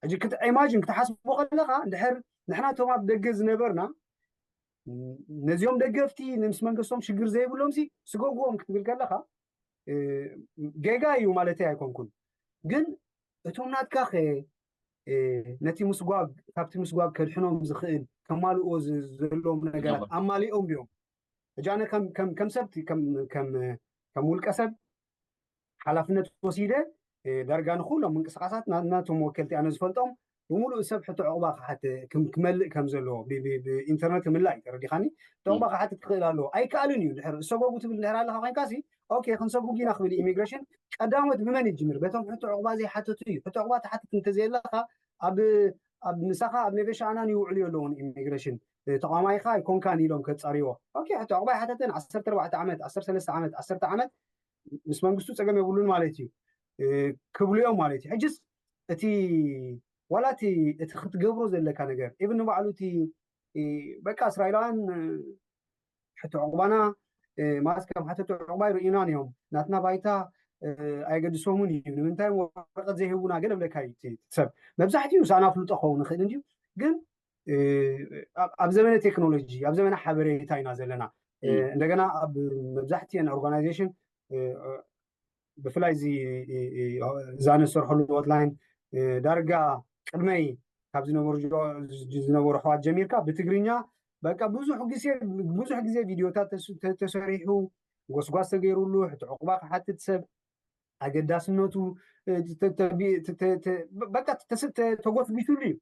ሕጂ ኢማጂን ክትሓስቦ ከለካ እንድሕር ንሕና እቶም ኣብ ደገ ዝነበርና ነዚኦም ደገፍቲ ምስ መንግስቶም ሽግር ዘይብሎም ሲ ስጎግዎም ክትብል ከለካ ጌጋ እዩ ማለት ኣይኮንኩን ግን እቶም ናትካ ከ ነቲ ምስጓግ ካብቲ ምስጓግ ከድሕኖም ዝኽእል ከማልእዎ ዘለዎም ነገራት ኣማሊኦም ድዮም ሕጂ ኣነ ከም ሰብቲ ከም ውልቀ ሰብ ሓላፍነት ወሲደ ዳርጋ ንኩሎም ምንቅስቃሳት ናቶም ወከልቲ ኣነ ዝፈልጦም ብምሉእ ሰብ ሕቶ ዕቑባ ክሓተ ክመልእ ከም ዘለዎ ብኢንተርነት ምላእ እዩ ተረዲኻኒ ዕቑባ ክሓትት ክኽእል ኣለዎ ኣይከኣልን እዩ ድሕር እሰጎጉ ትብል ድሕር ኣለካ ኮይንካ ሲ ኦኬ ክንሰጉግ ኢና ክብል ኢሚግሬሽን ቀዳሞት ብመን ይጅምር በቶም ሕቶ ዕቑባ ዘይሓተቱ እዩ ሕቶ ዕቑባ ትሓትት እንተዘየለካ ኣብ ኣብ ምሳኻ ኣብ ነበሻ ኣናን ይውዕሉ ኣለውን ኢሚግሬሽን ተቋማይኻ ኣይኮንካን ኢሎም ከፃርዎ ኦኬ ሕቶ ዕቑባ ይሓተተን ዓሰርተ ኣርባዕተ ዓመት ዓሰርተ ሰለስተ ዓመት ዓሰርተ ዓመት ምስ መንግስቱ ፀገም የብሉን ማለት እዩ ክብሉ እዮም ማለት እዩ ሕጅስ እቲ ዋላ እቲ እቲ ክትገብሮ ዘለካ ነገር ኢብን ንባዕሉ እቲ በቃ እስራኤላውያን ሕቶ ዕቑባና ማለት ከም ሓተቱ ዕቑባ ይርእዩናን እዮም ናትና ባይታ ኣይገድሶምን እዩ ንምንታይ ወረቀት ዘይህቡና ገለ ብለካ እዩ ሰብ መብዛሕትኡ ሳና ፍልጦ ክኸውን ይኽእል እንድዩ ግን ኣብ ዘመነ ቴክኖሎጂ ኣብ ዘመነ ሓበሬታ ኢና ዘለና እንደገና ኣብ መብዛሕትአን ኦርጋናይዜሽን ብፍላይ እዚ እዛ ንሰርሐሉ ሆትላይን ዳርጋ ቅድመይ ካብ ዝነበሩ ዝነበሩ ኣሕዋት ጀሚርካ ብትግርኛ በቃ ብዙሕ ግዜ ብዙሕ ግዜ ቪድዮታት ተሰሪሑ ጎስጓስ ተገይሩሉ ሕቲ ዕቑባ ክሓትት ሰብ ኣገዳስነቱ በቃ ተጎስጒሱሉ እዩ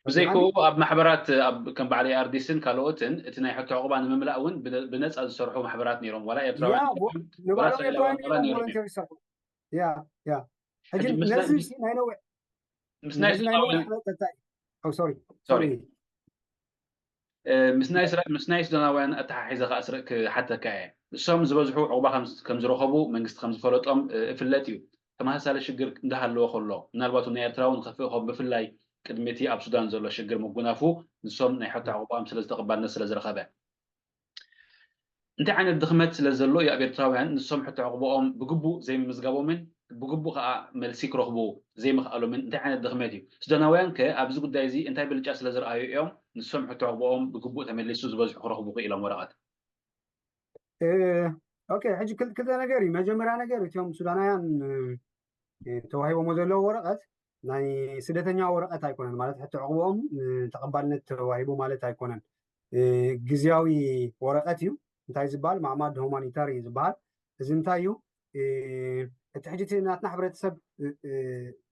ብዘይኮኡ ኣብ ማሕበራት ኣብ ከም በዓል ኤኣርዲስን ካልኦትን እቲ ናይ ሕቶ ዕቑባ ንምምላእ እውን ብነ- ብነፃ ዝሰርሑ ማሕበራት ነይሮም። ዋላ ኤርትራውያን ያ ይኹን ዋላ ንባዕሎም እስራኤላውያን ኤርትራውያን ዋላ ነይሮም ነይሮም እዮም። ቮለንተር ይሰርሑ። ያ ያ ሕጂ ሕጂ ምስ ነዚ ናይ- ሲ ናይ ነዊሕ ምስ ናይ ነዚ ናይ ነዊሕ ሱዳናውያን ዕመት እንታይ ኦ ሶሪ ሶሪ ሶሪ እ፣ ምስ ናይ እስራ- ምስ ናይ ሱዳናውያን ኣተሓሒዘ ከኣ ስረ- ክሓተካ እየ። እሶም ዝበዝሑ ዕቑባ ከም ከም ዝረኸቡ መንግስቲ ከም ዝፈለጦም እ፣ እፍለጥ እዩ። ተመሳሳሊ ሽግር እንዳሃለወ ከሎ ምናልባት እውን ናይ ኤርትራ እውን ከፍእ ከም ብፍላይ ቅድሚ እቲ ኣብ ሱዳን ዘሎ ሽግር ምጉናፉ ንሶም ናይ ሕቶ ዕቑባኦም ስለ ዝተቐባልነት ስለ ዝረኸበ እንታይ ዓይነት ድኽመት ስለ ዘሎ እዩ ኣብ ኤርትራውያን ንሶም ሕቶ ዕቑባኦም ብግቡእ ዘይምምዝጋቦምን ብግቡእ ከዓ መልሲ ክረኽቡ ዘይምኽኣሎምን እንታይ ዓይነት ድኽመት እዩ? ሱዳናውያን ከ ኣብዚ ጉዳይ እዚ እንታይ ብልጫ ስለ ዝረኣዩ እዮም ንሶም ሕቶ ዕቑባኦም ብግቡእ ተመሊሱ ዝበዝሑ ክረኽቡ ክኢሎም ወረቐት? እ፣ ኦኬ ሕጂ ክል- ክልተ ነገር እዩ። መጀመርያ ነገር እቲኦም ሱዳናውያን እ፣ ተዋሂቦሞ ዘለዉ ወረቐት ናይ ስደተኛ ወረቐት ኣይኮነን፣ ማለት ሕቶ ዕቑቦም እ፣ ተቐባልነት ተዋሂቡ ማለት ኣይኮነን። እ፣ ግዝያዊ ወረቐት እዩ። እንታይ ዝበሃል ማዕማድ ሁማኒታሪ እዩ ዝበሃል። እዚ እንታይ እዩ? እ፣ እቲ ሕጂ እቲ ናትና ሕብረተሰብ እ፣ እ፣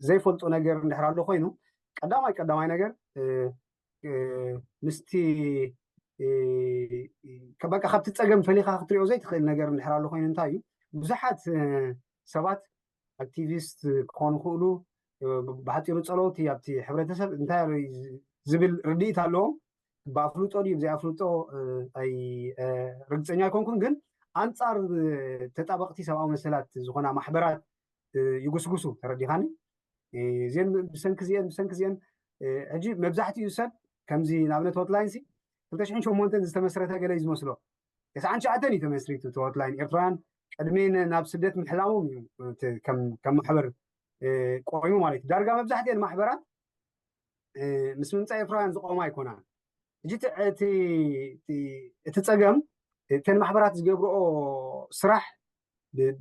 ዘይፈልጦ ነገር እንድሕር ኣሎ ኮይኑ ቀዳማይ ቀዳማይ ነገር እ፣ እ፣ ምስቲ እ፣ ከ- በቃ ካብቲ ፀገም ፈሊኻ ክትሪኦ ዘይትኽእል ነገር እንድሕር ኣሎ ኮይኑ እንታይ እዩ ብዙሓት እ፣ ሰባት ኣክቲቪስት ክኾኑ ይኽእሉ እ፣ ብሓፂሩ ፀለውቲ ኣብቲ ሕብረተሰብ እንታይ ኣሎ እዩ ዝብል ርድኢት ኣለዎም ብኣፍልጦ ድዩ ብዘይኣፍልጦ እ፣ ኣይ እ፣ ርግፀኛ ኣይኮንኩን ግን ኣንፃር እ፣ ተጣበቕቲ ሰብኣዊ መሰላት ዝኾና ማሕበራት እ፣ ይጉስጉሱ ተረዲኻኒ እዚን ብሰንኪ እዚአን ብሰንኪ እዚአን ሕጂ መብዛሕትኡ ሰብ ከምዚ ንኣብነት ሆትላይን ሲ ክልተ ሽሕን ሸሞንተን ዝተመስረተ ገለ እዩ ዝመስሎ ተስዓን ትሽዓተን እዩ ተመስሪቱ እቲ ሆትላይን ኤርትራውያን ቅድሚ ናብ ስደት ምሕላሞም እዩ ከም ማሕበር ቆይሙ ማለት እዩ ዳርጋ መብዛሕትአን ማሕበራት ምስ ምምፃእ ኤርትራውያን ዝቆማ ኣይኮናን ሕጂ እቲ ፀገም እተን ማሕበራት ዝገብርኦ ስራሕ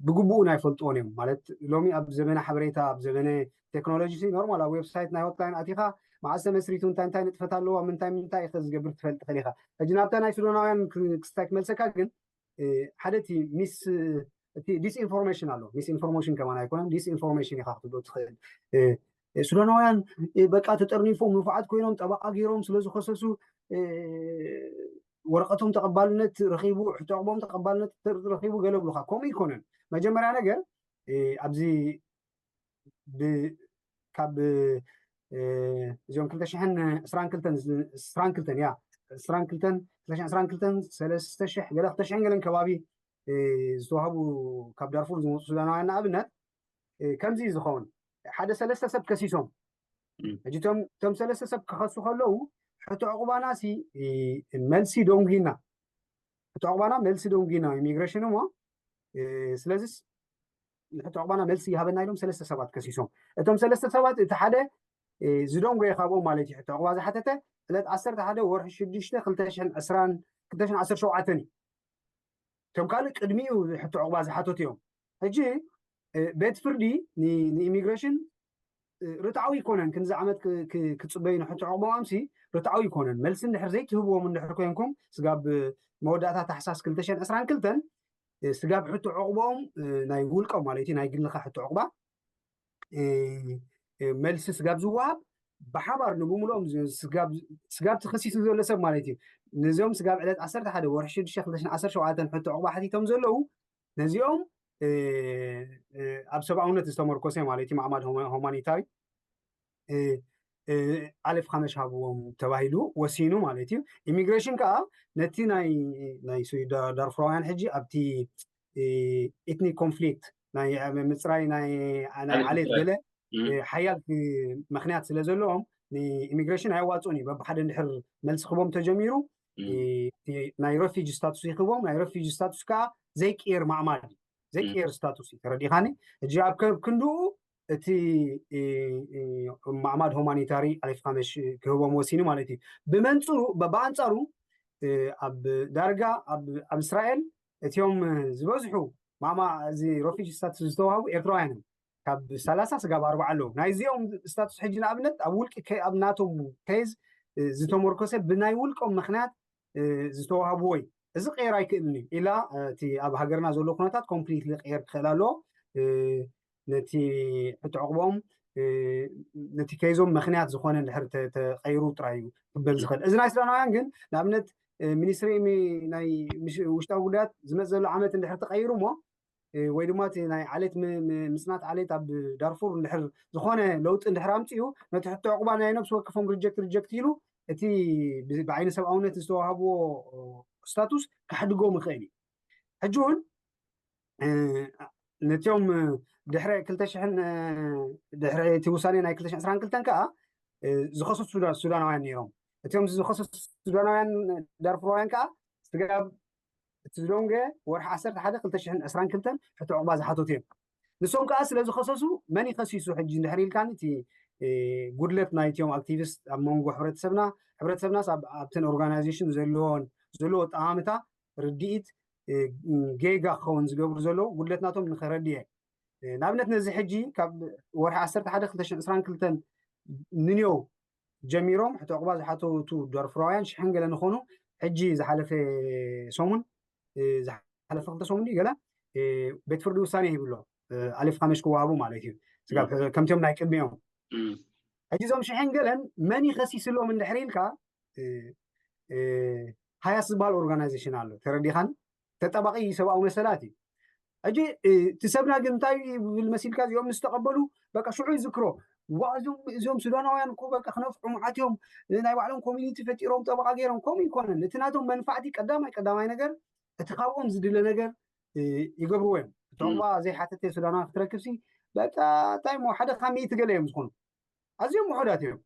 ብግቡኡ ናይ ፈልጥዎን እዮም ማለት ሎሚ ኣብ ዘመነ ሓበሬታ ኣብ ዘመነ ቴክኖሎጂ ኖርማል ኣብ ዌብሳይት ናይ ሆትላይን ኣቲኻ መዓዝ ተመስሪቱ እንታይ እንታይ ንጥፈት ኣለዎ ምንታይ ምንታይ ኢኸ ዝገብር ትፈልጥ ኸሊኻ ሕጂ ናብታ ናይ ሱዳናውያን ክስታይ ክመልሰካ ግን ሓደ እቲ ሚስ እቲ ዲስኢንፎርሜሽን ኣሎ ሚስኢንፎርሜሽን ከማን ኣይኮነን ዲስኢንፎርሜሽን ኢኻ ክትብሎ ትኽእል ሱዳናውያን በቃ ተጠርኒፎም ንፉዓት ኮይኖም ጠበቃ ገይሮም ስለ ዝኸሰሱ ወረቀቶም ተቐባልነት ረኺቡ ሕቶ ዕቕቦም ተቐባልነት ረኺቡ ገለ ብሉኻ ከምኡ ይኮነን መጀመርያ ነገር ኣብዚ ካብ እዚኦም ክልተ ሽሕን ዕስራን ክልተን ዕስራን ክልተን ያ ዕስራን ክልተን ክልተ ሽሕን ዕስራን ክልተን ሰለስተ ሽሕ ገለ ክልተ ሽሕን ገለን ከባቢ ዝተዋህቡ ካብ ዳርፉር ዝመፁ ሱዳናውያን ንኣብነት ከምዚ እዩ ዝኸውን ሓደ ሰለስተ ሰብ ከሲሶም ሕጂ እቶም ሰለስተ ሰብ ክኸሱ ከለዉ ሕቶ ዕቑባና ሲ መልሲ ደንጉና ሕቶ ዕቑባና መልሲ ደንጉና ኢሚግሬሽን እሞ ስለዚስ ንሕቶ ዕቑባና መልሲ ይሃበና ኢሎም ሰለስተ ሰባት ከሲሶም እቶም ሰለስተ ሰባት እቲ ሓደ ዝደንጎየ ካብኦም ማለት እዩ ሕቶ ዕቑባ ዝሓተተ ዕለት ዓሰርተ ሓደ ወርሒ ሽዱሽተ ክልተ ሽሕን ዕስራን ክልተ ሽሕን ዓሰርተ ሸውዓተን እዩ እቶም ካልእ ቅድሚኡ ሕቶ ዕቑባ ዝሓተቱ እዮም ሕጂ ቤት ፍርዲ ንኢሚግሬሽን ርትዓዊ ይኮነን ክንዚ ዓመት ክፅበዩ ንሕቶ ዕቑቦም ሲ ርትዓዊ ይኮነን መልሲ እንድሕር ዘይትህብዎም እንድሕር ኮንኩም ስጋብ መወዳእታ ታሕሳስ ክልተ ሽሕን ዕስራን ክልተን ስጋብ ሕቶ ዕቑቦም ናይ ውልቆም ማለት እዩ ናይ ግልኻ ሕቶ ዕቑባ መልሲ ስጋብ ዝወሃብ ብሓባር ንብምልኦም ስጋብ ተኸሲሱ ዘሎ ሰብ ማለት እዩ ነዚኦም ስጋብ ዕለት ዓሰርተ ሓደ ወርሒ ሽዱሽተ ክልተ ሽሕን ዓሰርተ ሸውዓተን ሕቶ ዕቑባ ሓቲቶም ዘለዉ ነዚኦም ኣብ ሰብኣውነት ዝተመርኮሰ ማለት እዩ ማዕማድ ሆማኒታሪ ኣሌፍ ካመሽ ሃብዎም ተባሂሉ ወሲኑ ማለት እዩ ኢሚግሬሽን ከዓ ነቲ ናይ ናይ ዳርፉራውያን ሕጂ ኣብቲ ኤትኒክ ኮንፍሊክት ናይ ምፅራይ ናይ ዓሌት ገለ ሓያል ምክንያት ስለ ዘለዎም ንኢሚግሬሽን ኣየዋፅኡን እዩ በብሓደ እንድሕር መልሲ ክቦም ተጀሚሩ ናይ ረፊጂ ስታቱስ ይክቦም ናይ ረፊጂ ስታቱስ ከዓ ዘይቅየር ማዕማድ እዩ ዘይቅየር ስታቱስ እዩ ተረዲኻኒ እጂ ኣብ ክንድኡ እቲ ማዕማድ ሆማኒታሪ ኣሊፍ ካመሽ ክህቦም ወሲኑ ማለት እዩ ብመንፅሩ ብኣንፃሩ ኣብ ዳርጋ ኣብ እስራኤል እቲኦም ዝበዝሑ ማማ እዚ ረፊጂ ስታቱስ ዝተዋህቡ ኤርትራውያን እዮም ካብ ሰላሳ ስጋብ ኣርባዓ ኣለዉ ናይዚኦም ስታቱስ ሕጂ ንኣብነት ኣብ ውልቂ ኣብ ናቶም ከይዝ ዝተመርኮሰ ብናይ ውልቆም ምክንያት ዝተዋህብዎ እዩ እዚ ቀየር ኣይክእልን እዩ ኢላ እቲ ኣብ ሃገርና ዘሎ ኩነታት ኮምፕሊትሊ ቀየር ክኽእል ኣለዎ ነቲ ሕቶ ዕቑቦም ነቲ ከይዞም ምክንያት ዝኾነ እንድሕር ተቀይሩ ጥራይ እዩ ክበል ዝኽእል። እዚ ናይ ሱዳናውያን ግን ንኣብነት ሚኒስትሪ ናይ ውሽጣዊ ጉዳያት ዝመፅ ዘሎ ዓመት እንድሕር ተቀይሩ እሞ ወይ ድማ ናይ ዓሌት ምፅናት ዓሌት ኣብ ዳርፉር እንድሕር ዝኾነ ለውጢ እንድሕር ኣምፅኡ ነቲ ሕቶ ዕቑባ ናይ ነብሲ ወከፎም ሪጀክት ሪጀክት ኢሉ እቲ ብዓይኒ ሰብኣውነት ዝተዋህብዎ ስታቱስ ክሕድጎም ይኽእል እዩ። ሕጂ እውን ነቲኦም ድሕሪ ክልተ ሽሕን ድሕሪ እቲ ውሳኔ ናይ ክልተ ሽሕን ዕስራን ክልተን ከዓ ዝኸሰሱ ሱዳናውያን ነይሮም። እቲኦም ዝኸሰሱ ሱዳናውያን ዳርፉራውያን ከዓ ስጋብ እቲ ዝደንገ ወርሒ ዓሰርተ ሓደ ክልተ ሽሕን ዕስራን ክልተን ሕቶ ዕቑባ ዝሓተቱ እዮም። ንሶም ከዓ ስለ ዝኸሰሱ መን ይኸሲሱ ሕጂ እንድሕር ኢልካኒ እቲ ጉድለት ናይቲኦም ኣክቲቪስት ኣብ መንጎ ሕብረተሰብና ሕብረተሰብናስ ኣብተን ኦርጋናይዜሽን ዘለዎን ዘለዎ ጠማምታ ርድኢት ጌጋ ክኸውን ዝገብሩ ዘለዉ ጉድለት ናቶም ንኸረድእ እየ። ንኣብነት ነዚ ሕጂ ካብ ወርሒ ዓሰርተ ሓደ ክልተ ሽሕን ዕስራን ክልተን ንንዮ ጀሚሮም ሕቶ ዕቑባ ዝሓተቱ ዳርፉራውያን ሽሕን ገለ ንኾኑ ሕጂ ዝሓለፈ ሰሙን ዝሓለፈ ክልተ ሰሙን ገለ ቤት ፍርዲ ውሳኔ ሂብሎ ኣሊፍ ካመሽ ክወሃቡ ማለት እዩ። ስጋብ ከምቲኦም ናይ ቅድሚኦም ሕጂ እዞም ሽሕን ገለን መን ይኸሲስሎም እንድሕር ኢልካ ሃያስ ዝበሃል ኦርጋናይዜሽን ኣሎ ተረዲኻን ተጣባቂ ሰብኣዊ መሰላት እዩ። ሕጂ እቲ ሰብና ግን እንታይ ይብል መሲልካ እዚኦም ምስ ተቐበሉ በቃ ሽዑ ይዝክሮ ዋ እዞም እዚኦም ሱዳናውያን እኮ በቃ ክነፍዑ መዓት እዮም ናይ ባዕሎም ኮሚኒቲ ፈጢሮም ጠበቃ ገይሮም ከምኡ ይኮነን እቲ ናቶም መንፋዕቲ ቀዳማይ ቀዳማይ ነገር እቲ ካብኦም ዝድለ ነገር ይገብርዎ እዮም። እቶም ዘይሓተተ ሱዳናዊ ክትረክብሲ በቃ እንታይ ሞ ሓደ ካብ ሚእቲ ገለ እዮም ዝኾኑ ኣዝዮም ውሑዳት እዮም።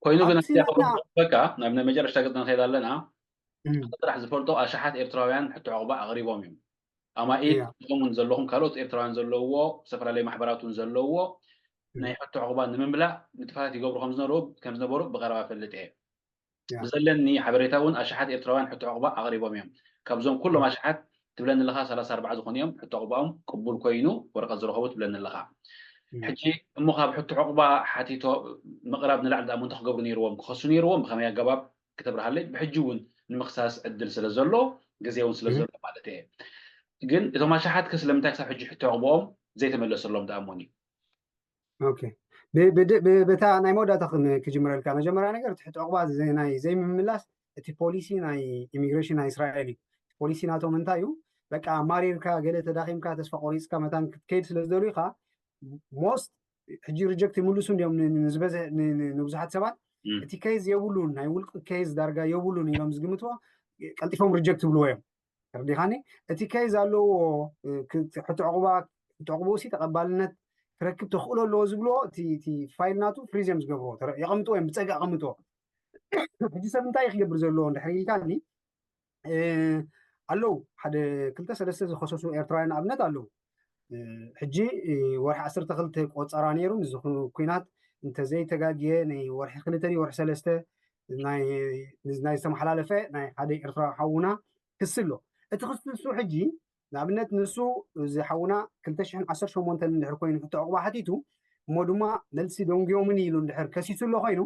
ኮይኑ ግን በቃ ናብ ናይ መጨረሽታ ገጽ ንኸይድ ኣለና ጥራሕ ዝፈልጦ ኣሽሓት ኤርትራውያን ሕቶ ዕቑባ ኣቕሪቦም እዮም። ኣማኢት ከምኡን ዘለኹም ካልኦት ኤርትራውያን ዘለውዎ ዝተፈላለዩ ማሕበራት እውን ዘለውዎ ናይ ሕቶ ዕቑባ ንምምላእ ንጥፈታት ይገብሩ ከምዝነበሩ ብቐረባ ፈልጥ እየ። ብዘለኒ ሓበሬታ እውን ኣሽሓት ኤርትራውያን ሕቶ ዕቑባ ኣቕሪቦም እዮም። ካብዞም ኩሎም ኣሽሓት ትብለኒ ኣለኻ ሰላሳ ኣርባዓ ዝኾኑ እዮም ሕቶ ዕቑባኦም ቅቡል ኮይኑ ወረቐት ዝረኸቡ ትብለኒ ኣለኻ። ሕጂ እሞ ካብ ሕቶ ዕቑባ ሓቲቶ ምቕራብ ንላዕሊ ደኣ ምንታይ ክገብሩ ነይርዎም ክኸሱ ነይርዎም ብኸመይ ኣገባብ ክተብርሃለይ ብሕጂ እውን ንምኽሳስ ዕድል ስለ ዘሎ ግዜ እውን ስለ ዘሎ ማለት እየ። ግን እቶም ኣሽሓት ከ ስለምንታይ ክሳብ ሕጂ ሕቶ ዕቑባኦም ዘይተመለሰሎም ደኣ እሞኒ? ኦኬ በታ ናይ መወዳእታ ክጅምረልካ መጀመርያ ነገር ትሕቲ ዕቑባ ናይ ዘይምምላስ እቲ ፖሊሲ ናይ ኢሚግሬሽን ናይ እስራኤል እዩ። ፖሊሲ ናቶም እንታይ እዩ? በቃ ማሪርካ ገለ ተዳኺምካ ተስፋ ቆሪፅካ መታን ክትከይድ ስለ ዝደልዩ ኢኻ ሞስት ሕጂ ሪጀክት ይምልሱ እንዲዮም ንብዙሓት ሰባት እቲ ኬዝ የብሉን ናይ ውልቂ ኬዝ ዳርጋ የብሉን ኢሎም ዝግምትዎ ቀልጢፎም ሪጀክት ይብልዎ እዮም። ተረዲኻኒ? እቲ ኬዝ ኣለዎ ሕቶ ዕቑባ ሕቶ ዕቑብኡ ሲ ተቐባልነት ክረክብ ተኽእሎ ኣለዎ ዝብልዎ እቲ ፋይል ናቱ ፍሪዝ እዮም ዝገብርዎ የቐምጥዎ እዮም ብፀጋ ኣቐምጥዎ። ሕጂ ሰብ እንታይ ክገብር ዘለዎ እንድሕር ኢልካኒ ኣለዉ ሓደ ክልተ ሰለስተ ዝኸሰሱ ኤርትራውያን ኣብነት ኣለዉ። ሕጂ ወርሒ ዓሰርተ ክልተ ቆፀራ ነይሩ እዚ ኩናት እንተዘይተጋግየ ናይ ወርሒ ክልተ ወርሒ ሰለስተ ናይ ዝተመሓላለፈ ናይ ሓደ ኤርትራዊ ሓውና ክሲ ኣሎ። እቲ ክሲ ንሱ ሕጂ ንኣብነት ንሱ እዚ ሓውና ክልተ ሽሕን ዓሰርተ ሸሞንተን እንድሕር ኮይኑ ሕቶ ዕቑባ ሓቲቱ እሞ ድማ መልሲ ደንጉዮምኒ ኢሉ እንድሕር ከሲሱ ኣሎ ኮይኑ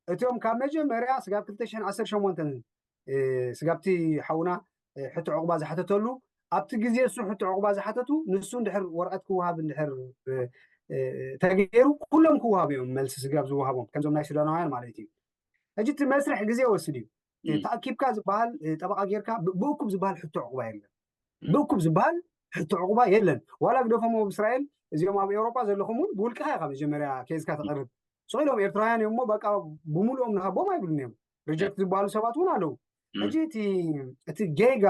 እቶም ካብ መጀመርያ ስጋብ ክልተ ሽሕን ዓሰርተ ሸሞንተን ስጋብቲ ሓውና ሕቶ ዕቑባ ዝሓተተሉ ኣብቲ ግዜ እሱ ሕቶ ዕቑባ ዝሓተቱ ንሱ እንድሕር ወረቐት ክወሃብ እንድሕር ተገይሩ ኩሎም ክወሃቡ እዮም መልሲ ስጋብ ዝወሃቦም ከምዞም ናይ ሱዳናውያን ማለት እዩ። ሕጂ እቲ መስርሕ ግዜ ወስድ እዩ። ተኣኪብካ ዝበሃል ጠበቃ ጌርካ ብእኩብ ዝበሃል ሕቶ ዕቑባ የለን። ብእኩብ ዝበሃል ሕቶ ዕቑባ የለን። ዋላ ግደፎም ኣብ እስራኤል እዚኦም ኣብ ኤውሮጳ ዘለኹም እውን ብውልቅኻ ኢኻ መጀመርያ ኬዝካ ተቕርብ። ስቕ ኢሎም ኤርትራውያን እዮም እሞ በቃ ብምሉኦም ንሃቦም ኣይብሉን እዮም። ሪጀክት ዝበሃሉ ሰባት እውን ኣለዉ። ሕጂ እቲ ጌጋ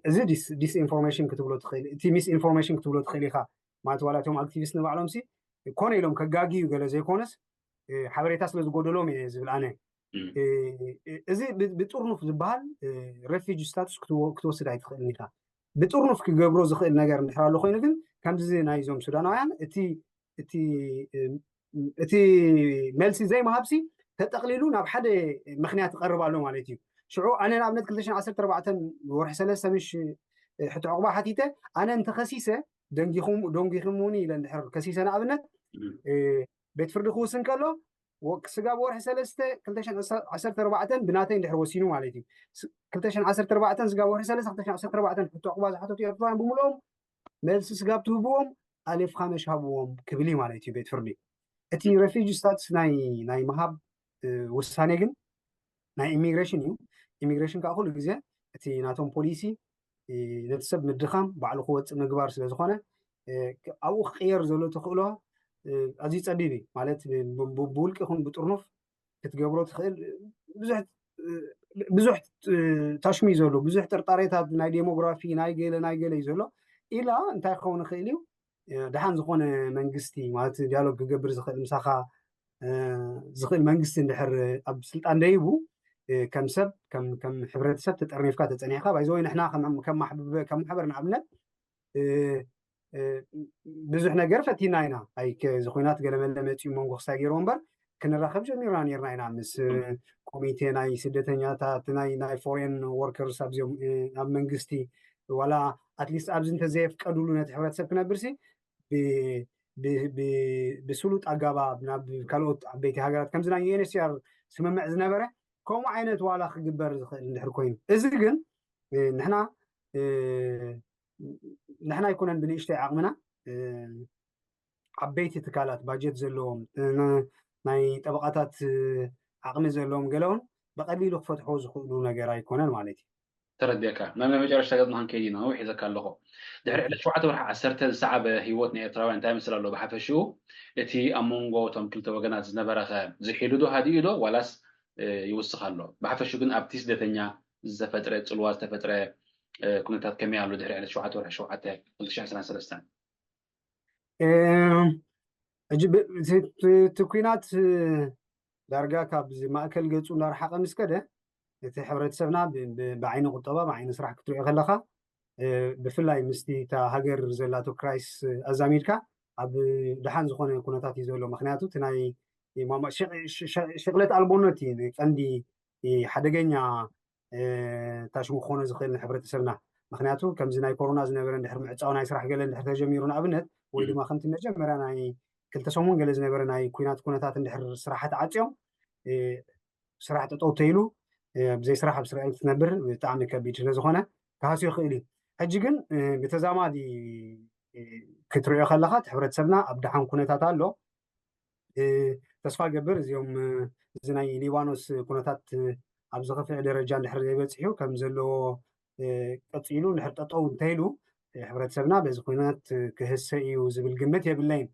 እዚ ዲስኢንፎርሜሽን ክትብሎ ትኽእል እቲ ሚስ ኢንፎርሜሽን ክትብሎ ትኽእል ኢኻ ማለት ዋላ እቶም ኣክቲቪስት ንባዕሎም ሲ ኮነ ኢሎም ከጋግዩ ገለ ዘይኮነስ ሓበሬታ ስለ ዝጎደሎም እየ ዝብል ኣነ። እዚ ብጥርኑፍ ዝበሃል ሬፊጂ ስታቱስ ክትወስድ ኣይትኽእልን ኢኻ። ብጥርኑፍ ክገብሮ ዝኽእል ነገር እንድሕር ኣሎ ኮይኑ ግን ከምዚ ናይዞም ሱዳናውያን እቲ እቲ እቲ መልሲ ዘይምሃብሲ ተጠቕሊሉ ናብ ሓደ ምክንያት ይቐርብ ኣሎ ማለት እዩ። ሽዑ ኣነ ንኣብነት ክልተ ሽሕን ዓሰርተ ኣርባዕተን ወርሒ ሰለስተ ምሽ ሕቶ ዕቑባ ሓቲተ ኣነ እንተኸሲሰ ደንጊኹም ደንጊኹምኒ ኢለ እንድሕር ከሲሰ ንኣብነት ቤት ፍርዲ ክውስን ከሎ ስጋብ ወርሒ ሰለስተ ክልተ ሽሕን ዓሰርተ ኣርባዕተን ብናተይ እንድሕር ወሲኑ ማለት እዩ። ክልተ ሽሕን ዓሰርተ ኣርባዕተን ስጋብ ወርሒ ሰለስተ ክልተ ሽሕን ዓሰርተ ኣርባዕተን ሕቶ ዕቑባ ዝሓተቱ ኤርትራውያን ብምልኦም መልሲ ስጋብ ትህብዎም ኣሌፍ ኻመሽ ሃብዎም ክብል እዩ ማለት እዩ ቤት ፍርዲ። እቲ ሬፊጂ ስታትስ ናይ ናይ ምሃብ ውሳኔ ግን ናይ ኢሚግሬሽን እዩ። ኢሚግሬሽን ከዓ ኩሉ ግዜ እቲ ናቶም ፖሊሲ ነቲ ሰብ ምድኻም ባዕሉ ክወፅእ ምግባር ስለ ዝኾነ ኣብኡ ክቅየር ዘሎ ተኽእሎ ኣዝዩ ፀቢብ እዩ። ማለት ብውልቂ ይኹን ብጥርኑፍ ክትገብሮ ትኽእል ብዙሕ ብዙሕ ታሽሚ እዩ ዘሎ፣ ብዙሕ ጥርጣሬታት ናይ ዴሞግራፊ ናይ ገለ ናይ ገለ እዩ ዘሎ። ኢላ እንታይ ክኸውን ይኽእል እዩ? ደሓን ዝኾነ መንግስቲ ማለት ዲያሎግ ክገብር ዝኽእል ምሳኻ ዝኽእል መንግስቲ እንድሕር ኣብ ስልጣን ደይቡ ከም ሰብ ከም ሕብረተሰብ ተጠርኒፍካ ተፀኒሕካ ባይዘወይ ንሕና ከም ማሕበር ንኣብነት ብዙሕ ነገር ፈቲና ኢና። ኣይ እዚ ኩናት ገለመለ መፂኡ መንጎ ክሳይ ገይርዎ እምበር ክንራኸብ ጀሚርና ነርና ኢና ምስ ኮሚቴ ናይ ስደተኛታት ናይ ናይ ፎሬን ወርከርስ ኣብዚኦም ኣብ መንግስቲ ዋላ ኣትሊስት ኣብዚ እንተዘየፍቀዱሉ ነቲ ሕብረተሰብ ክነብርሲ ብስሉጥ ኣጋባብ ናብ ካልኦት ዓበይቲ ሃገራት ከምዚ ናይ ዩኤንኤችሲኣር ስምምዕ ዝነበረ ከምኡ ዓይነት ዋላ ክግበር ዝኽእል እንድሕር ኮይኑ እዚ ግን ንሕና ንሕና ኣይኮነን ብንእሽተይ ዓቕምና ዓበይቲ ትካላት ባጀት ዘለዎም ናይ ጠበቃታት ዓቕሚ ዘለዎም ገለውን ብቀሊሉ ክፈትሖ ዝኽእሉ ነገር ኣይኮነን ማለት እዩ። ተረዲእካ ናብ ናይ መጨረሽታ ገጽና ክንከይድ ኢና። ነዊሕ ሒዘካ ኣለኹ። ድሕሪ ዕለት ሸውዓተ ወርሒ ዓሰርተ ዝሰዓበ ህይወት ናይ ኤርትራውያን እንታይ ይመስል ኣሎ? ብሓፈሽኡ እቲ ኣብ መንጎ እቶም ክልተ ወገናት ዝነበረ ከ ዝሒሉ ዶ ሃዲኡ ዶ ዋላስ ይውስኽ ኣሎ? ብሓፈሽኡ ግን ኣብቲ ስደተኛ ዝተፈጥረ ጽልዋ ዝተፈጥረ ኩነታት ከመይ ኣሎ ድሕሪ ዕለት ሸውዓተ ወርሒ ሸውዓተ ክልተ ሽሕን ዕስራን ሰለስተን? ሕጂ እቲ ኩናት ዳርጋ ካብ ማእከል ገጹ እንዳረሓቐ ምስ ከደ እቲ ሕብረተሰብና ብዓይኒ ቁጠባ ብዓይኒ ስራሕ ክትሪኦ ከለካ ብፍላይ ምስቲ እታ ሃገር ዘላቶ ክራይስ ኣዛሚድካ ኣብ ደሓን ዝኾነ ኩነታት እዩ ዘሎ። ምክንያቱ እቲ ናይ ሽቕለት ኣልቦነት እዩ ቀንዲ ሓደገኛ ታሽሙ ክኾኖ ዝኽእል ንሕብረተሰብና። ምክንያቱ ከምዚ ናይ ኮሮና ዝነበረ እንድሕር ምዕፃው ናይ ስራሕ ገለ እንድሕር ተጀሚሩ ንኣብነት ወይ ድማ ከምቲ መጀመርያ ናይ ክልተ ሰሙን ገለ ዝነበረ ናይ ኩናት ኩነታት እንድሕር ስራሓት ዓፅዮም ስራሕ ጠጠው ተይሉ ብዘይ ስራሕ ኣብ እስራኤል ክትነብር ብጣዕሚ ከቢድ ስለዝኾነ ክሃስዮ ይኽእል እዩ። ሕጂ ግን ብተዛማዲ ክትሪኦ ከለካ እቲ ሕብረተሰብና ኣብ ደሓን ኩነታት ኣሎ። ተስፋ ገብር እዚኦም እዚ ናይ ሊባኖስ ኩነታት ኣብ ዝኸፍዐ ደረጃ እንድሕር ዘይበፅሑ ከም ዘለዎ ቀፂሉ እንድሕር ጠጠው እንተይሉ ሕብረተሰብና በዚ ኩነት ክህሰ እዩ ዝብል ግምት የብለይን።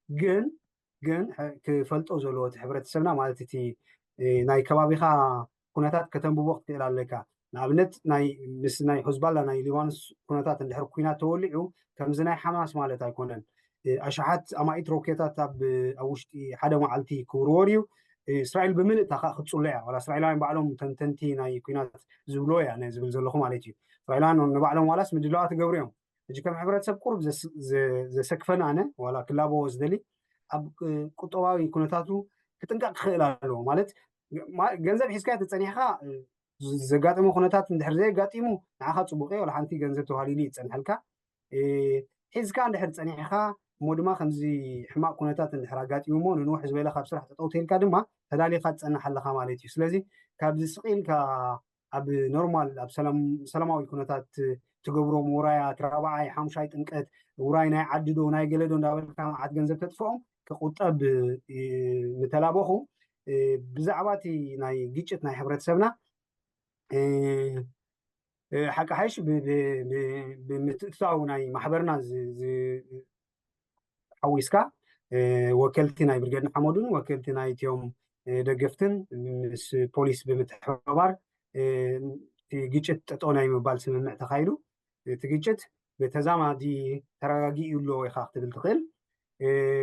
ግን ግን ክፈልጦ ዘለዎ እቲ ሕብረተሰብና ማለት እቲ ናይ ከባቢኻ ኩነታት ከተንብቦ ክትክእል ኣለካ። ንኣብነት ናይ ምስ ናይ ሑዝባላ ናይ ሊባኖስ ኩነታት እንድሕር ኩናት ተወሊዑ ከምዚ ናይ ሓማስ ማለት ኣይኮነን። ኣሽሓት ኣማኢት ሮኬታት ኣብ ኣብ ውሽጢ ሓደ መዓልቲ ክውርወር እዩ። እስራኤል ብምልእታ ከዓ ክትፅሎ እያ። ዋላ እስራኤላውያን ባዕሎም ተንተንቲ ናይ ኩናት ዝብሎ እያ ዝብል ዘለኹ ማለት እዩ። እስራኤላውያን ንባዕሎም ዋላስ ምድላዋ ትገብሩ እዮም። ሕጂ ከም ሕብረተሰብ ቁሩብ ዘሰክፈን ኣነ ዋላ ክላበዎ ዝደሊ ኣብ ቁጠባዊ ኩነታቱ ክጥንቀቅ ክኽእል ኣለዎ። ማለት ገንዘብ ሒዝካ ተፀኒሕካ ዘጋጠመ ኩነታት እንድሕር ዘየጋጢሙ ንዓኻ ፅቡቅ እዩ። ዋላ ሓንቲ ገንዘብ ተዋሊሉ ይፀንሐልካ ሒዝካ እንድሕር ፀኒሕካ እሞ ድማ ከምዚ ሕማቅ ኩነታት እንድሕር ኣጋጢሙ እሞ ንንውሕ ዝበለ ካብ ስራሕ ጠጠው ተልካ ድማ ተላሊካ ትፀንሕ ኣለካ ማለት እዩ። ስለዚ ካብዚ ስቂልካ ኣብ ኖርማል ኣብ ሰላማዊ ኩነታት ትገብሮም ውራያት ራብዓይ ሓሙሻይ ጥምቀት ውራይ ናይ ዓዲ ዶ ናይ ገለ ዶ እንዳበልካ መዓት ገንዘብ ተጥፍኦም ክቁጠብ ምተላበኹ ብዛዕባ እቲ ናይ ግጭት ናይ ሕብረተሰብና ሓቂ ሓይሽ ብምትእትታው ናይ ማሕበርና ሓዊስካ ወከልቲ ናይ ብርጌድ ንሓመዱን ወከልቲ ናይትዮም ደገፍትን ምስ ፖሊስ ብምትሕባባር ግጭት ጠጠው ናይ ምባል ስምምዕ ተካይዱ። እቲ ግጭት ብተዛማዲ ተረጋጊኡ ኣሎ ኢካ ክትብል ትኽእል።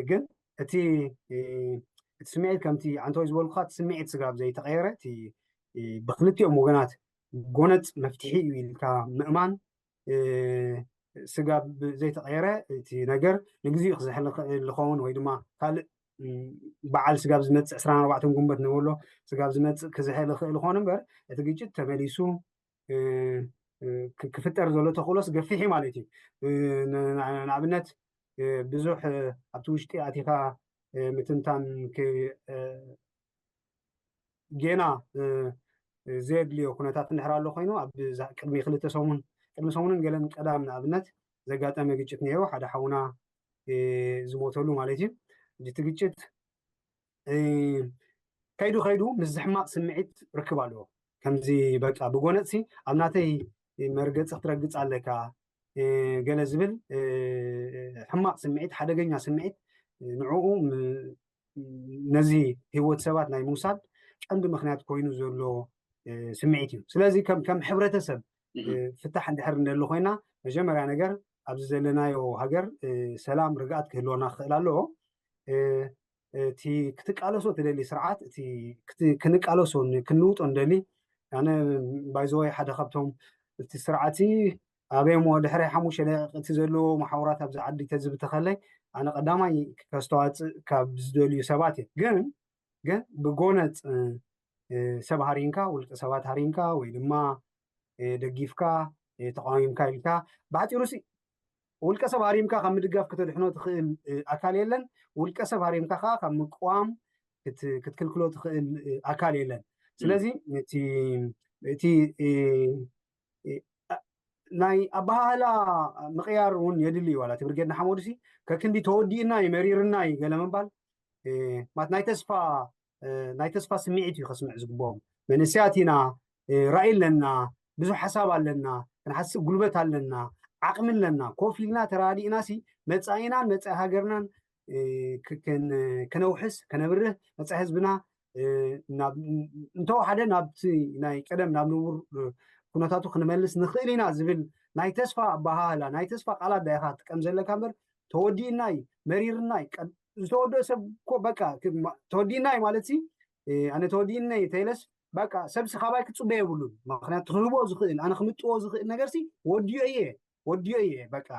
ግን እቲ እቲ ስምዒት ከምቲ ዓንተወይ ዝበልኩካ እቲ ስምዒት ስጋብ ዘይተቀየረ እቲ ብክልቲኦም ወገናት ጎነፅ መፍትሒ እዩ ኢልካ ምእማን ስጋብ ዘይተቀየረ እቲ ነገር ንግዚኡ ክዝሕል ይኽእል ዝኸውን ወይ ድማ ካልእ በዓል ስጋብ ዝመፅእ ዕስራን ኣርባዕተን ጉንበት ንበሎ ስጋብ ዝመፅእ ክዝሕል ይኽእል ይኾን እምበር እቲ ግጭት ተመሊሱ ክፍጠር ዘሎ ተኽእሎስ ገፊሕ ማለት እዩ። ንኣብነት ብዙሕ ኣብቲ ውሽጢ ኣቲኻ ምትንታን ጌና ዘየድልዮ ኩነታት እንድሕር ኣሎ ኮይኑ ኣብ ቅድሚ ክልተ ሰሙን ቅድሚ ሰሙንን ገለን ቀዳም ንኣብነት ዘጋጠመ ግጭት ነይሩ፣ ሓደ ሓውና ዝሞተሉ ማለት እዩ። እቲ ግጭት ከይዱ ከይዱ ምስዚ ሕማቕ ስምዒት ርክብ ኣለዎ። ከምዚ በቃ ብጎነፅሲ ኣብ ናተይ መርገፂ ክትረግፅ ኣለካ ገለ ዝብል ሕማቕ ስምዒት፣ ሓደገኛ ስምዒት ንዕኡ ነዚ ህይወት ሰባት ናይ ምውሳድ ቀንዲ ምክንያት ኮይኑ ዘሎ ስምዒት እዩ። ስለዚ ከም ከም ሕብረተሰብ ፍታሕ እንድሕር እንደሊ ኮይና፣ መጀመርያ ነገር ኣብዚ ዘለናዮ ሃገር ሰላም ርግኣት ክህልወና ክኽእል ኣለዎ። እቲ ክትቃለሶ ትደሊ ስርዓት፣ እቲ ክንቃለሶ ክንልውጦ እንደሊ፣ ኣነ ባይዘወይ ሓደ ካብቶም እቲ ስርዓት ኣበይ እሞ ድሕሪ ሓሙሽተ ደቂቕ እቲ ዘለዎ መሓውራት ኣብዚ ዓዲ ተዝብተኸለይ፣ ኣነ ቀዳማይ ከስተዋፅእ ካብ ዝደልዩ ሰባት እየ። ግን ግን ብጎነፅ ሰብ ሃሪምካ፣ ውልቀ ሰባት ሃሪምካ ወይ ድማ ደጊፍካ ተቃዊምካ ኢልካ፣ ብሓፂሩ ሲ ውልቀ ሰብ ሃሪምካ ካብ ምድጋፍ ከተድሕኖ ትኽእል ኣካል የለን። ውልቀ ሰብ ሃሪምካ ከዓ ካብ ምቅዋም ክትክልክሎ ትኽእል ኣካል የለን። ስለዚ እቲ ናይ ኣበሃህላ ምቕያር እውን የድሊ እዩ። ዋላ እቲ ብርጌድ ንሓመዱ ሲ ከክንዲ ተወዲእና እዩ፣ መሪርና እዩ ገለ ምባል ማለት ናይ ተስፋ ናይ ተስፋ ስምዒት እዩ ከስምዕ ዝግብኦም። መንእሰያት ኢና፣ ራእይ ኣለና፣ ብዙሕ ሓሳብ ኣለና፣ ክንሓስብ ጉልበት ኣለና፣ ዓቕሚ ኣለና። ኮፍ ኢልና ተራዲእና ሲ መፃኢናን መፃኢ ሃገርናን ከነውሕስ፣ ከነብርህ፣ መፃኢ ህዝብና እንተወሓደ ናብቲ ናይ ቀደም ናብ ንቡር ኩነታቱ ክንመልስ ንኽእል ኢና ዝብል ናይ ተስፋ ኣበሃህላ፣ ናይ ተስፋ ቃላት ዳኢኻ ትጥቀም ዘለካ እምበር ተወዲእና እዩ፣ መሪርና እዩ። ዝተወደኦ ሰብ እኮ በቃ ተወዲእና እዩ ማለት ሲ ኣነ ተወዲእና እዩ ተይለስ በቃ ሰብሲ ካባይ ክፅበ የብሉን። ምክንያቱ ክህቦ ዝኽእል፣ ኣነ ክምጥዎ ዝኽእል ነገር ሲ ወዲዮ እየ፣ ወዲዮ እየ በቃ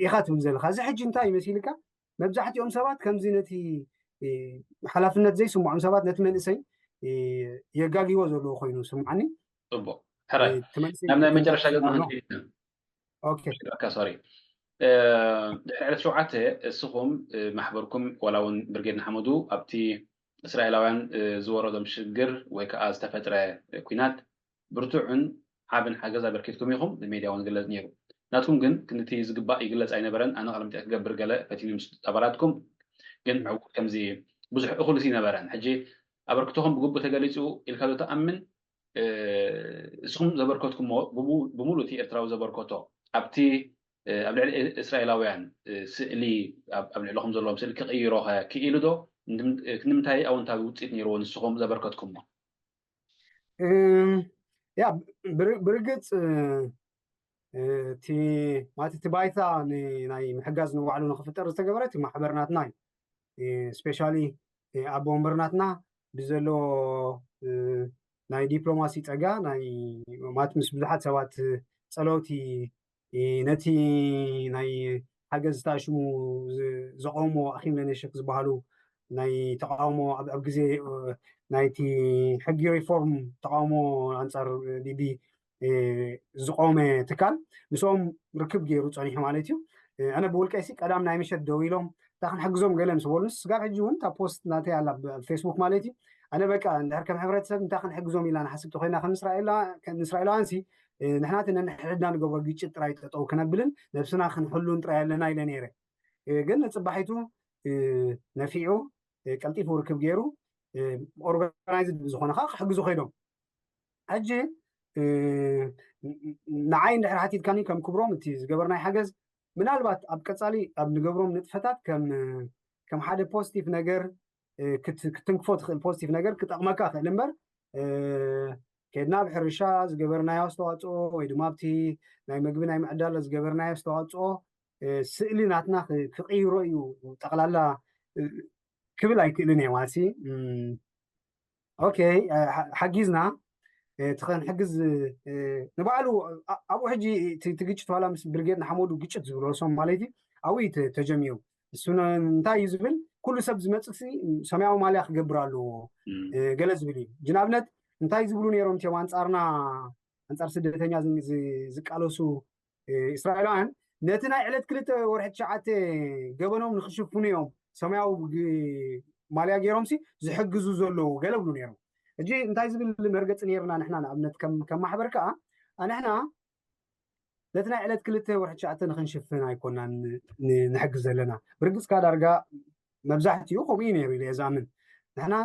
ኢኻ ትብል ዘለካ። እዚ ሕጂ እንታይ ይመሲልካ? መብዛሕትኦም ሰባት ከምዚ ነቲ ሓላፍነት ዘይስምዖም ሰባት ነቲ መንእሰይ የጋግይዎ ዘለዉ ኮይኑ ስምዓኒ። ፅቡቅ ሕራይ ናብ ናይ መጨረሻ ገጽ ንክንከይድ ኢና። ኦኬ ካ ሶሪ ድሕሪ ዕለት ሸውዓተ እስኹም ማሕበርኩም ዋላ እውን ብርጌድ ንሓመዱ ኣብቲ እስራኤላውያን ዝወረዶም ሽግር ወይ ከዓ ዝተፈጥረ ኩናት ብርቱዕን ዓብን ሓገዝ ኣበርኪትኩም ኢኹም። ንሜድያ እውን ዝግለጽ ነይሩ። ናትኩም ግን ክንድቲ ዝግባእ ይግለጽ ኣይነበረን። ኣነ ቃለ መጠይቅ ክገብር ገለ ፈቲኑ ምስ ኣባላትኩም ግን ዕዉት ከምዚ ብዙሕ እኹልስ ይነበረን። ሕጂ ኣበርክቶኹም ብግቡእ ተገሊጹ ኢልካ ዶ ትኣምን? እስኹም ዘበርከትኩሞ ብሙሉእ እቲ ኤርትራዊ ዘበርከቶ ኣብቲ ኣብ ልዕሊ እስራኤላውያን ስእሊ ኣብ ልዕልኹም ዘለዎም ስእሊ ክቕይሮ ክኢሉ ዶ? ንምንታይ ኣውንታዊ ውፅኢት ነይርዎ ንስኹም ዘበርከትኩሞ? ያ ብርግፅ እቲ ማለት እቲ ባይታ ናይ ምሕጋዝ ንባዕሉ ንክፍጠር ዝተገበረ እቲ ማሕበር ናትና እዩ። ስፔሻሊ ኣብ ወንበር ናትና ብዘሎ ናይ ዲፕሎማሲ ፀጋ ናይ ማለት ምስ ብዙሓት ሰባት ፀለውቲ ነቲ ናይ ሓገዝ ዝተኣሽሙ ዘቐውሞ ኣኪም ለነሸክ ዝበሃሉ ናይ ተቃውሞ ኣብ ግዜ ናይቲ ሕጊ ሪፎርም ተቃውሞ ኣንፃር ቢቢ ዝቆመ ትካል ምስኦም ርክብ ገይሩ ፀኒሑ ማለት እዩ። ኣነ ብውልቀይሲ ቀዳም ናይ ምሸት ደው ኢሎም እንታይ ክንሕግዞም ገለ ምስ በሉ ስጋብ ሕጂ እውን እታ ፖስት ናተይ ኣላ ፌስቡክ ማለት እዩ። ኣነ በቃ እንድሕር ከም ሕብረተሰብ እንታይ ክንሕግዞም ኢልና ንሓስብ ተኮይና ከም እስራኤላውያን ሲ ንሕና እቲ ነንሕድሕድና ንገብሮ ግጭት ጥራይ ጠጠው ክነብልን ነብስና ክንሕሉን ጥራይ ኣለና ኢለ ነይረ። ግን ንፅባሒቱ ነፊዑ ቀልጢፉ ርክብ ገይሩ ኦርጋናይዝድ ብዝኾነ ከዓ ክሕግዙ ከይዶም። ሕጂ ንዓይ እንድሕር ሓቲትካኒ ከም ክብሮም እቲ ዝገበርናይ ሓገዝ ምናልባት ኣብ ቀፃሊ ኣብ ንገብሮም ንጥፈታት ከም ሓደ ፖዚቲቭ ነገር ክትትንክፎ ትኽእል ፖዚቲቭ ነገር ክጠቕመካ ክእል እምበር ከድና ኣብ ሕርሻ ዝገበርናዮ ኣስተዋፅኦ ወይ ድማ ኣብቲ ናይ ምግቢ ናይ ምዕዳል ዝገበርናዮ ኣስተዋፅኦ ስእሊ ናትና ክቕይሮ እዩ ጠቕላላ ክብል ኣይክእልን እየ ማለት ኦኬ ሓጊዝና እቲ ከንሕግዝ ንባዕሉ ኣብኡ ሕጂ እቲ ግጭት ዋላ ምስ ብርጌድ ንሓመዱ ግጭት ዝብሎ ሶም ማለት ኣብኡ ተጀሚሩ እሱ እንታይ እዩ ዝብል ኩሉ ሰብ ዝመፅእ ሰማያዊ ማልያ ክገብር ኣለዎ ገለ ዝብል እዩ። ንኣብነት እንታይ ዝብሉ ነይሮም እቲኦም ኣንፃርና ኣንፃር ስደተኛ ዝቃለሱ እስራኤላውያን ነቲ ናይ ዕለት ክልተ ወርሒ ትሽዓተ ገበኖም ንክሽፍኑ እዮም ሰማያዊ ማልያ ገይሮም ሲ ዝሕግዙ ዘለዉ ገለ ብሉ ነይሮም። ሕጂ እንታይ ዝብል መርገፂ ነይርና ንሕና ንኣብነት ከም ማሕበር ከዓ ንሕና ነቲ ናይ ዕለት ክልተ ወርሒ ትሽዓተ ንክንሽፍን ኣይኮናን ን- ንሕግዝ ዘለና። ብርግፅካ ዳርጋ መብዛሕትኡ ከምኡ እዩ ነይሩ ኢለ እየ ዝኣምን። ንሕና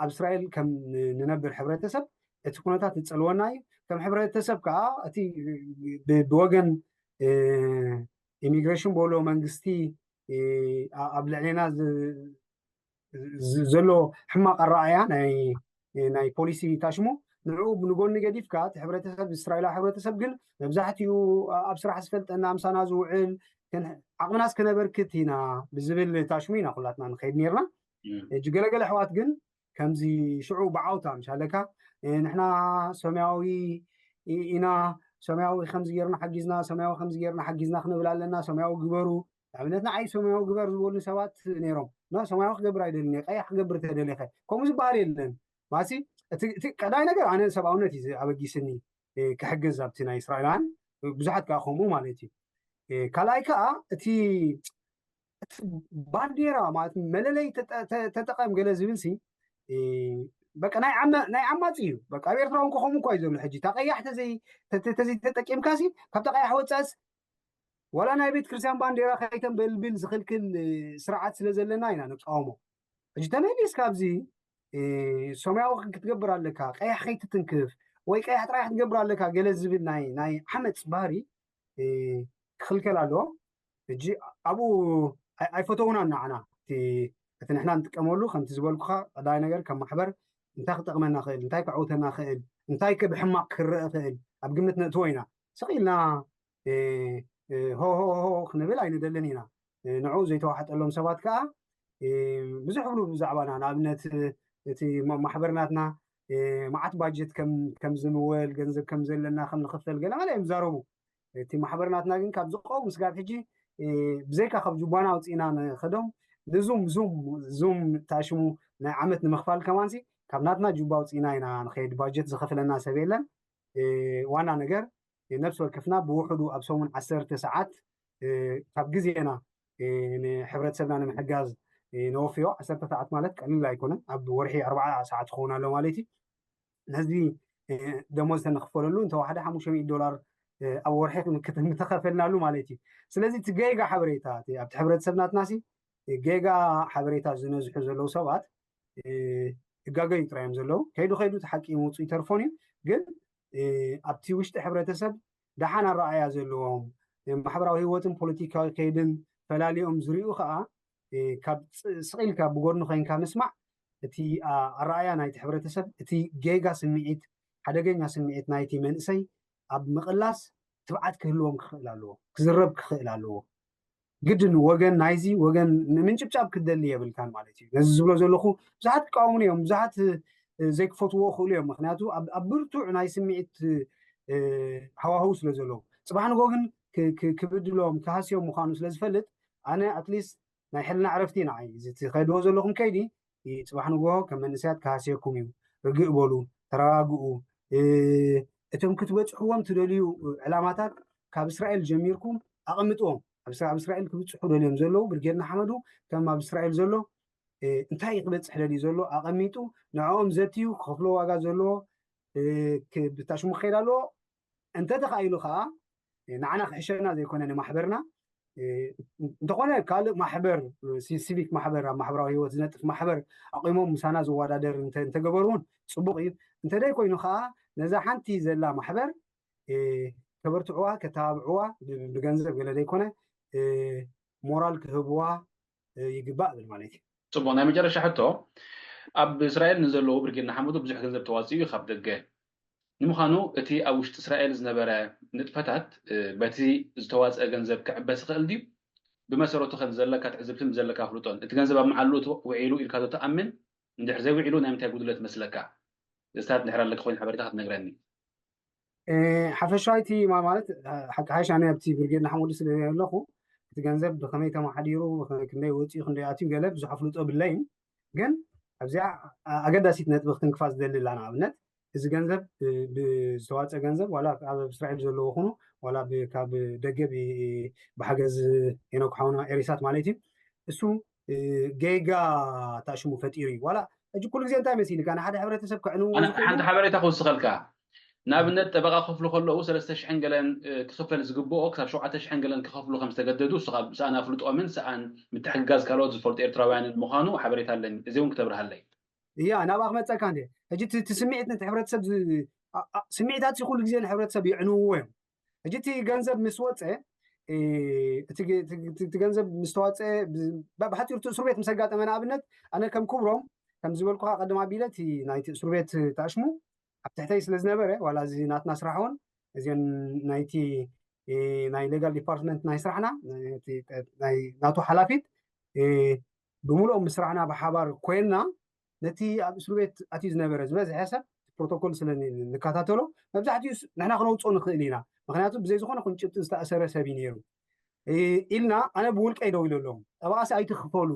ኣብ እስራኤል ከም ን- ንነብር ሕብረተሰብ እቲ ኩነታት ዝፀልወና እዩ። ከም ሕብረተሰብ ከዓ እቲ ብ- ብወገን ኢሚግሬሽን በሎ መንግስቲ ኣብ ልዕሌና ዘሎ ሕማቕ ኣረኣያ ናይ ፖሊሲ ታሽሙ ንኡ ንጎኒ ገዲፍካ እቲ ሕብረተሰብ እስራኤላዊ ሕብረተሰብ ግን መብዛሕትኡ ኣብ ስራሕ ዝፈልጠና ምሳና ዝውዕል ዓቕምናስ ከነበርክት ኢና ብዝብል ታሽሙ ኢና ኩላትና ንኸይድ ነርና። ሕጂ ገለገለ ኣሕዋት ግን ከምዚ ሽዑ ብዓውታ ምሻለካ ንሕና ሰማያዊ ኢና፣ ሰማያዊ ከምዚ ጌርና ሓጊዝና፣ ሰማያዊ ከምዚ ጌርና ሓጊዝና ክንብል ኣለና፣ ሰማያዊ ግበሩ። ንኣብነት ንዓይ ሰማያዊ ግበር ዝበሉኒ ሰባት ነይሮም። ኖ ሰማያዊ ክገብር ኣይደልን እየ፣ ቀያሕ ክገብር ተደሊኸ ከምኡ ዝበሃል የለን። ማሲ እቲ ቀዳይ ነገር ኣነ ሰብኣውነት እዩ ኣበጊስኒ ክሕግዝ ኣብቲ ናይ እስራኤላውያን ብዙሓት ከዓ ከምኡ ማለት እዩ። ካልኣይ ከዓ እቲ እቲ ባንዴራ ማለት መለለይ ተጠቀም ገለ ዝብል ሲ በቃ ናይ ዓማፂ እዩ። በቃ ኣብ ኤርትራ እውን ከምኡ እኳ እዩ ዘሎ። ሕጂ እታ ቀያሕ ተዘይተጠቂምካ ሲ ካብታ ቀያሕ ወፃእስ ዋላ ናይ ቤት ክርስቲያን ባንዴራ ከይተንበልብል ዝኽልክል ስርዓት ስለ ዘለና ኢና ንቃወሞ። ሕጂ ተመሊስ ካብዚ ሰማያዊ ክትገብር ኣለካ፣ ቀያሕ ከይትትንክፍ ወይ ቀያሕ ጥራይ ክትገብር ኣለካ ገለ ዝብል ናይ ናይ ዓመፅ ባህሪ ክኽልከል ኣለዎ። ሕጂ ኣብኡ ኣይፈተውናን ንዓና እቲ ንሕና ንጥቀመሉ ከምቲ ዝበልኩኻ ቀዳይ ነገር ከም ማሕበር እንታይ ክጠቕመና ክእል እንታይ ክዕውተና ክእል እንታይ ከ ብሕማቕ ክረአ ክእል ኣብ ግምት ነእትዎ ኢና። ስቕ ኢልና ሆሆሆ ክንብል ኣይንደልን ኢና። ንዑ ዘይተዋሕጠሎም ሰባት ከዓ ብዙሕ ብሉ ብዛዕባና ንኣብነት እቲ ማሕበር ናትና መዓት ባጀት ከም ዝምወል ገንዘብ ከም ዘለና ከም ንኽፈል ገለ ገለ እዮም ዝዛረቡ። እቲ ማሕበር ናትና ግን ካብ ዝቀውም ስጋብ ሕጂ ብዘይካ ካብ ጁባና ኣውፅእና ንኸዶም ንዙም ዙም ዙም ታሽሙ ናይ ዓመት ንምኽፋል ከማንሲ ካብ ናትና ጁባ ኣውፅእና ኢና ንኸይድ ባጀት ዝኸፍለና ሰብ የለን። ዋና ነገር ነብሲ ወከፍና ብውሕዱ ኣብ ሰሙን ዓሰርተ ሰዓት ካብ ግዜና ንሕብረተሰብና ንምሕጋዝ ነወፍዮ። ዓሰርተ ሰዓት ማለት ቀሊል ኣይኮነን። ኣብ ወርሒ ኣርባዓ ሰዓት ክኸውን ኣሎ ማለት እዩ። ነዚ ደሞዝ ተንክፈለሉ እንተዋሕደ ሓሙሽተ ሚእቲ ዶላር ኣብ ወርሒ ምተኸፈልናሉ ማለት እዩ። ስለዚ እቲ ጌጋ ሓበሬታ ኣብቲ ሕብረተሰብ ናትናሲ ጌጋ ሓበሬታ ዝነዝሑ ዘለዉ ሰባት እጋገዩ ጥራይ እዮም ዘለዉ። ከይዱ ከይዱ ተሓቂሙ ውፁ ይተርፎን እዩ። ግን ኣብቲ ውሽጢ ሕብረተሰብ ደሓን ኣረኣያ ዘለዎም ማሕበራዊ ህይወትን ፖለቲካዊ ከይድን ፈላሊኦም ዝሪኡ ከዓ ካብ ስቕ ኢልካ ብጎድኒ ኮይንካ ምስማዕ እቲ ኣረኣያ ናይቲ ሕብረተሰብ እቲ ጌጋ ስምዒት ሓደገኛ ስምዒት ናይቲ መንእሰይ ኣብ ምቕላስ ትብዓት ክህልዎም ክኽእል ኣለዎ፣ ክዝረብ ክኽእል ኣለዎ። ግድን ወገን ናይዚ ወገን ንምንጭብጫብ ክትደሊ የብልካን ማለት እዩ። ነዚ ዝብሎ ዘለኹ ብዙሓት ክቃወሙኒ እዮም፣ ብዙሓት ዘይክፈትዎ ክእሉ እዮም። ምክንያቱ ኣብ ብርቱዕ ናይ ስምዒት ሃዋህው ስለ ዘለዉ ፅባሕ ንጎ ግን ክብድሎም ክሃስዮም ምዃኑ ስለ ዝፈልጥ ኣነ ኣትሊስት ናይ ሕልና ዕረፍቲ ንዓይ እዚ ትኸድዎ ዘለኹም ከይዲ ፅባሕ ንግሆ ከም መንእሰያት ክሃስየኩም እዩ። ርግእ በሉ፣ ተረጋግኡ። እቶም ክትበፅሕዎም ትደልዩ ዕላማታት ካብ እስራኤል ጀሚርኩም ኣቐምጥዎም። ኣብ እስራኤል ክብፅሑ ደልዮም ዘለዉ ብርጌድ ንሓመዱ ከም ኣብ እስራኤል ዘሎ እንታይ ክበፅሕ ደልዩ ዘሎ ኣቐሚጡ ንዕኦም ዘትዩ ክኸፍሎ ዋጋ ዘለዎ ብታሽሙ ክኸይድ ኣለዎ። እንተተኻኢሉ ከዓ ንዓና ክሕሸና ዘይኮነ ንማሕበርና እንተኾነ ካልእ ማሕበር ሲቪክ ማሕበር ኣብ ማሕበራዊ ህይወት ዝነጥፍ ማሕበር ኣቂሞም ምሳና ዝወዳደር እንተገበሩ እውን ፅቡቅ እዩ። እንተደይ ኮይኑ ከዓ ነዛ ሓንቲ ዘላ ማሕበር ከበርትዕዋ ከተባብዕዋ ብገንዘብ ገለ ዘይኮነ ሞራል ክህብዋ ይግባእ ብል ማለት እዩ። ፅቡቅ ናይ መጨረሻ ሕቶ ኣብ እስራኤል ንዘለዉ ብርጌድ ንሓመዱ ብዙሕ ገንዘብ ተዋፂኡ እዩ ካብ ደገ ንምዃኑ እቲ ኣብ ውሽጢ እስራኤል ዝነበረ ንጥፈታት በቲ ዝተዋፀአ ገንዘብ ክዕበስ ይኽእል ድዩ? ብመሰረቱ ከም ዘለካ ትዕዝብትን ብዘለካ ኣፍልጦን እቲ ገንዘብ ኣብ መዓልኡ ውዒሉ ኢልካ ዶ ትኣምን? እንድሕር ዘይውዒሉ ናይ ምንታይ ጉድለት መስለካ? እስታት እንድሕር ኣለካ ኮይኑ ሓበሬታ ክትነግረኒ። ሓፈሻዊ እቲ ማለት ሓቂ ሓይሽ ኣነ ኣብቲ ብርጌድ ንሓመዱ ስለ ዘለኹ እቲ ገንዘብ ብኸመይ ተማሓዲሩ ክንደይ ወፂኡ ክንደይ ኣትዩ ገለ ብዙሕ ኣፍልጦ ብለይን ግን ኣብዚኣ ኣገዳሲት ነጥቢ ክትንክፋ ዝደሊ ኣላ። ንኣብነት እዚ ገንዘብ ብዝተዋፀ ገንዘብ ዋላ ኣብ እስራኤል ዘለዎ ኹኑ ዋላ ካብ ደገ ብሓገዝ ሄኖክ ሓውና ኤሪሳት ማለት እዩ እሱ ጌጋ ታሽሙ ፈጢሩ እዩ። ዋላ ሕጂ ኩሉ ግዜ እንታይ መሲልካ ንሓደ ሕብረተሰብ ከዕንው ሓንቲ ሓበሬታ ክውስኸልካ ንኣብነት ጠበቓ ክኸፍሉ ከለዉ ሰለስተ ሽሕን ገለን ክኽፈል ዝግብኦ ክሳብ ሸውዓተ ሽሕን ገለን ክኸፍሉ ከም ዝተገደዱ እሱ ካብ ሰኣን ኣፍልጦምን ሰኣን ምትሕግጋዝ ካልኦት ዝፈልጡ ኤርትራውያንን ምዃኑ ሓበሬታ ኣለኒ። እዚ እውን ክተብርሃለይ። እያ፣ ናብኣ ክመፀካ እንደ ሕጂ እቲ ስምዒት ነቲ ሕብረተሰብ ስምዒታት ኩሉ ግዜ ንሕብረተሰብ ይዕንውዎ እዮም። ሕጂ እቲ ገንዘብ ምስ ወፀ እቲ ገንዘብ ምስ ተዋፀ ብሓፂሩ እቲ እስሩ ቤት ምስ ኣጋጠመ ንኣብነት ኣነ ከም ክብሮም ከም ዝበልኩካ ቀደም ኣቢለ እቲ ናይቲ እስሩ ቤት ታሽሙ ኣብ ትሕተይ ስለ ዝነበረ ዋላ እዚ ናትና ስራሕ እውን እዚን ናይቲ ናይ ሌጋል ዲፓርትመንት ናይ ስራሕና ናቱ ሓላፊት ብምልኦም ምስ ስራሕና ብሓባር ኮይንና ነቲ ኣብ እስሩ ቤት ኣትዩ ዝነበረ ዝበዝሐ ሰብ ፕሮቶኮል ስለ ንከታተሎ መብዛሕትኡ ንሕና ክነውፅኦ ንኽእል ኢና። ምክንያቱ ብዘይ ዝኾነ ኩን ጭብጢ ዝተኣሰረ ሰብ እዩ ነይሩ ኢልና ኣነ ብውልቀይ ደው ኢለሎም። ጠበቓሲ ኣይትኽፈሉ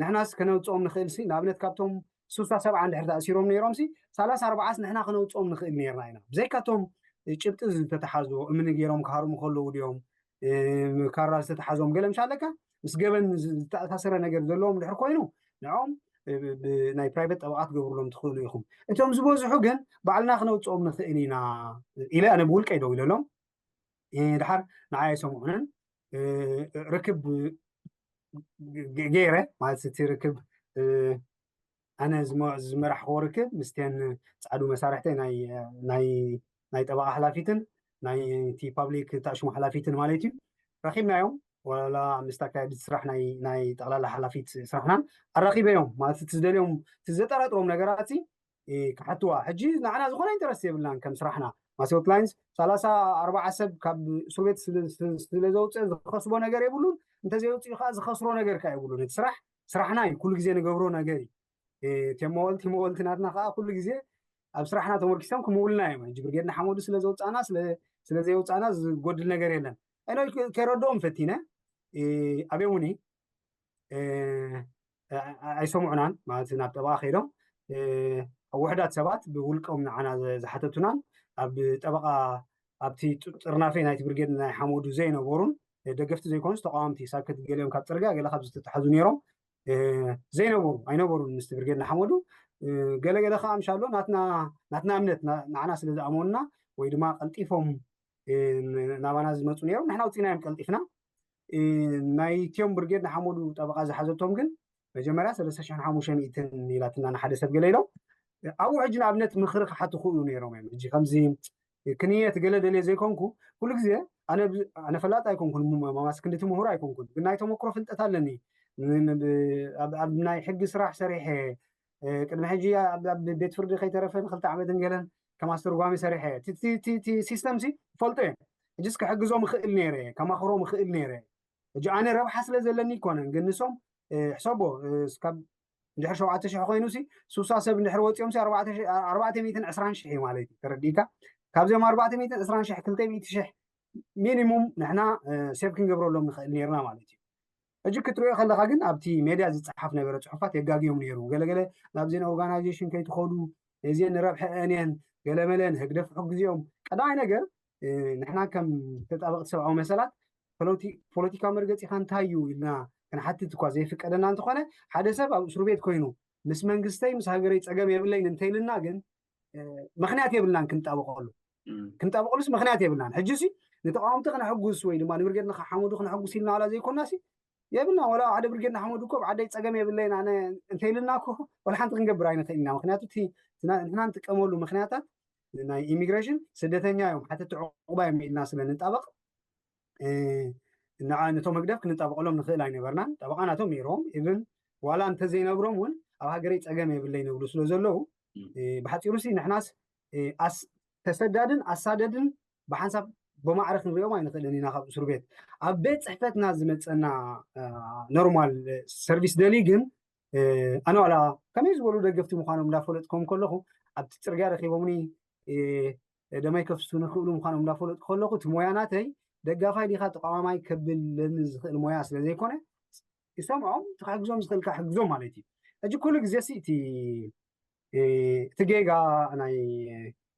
ንሕናስ ከነውፅኦም ንኽእል ሲ ንኣብነት ካብቶም ሱሳ ሰብዓ እንድሕር ተኣሲሮም ነይሮም ሲ ሰላሳ ኣርባዓስ ንሕና ከነውፅኦም ንኽእል ነርና ኢና። ብዘይካቶም ጭብጢ ዝተተሓዝዎ እምኒ ገይሮም ክሃርሙ ከለዉ ድዮም ካራ ዝተተሓዞም ገለ ምሽ ኣለካ ምስ ገበን ዝተኣሳሰረ ነገር ዘለዎም ድሕር ኮይኑ ንዖም ናይ ፕራይቨት ጠበቓ ትገብሩሎም ትኽእሉ ኢኹም። እቶም ዝበዝሑ ግን ባዕልና ክነውፅኦም ንኽእል ኢና ኢለ ኣነ ብውልቀይ ደው ኢለሎም። ድሓር ንዓይ ኣይሰምዑንን ርክብ ገይረ ማለት እቲ ርክብ ኣነ ዝመራሕክዎ ርክብ ምስትን ፃዕዱ መሳርሕተይ ናይ ጠበቓ ሓላፊትን ናይ እቲ ፓብሊክ ታሽሙ ሓላፊትን ማለት እዩ ረኪብናዮም። ዋላ ምስ ኣካየዲ ስራሕ ናይ ጠቕላላ ሓላፊት ስራሕናን ኣራኪበዮም ማለት እቲ ዝደልዮም እቲ ዘጠራጥሮም ነገራት ክሓትዋ ሕጂ ንዓና ዝኾነ ኢንተረስት የብልናን ከም ስራሕና ማሲወት ላይንስ ሰላሳ ኣርባዓ ሰብ ካብ እስር ቤት ስለ ዘውፅእ ዝኸስቦ ነገር የብሉን። እንተዘይወፅኡ ከዓ ዝኸስሮ ነገር ከዓ የብሉን። እቲ ስራሕ ስራሕና እዩ። ኩሉ ግዜ ንገብሮ ነገር እዩ። እቶም መወልቲ መወልቲ ናትና ከዓ ኩሉ ግዜ ኣብ ስራሕና ተመርኪሶም ክምውልና እዮም። ሕጂ ብርጌድ ንሓመዱ ስለ ዘውፃእና ስለ ዘየውፃእና ዝጎድል ነገር የለን። ኣይኖ ከረድኦም ፈቲነ ኣብዮምኒ ኣይሰምዑናን ማለት ናብ ጠበቓ ከይዶም ኣብ ውሕዳት ሰባት ብውልቆም ንዓና ዝሓተቱናን ኣብ ጠበቓ ኣብቲ ጥርናፈ ናይቲ ብርጌድ ናይ ሓመዱ ዘይነበሩን ደገፍቲ ዘይኮኑስ ተቃወምቲ ሳክት ገሊኦም ካብ ፅርግያ ገለ ካብ ዝተተሓዙ ነይሮም ዘይነበሩ ኣይነበሩን ምስቲ ብርጌድ ናይ ሓመዱ ገለገለ ከዓ ምሻሎ ናትና እምነት ንዓና ስለ ዝኣመኑና ወይ ድማ ቀልጢፎም ናባና ዝመፁ ነይሮም ንሕና ውፅኢና እዮም ቀልጢፍና ናይቲዮም ብርጌድ ንሓመዱ ጠበቓ ዝሓዘቶም ግን መጀመርያ ሰለስተ ሽሕን ሓሙሽተ ሚእትን ኢላትና ንሓደ ሰብ ገለ ኢሎም ኣብኡ ሕጂ ንኣብነት ምኽሪ ክሓትኹ እዩ ነይሮም እዮም ሕጂ ከምዚ ክንየት ገለ ደልየ ዘይኮንኩ ኩሉ ግዜ ኣነ ፈላጥ ኣይኮንኩን ማማስ ክንድቲ ምሁር ኣይኮንኩን ግን ናይ ተመክሮ ፍልጠት ኣለኒ ኣብ ናይ ሕጊ ስራሕ ሰሪሐ ቅድሚ ሕጂ ኣብ ቤት ፍርዲ ከይተረፈ ንክልተ ዓመትን ገለን ከም ኣስተርጓሚ ሰሪሐ ሲስተም ሲ ፈልጦ እየ ሕጂስ ክሕግዞም ይኽእል ነይረ ከማኽሮም ይኽእል ነይረ ሕጂ ኣነ ረብሓ ስለ ዘለኒ ይኮነን ግን ንሶም ሕሰቦ ካብ እንድሕር ሸውዓተ ሽሕ ኮይኑ ሲ ሱሳ ሰብ እንድሕር ወፂኦም ሲ ኣርባዕተ ሚእትን ዕስራን ሽሕ እዩ ማለት እዩ ተረዲእካ ካብዚኦም ኣርባዕተ ሚእትን ዕስራን ሽሕ ክልተ ሚእቲ ሽሕ ሚኒሙም ንሕና ሴቭ ክንገብረሎም ንኽእል ነርና ማለት እዩ ሕጂ ክትሪኦ ከለካ ግን ኣብቲ ሜድያ ዝፀሓፍ ነበረ ፅሑፋት የጋግዮም ነይሩ ገለገለ ናብ ዜና ኦርጋናይዜሽን ከይትኸዱ እዚን ንረብሐአን እየን ገለመለን ህግደፍ ሕግዚኦም ቀዳማይ ነገር ንሕና ከም ተጣበቅቲ ሰብኣዊ መሰላት ፖለቲካዊ መርገፂካ እንታይ እዩ ኢልና ክንሓትት እኳ ዘይፍቀደና እንተኾነ ሓደ ሰብ ኣብ እስሩ ቤት ኮይኑ ምስ መንግስተይ ምስ ሃገረይ ፀገም የብለይን እንተይልና ግን ምክንያት የብልናን ክንጣበቀሉ ክንጣበቀሉስ ምክንያት የብልናን ሕጂ ሲ ንተቃወምቲ ክነሕጉስ ወይ ድማ ንብርጌድ ንሓመዱ ክነሕጉስ ኢልና ዋላ ዘይኮና ሲ የብልና ዋላ ሓደ ብርጌድ ንሓመዱ እኮ ብዓደይ ፀገም የብለይን ኣነ እንተይልና እኮ ዋላ ሓንቲ ክንገብር ኣይንኽእል ኢና ምክንያቱ ንሕና ንጥቀመሉ ምክንያታት ናይ ኢሚግሬሽን ስደተኛ እዮም ሓተቲ ዕቁባ እዮም ኢልና ስለ ንጣበቅ ነቶም ህግደፍ ክንጣበቀሎም ንኽእል ኣይነበርናን ጠበቃ ናቶም ነይሮም ኢብን ዋላ እንተዘይነብሮም እውን ኣብ ሃገረይ ፀገም የብለይ ንብሉ ስለ ዘለዉ ብሓፂሩ ሲ ንሕናስ ተሰዳድን ኣሳደድን ብሓንሳብ ብማዕረ ክንሪኦም ኣይንኽእልን ኢና ካብ እስሩ ቤት ኣብ ቤት ፅሕፈትና ዝመፀና ኖርማል ሰርቪስ ደሊ ግን ኣነ ዋላ ከመይ ዝበሉ ደገፍቲ ምዃኖም እንዳፈለጥኩም ከለኹ ኣብቲ ፅርግያ ረኪቦምኒ ደማይ ከፍሱ ንክእሉ ምዃኖም እንዳፈለጡ ከለኹ እቲ ሞያ ናተይ ደጋፋይ ዲካ ተቃዋማይ ከብለኒ ዝኽእል ሞያ ስለ ዘይኮነ ይሰምዖም እቲ ክሕግዞም ዝኽእልካ ሕግዞም ማለት እዩ ሕጂ ኩሉ ግዜ ሲ እቲ እቲ ጌጋ ናይ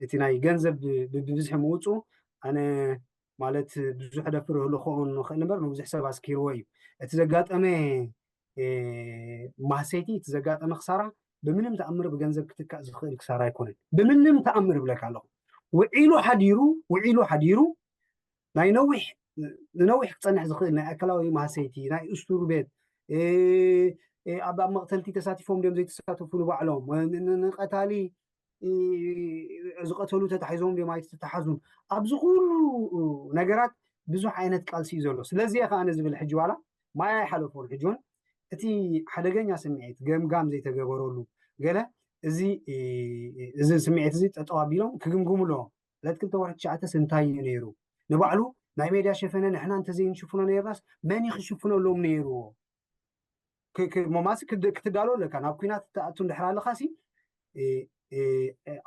እቲ ናይ ገንዘብ ብብዝሒ ምውፁ ኣነ ማለት ብዙሕ ደፍር ህልኽኡ ንኽእል እምበር ንብዙሕ ሰብ ኣስኪርዎ እዩ እቲ ዘጋጠመ ማህሰይቲ እቲ ዘጋጠመ ክሳራ ብምንም ተኣምር ብገንዘብ ክትካእ ዝኽእል ክሳራ ኣይኮነን ብምንም ተኣምር ይብለካ ኣለኹ ውዒሉ ሓዲሩ ውዒሉ ሓዲሩ ናይ ነዊሕ ንነዊሕ ክፀንሕ ዝኽእል ናይ ኣካላዊ ማህሰይቲ ናይ እሱር ቤት ኣብ ኣብ መቕተልቲ ተሳቲፎም ድዮም ዘይተሳተፉ ንባዕሎም ንቀታሊ ዝቀተሉ ተታሒዞም ድዮም ኣይተተሓዙን ኣብዚ ኩሉ ነገራት ብዙሕ ዓይነት ቃልሲ እዩ ዘሎ። ስለዚ ከኣ ዝብል ሕጂ ዋላ ማይ ኣይሓለፎን ሕጂ እውን እቲ ሓደገኛ ስምዒት ገምጋም ዘይተገበረሉ ገለ እዚ እዚ ስምዒት እዚ ጠጠው ኣቢሎም ክግምግሙ ኣለዎም። ዕለት ክልተ ወርሒ ትሽዓተ እንታይ እዩ ነይሩ? ንባዕሉ ናይ ሜድያ ሸፈነ ንሕና እንተዘይንሽፍኖ ነይርናስ መን እዩ ክሽፍነሎም ነይርዎ? ሞማሲ ክትዳሎ ኣለካ። ናብ ኩናት ትኣቱ እንድሕር ኣለካ ሲ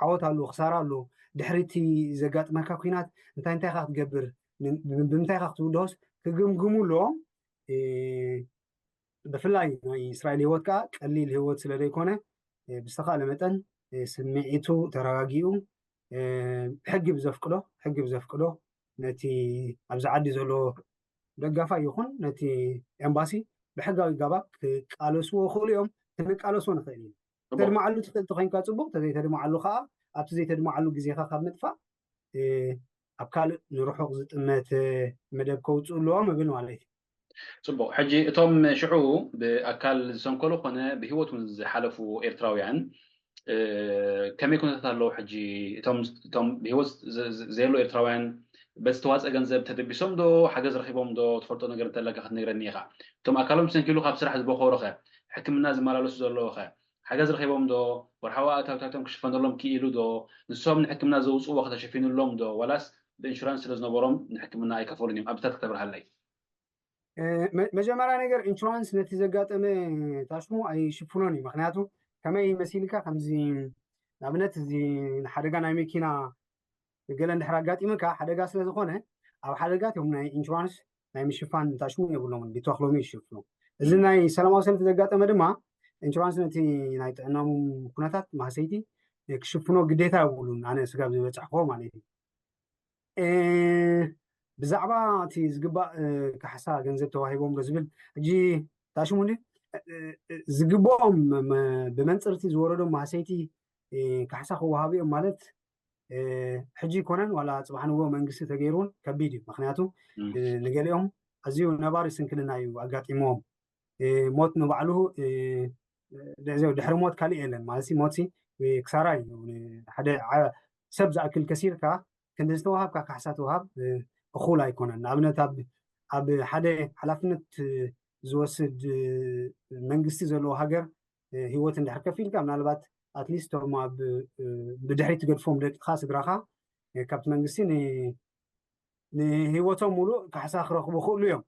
ዓወት ኣሎ ክሳራ ኣሎ። ድሕሪቲ ዘጋጥመካ ኩናት እንታይ እንታይ ካ ክትገብር ብምንታይ ካ ክትውድሆስ ክግምግሙ ኣለዎም። ብፍላይ ናይ እስራኤል ህይወት ከዓ ቀሊል ህይወት ስለ ዘይኮነ ብዝተኻእለ መጠን ስምዒቱ ተረጋጊኡ ሕጊ ብዘፍቅዶ ሕጊ ብዘፍቅዶ ነቲ ኣብዚ ዓዲ ዘሎ ደጋፋይ ይኹን ነቲ ኤምባሲ ብሕጋዊ ጋባብ ክቃለስዎ ይኽእሉ እዮም። ክንቃለስዎ ንኽእል ኢና። ተድማዓሉ ትኽእል ተኮይንካ ፅቡቅ፣ ተዘይተድማዓሉ ከዓ ኣብቲ ዘይተድማዓሉ ግዜካ ካብ ምጥፋእ ኣብ ካልእ ንርሑቕ ዝጥመት መደብ ከውፅኡ ኣለዎም እብል ማለት እዩ። ፅቡቅ። ሕጂ እቶም ሽዑ ብኣካል ዝሰንከሉ ኮነ ብህይወት እውን ዝሓለፉ ኤርትራውያን ከመይ ኩነታት ኣለዉ? ሕጂ እቶም ብህይወት ዘየሉ ኤርትራውያን በቲ ዝተዋፀ ገንዘብ ተደቢሶም ዶ ሓገዝ ረኪቦም ዶ ትፈልጦ ነገር እንተለካ ክትነግረኒ ኢካ። እቶም ኣካሎም ተሰንኪሉ ካብ ስራሕ ዝበኮሩ ከ ሕክምና ዝመላለሱ ዘለዉ ከ ሓገዝ ረኪቦም ዶ? ወርሓዊ ኣታዊታቶም ክሽፈነሎም ክኢሉ ዶ? ንሶም ንሕክምና ዘውፅእዎ ከተሸፊኑሎም ዶ? ዋላስ ብኢንሹራንስ ስለ ዝነበሮም ንሕክምና ኣይከፈሉን እዮም? ኣብታት ክተብርሃለይ። መጀመርያ ነገር ኢንሹራንስ ነቲ ዘጋጠመ ታሽሙ ኣይሽፍኖን እዩ። ምክንያቱ ከመይ መሲልካ ከምዚ ንኣብነት እዚ ንሓደጋ ናይ መኪና ገለ እንድሕር ኣጋጢሙካ ሓደጋ ስለ ዝኾነ ኣብ ሓደጋ እቶም ናይ ኢንሹራንስ ናይ ምሽፋን ታሽሙ የብሎምን፣ ቢትዋክ ሎሚ ይሽፍኑ። እዚ ናይ ሰላማዊ ሰልፊ ዘጋጠመ ድማ ኢንሹራንስ ነቲ ናይ ጥዕናሙ ኩነታት ማህሰይቲ ክሽፍኖ ግዴታ የብሉን። ኣነ ስጋብ ዝበፃሕኮ ማለት እዩ። ብዛዕባ እቲ ዝግባእ ካሕሳ ገንዘብ ተዋሂቦም ዶ ዝብል ሕጂ ታሽሙ እንዲ ዝግብኦም ብመንፅርቲ ዝወረዶም ማህሰይቲ ካሕሳ ክወሃቡ እዮም ማለት ሕጂ ይኮነን ዋላ ፅባሕ ንግሆ መንግስቲ ተገይሩ እውን ከቢድ እዩ። ምክንያቱ ንገሊኦም ኣዝዩ ነባሪ ስንክልና እዩ ኣጋጢሞም። ሞት ንባዕሉ ድሕሪ ሞት ካሊእ የለን ማለት ሞት ክሳራ እዩ። ሓደ ሰብ ዝኣክል ከሲርካ ክንዲ ዝተዋሃብካ ካሕሳ ትውሃብ እኹል ኣይኮነን። ንኣብነት ኣብ ሓደ ሓላፍነት ዝወስድ መንግስቲ ዘለዎ ሃገር ህይወት እንድሕር ከፊልካ ምናልባት ኣትሊስት ቶም ኣብ ብድሕሪት ትገድፎም ደቅኻ ስድራኻ ካብቲ መንግስቲ ንህይወቶም ሙሉእ ካሕሳ ክረኽቡ ክእሉ እዮም።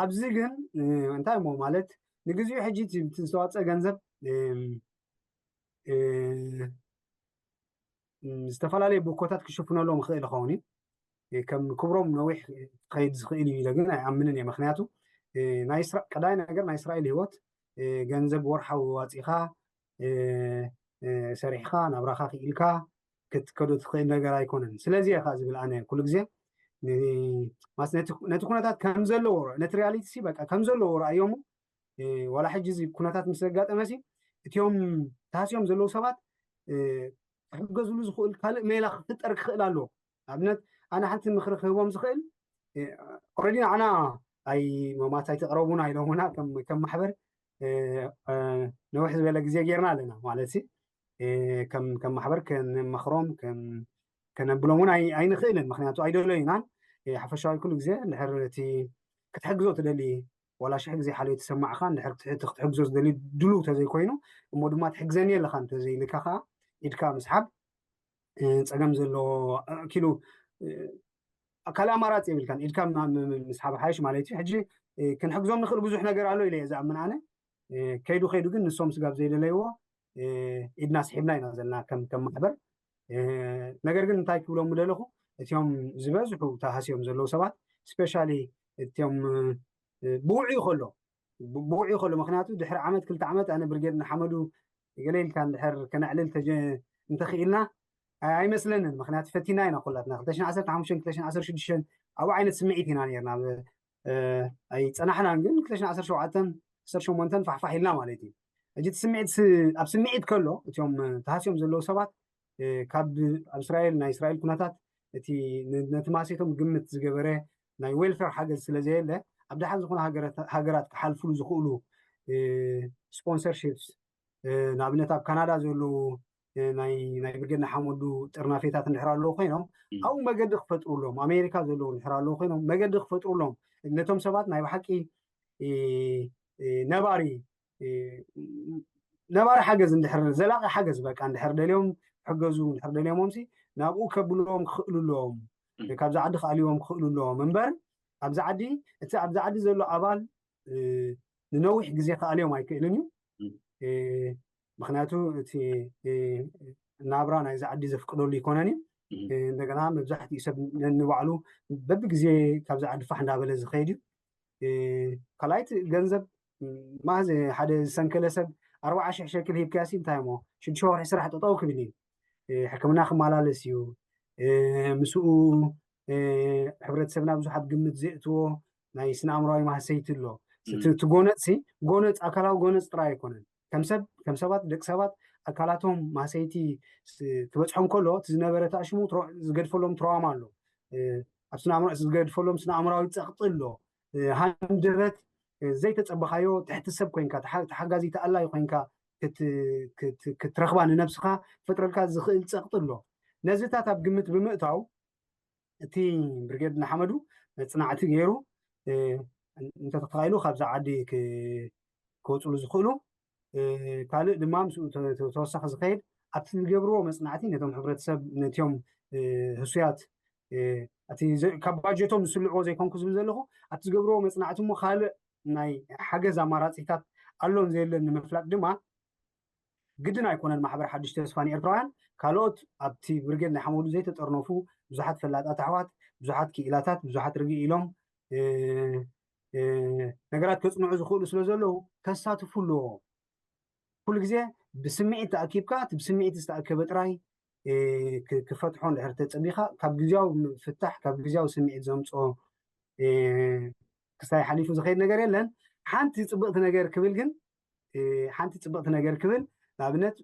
ኣብዚ ግን እንታይ እሞ ማለት ንግዚኡ ሕጂ እቲ ዝተዋፀ ገንዘብ ዝተፈላለዩ ብኮታት ክሽፍነሎም ይኽእል ይኸውን እዩ። ከም ክብሮም ነዊሕ ክኸይድ ዝኽእል እዩ ኢለ ግን ኣይኣምንን እየ። ምክንያቱ ቀዳይ ነገር ናይ እስራኤል ህይወት ገንዘብ ወርሓዊ ዋፂኻ ሰሪሕኻ ናብራኻ ክኢልካ ክትከዶ ትኽእል ነገር ኣይኮነን። ስለዚ እየ ከዓ ዝብል ኣነ ኩሉ ግዜ ነቲ ኩነታት ከም ዘለዎ ነቲ ሪያሊቲ በቃ ከም ዘለዎ ረኣዮሙ ዋላ ሕጂ እዚ ኩነታት ምስ ዘጋጠመ ሲ እቲኦም ተሃስዮም ዘለዉ ሰባት ክሕገዝሉ ዝኽእል ካልእ ሜላ ክፍጠር ክኽእል ኣለዎ። ኣብነት ኣነ ሓንቲ ምኽሪ ክህቦም ዝኽእል ኦረዲ ንዓና ኣይ መማት ኣይትቕረቡና ኢሎምና ከም ማሕበር ነውሕ ዝበለ ግዜ ጌርና ኣለና ማለት ሲ ከም ማሕበር ከንመኽሮም ከነብሎም እውን ኣይንኽእልን። ምክንያቱ ኣይደለዩናን። ሓፈሻዊ ኩሉ ግዜ እንድሕር እቲ ክትሕግዞ ትደሊ ዋላ ሽሕ ግዜ ሓልዮ ተሰማዕካ እንድሕር ክትሕግዞ ዝደሊ ድሉ ተዘይኮይኑ እሞ ድማ ትሕግዘኒ ኣለካ እንተዘይልካ ከዓ ኢድካ ምስሓብ ፀገም ዘለዎ ኪሉ ካልእ ኣማራፂ የብልካን። ኢድካ ምስሓብ ሓይሽ ማለት እዩ። ሕጂ ክንሕግዞም ንኽእል ብዙሕ ነገር ኣሎ ኢለ እየ ዝኣምን ኣነ። ከይዱ ከይዱ ግን ንሶም ስጋብ ዘይደለይዎ ኢድና ስሒብና ኢና ዘለና ከም ከም ማሕበር። ነገር ግን እንታይ ክብሎም ምደለኹ እቲኦም ዝበዝሑ ተሃስዮም ዘለዉ ሰባት ስፔሻሊ እቲኦም ብውዕዩ ከሎ ብውዕዩ ከሎ ምክንያቱ ድሕሪ ዓመት ክልተ ዓመት ኣነ ብርጌድ ንሓመዱ ገለ ኢልካ እንድሕር ከነዕልል እንተኽኢልና ኣይመስለንን። ምክንያቱ ፈቲና ኢና ኩላትና ክልተ ሽሕን ዓሰርተ ሓሙሽተን ክልተ ሽሕን ዓሰርተ ሽዱሽተን ኣብኡ ዓይነት ስምዒት ኢና ነርና። ኣይፀናሕናን ግን ክልተ ሽሕን ዓሰርተ ሸውዓተን ዓሰርተ ሸሞንተን ፋሕፋሕ ኢልና ማለት እዩ። ሕጂ እቲ ስምዒት ኣብ ስምዒት ከሎ እቲኦም ተሃስዮም ዘለዉ ሰባት ካብ ኣብ እስራኤል ናይ እስራኤል ኩነታት እቲ ነቲ ማሰይቶም ግምት ዝገበረ ናይ ዌልፌር ሓገዝ ስለ ዘየለ ኣብ ደሓን ዝኾነ ሃገራት ክሓልፍሉ ዝኽእሉ ስፖንሰርሺፕስ ንኣብነት ኣብ ካናዳ ዘለዉ ናይ ናይ ብርጌድ ንሓመዱ ጥርናፌታት እንድሕር ኣለዉ ኮይኖም ኣብኡ መገዲ ክፈጥሩሎም ኣሜሪካ ዘለዉ እንድሕር ኣለዉ ኮይኖም መገዲ ክፈጥሩሎም ነቶም ሰባት ናይ ብሓቂ ነባሪ ነባሪ ሓገዝ እንድሕር ዘላቂ ሓገዝ በቃ እንድሕር ደልዮም ክሕገዙ እንድሕር ደልዮሞምሲ ናብኡ ከብልዎም ክኽእሉ ኣለዎም ካብዚ ዓዲ ክኣልዎም ክኽእሉ ኣለዎም እምበር ኣብዚ ዓዲ እቲ ኣብዚ ዓዲ ዘሎ ኣባል ንነዊሕ ግዜ ክኣልዮም ኣይክእልን እዩ ምክንያቱ እቲ ናብራ ናይዚ ዓዲ ዘፍቅደሉ ይኮነን እዩ እንደገና መብዛሕትኡ ሰብ ነንባዕሉ በብግዜ ካብዚ ዓዲ ፋሕ እንዳበለ ዝኸይድ እዩ ካልኣይቲ ገንዘብ ማዘ ሓደ ዝሰንከለ ሰብ ኣርባዓ ሽሕ ሸክል ሂብካሲ እንታይ ሞ ሽዱሽተ ወርሒ ስራሕ ጠጠው ክብል እዩ ሕክምና ክመላለስ እዩ ምስኡ ሕብረተሰብና ብዙሓት ግምት ዘእትዎ ናይ ስነ ኣእምራዊ ማህሰይቲ ኣሎ እቲ ጎነፅሲ ጎነፅ ኣካላዊ ጎነፅ ጥራይ ኣይኮነን ከም ሰብ ከም ሰባት ደቂ ሰባት ኣካላቶም ማህሰይቲ ክበፅሖም ከሎ እቲ ዝነበረ ተኣሽሙ ዝገድፈሎም ትራውማ ኣሎ ኣብ ስነ ኣእምሮ ዝገድፈሎም ስነ ኣእምራዊ ፀቕጢ ኣሎ ሃንደበት ዘይተፀበኻዮ ትሕቲ ሰብ ኮይንካ ተሓጋዚ ተኣላይ ኮይንካ ክትረኽባ ንነብስኻ ፈጥረልካ ዝኽእል ፀቕጢ ኣሎ ነዚታት ኣብ ግምት ብምእታው እቲ ብርጌድ ንሓመዱ መፅናዕቲ ገይሩ እንተተኻኢሉ ካብዛ ዓዲ ክወፅሉ ዝኽእሉ ካልእ ድማ ምስ ተወሳኺ ዝኸይድ ኣብቲ ዝገብርዎ መፅናዕቲ ነቶም ሕብረተሰብ ነቲዮም ህሱያት ካብ ባጀቶም ዝስልዕዎ ዘይኮንኩ ዝብል ዘለኹ ኣብቲ ዝገብርዎ መፅናዕቲ እሞ ካልእ ናይ ሓገዝ ኣማራፂታት ኣሎን ዘየለን ንምፍላጥ ድማ ግድን ኣይኮነን ማሕበር ሓድሽ ተስፋ ንኤርትራውያን ካልኦት ኣብቲ ብርጌድ ናይ ሓመዱ ዘይተጠርነፉ ብዙሓት ፈላጣት ኣሕዋት ብዙሓት ክኢላታት ብዙሓት ርግእ ኢሎም ነገራት ከፅንዑ ዝኽእሉ ስለ ዘለዉ ከሳትፉ ኣለዎ ኩሉ ግዜ ብስምዒት ተኣኪብካ እቲ ብስምዒት ዝተኣከበ ጥራይ ክፈትሖ እንድሕር ተፀቢኻ ካብ ግዜያዊ ፍታሕ ካብ ግዜያዊ ስምዒት ዘምፅኦ ክሳይ ሓሊፉ ዝኸይድ ነገር የለን ሓንቲ ፅብቕቲ ነገር ክብል ግን ሓንቲ ፅብቕቲ ነገር ክብል ንኣብነት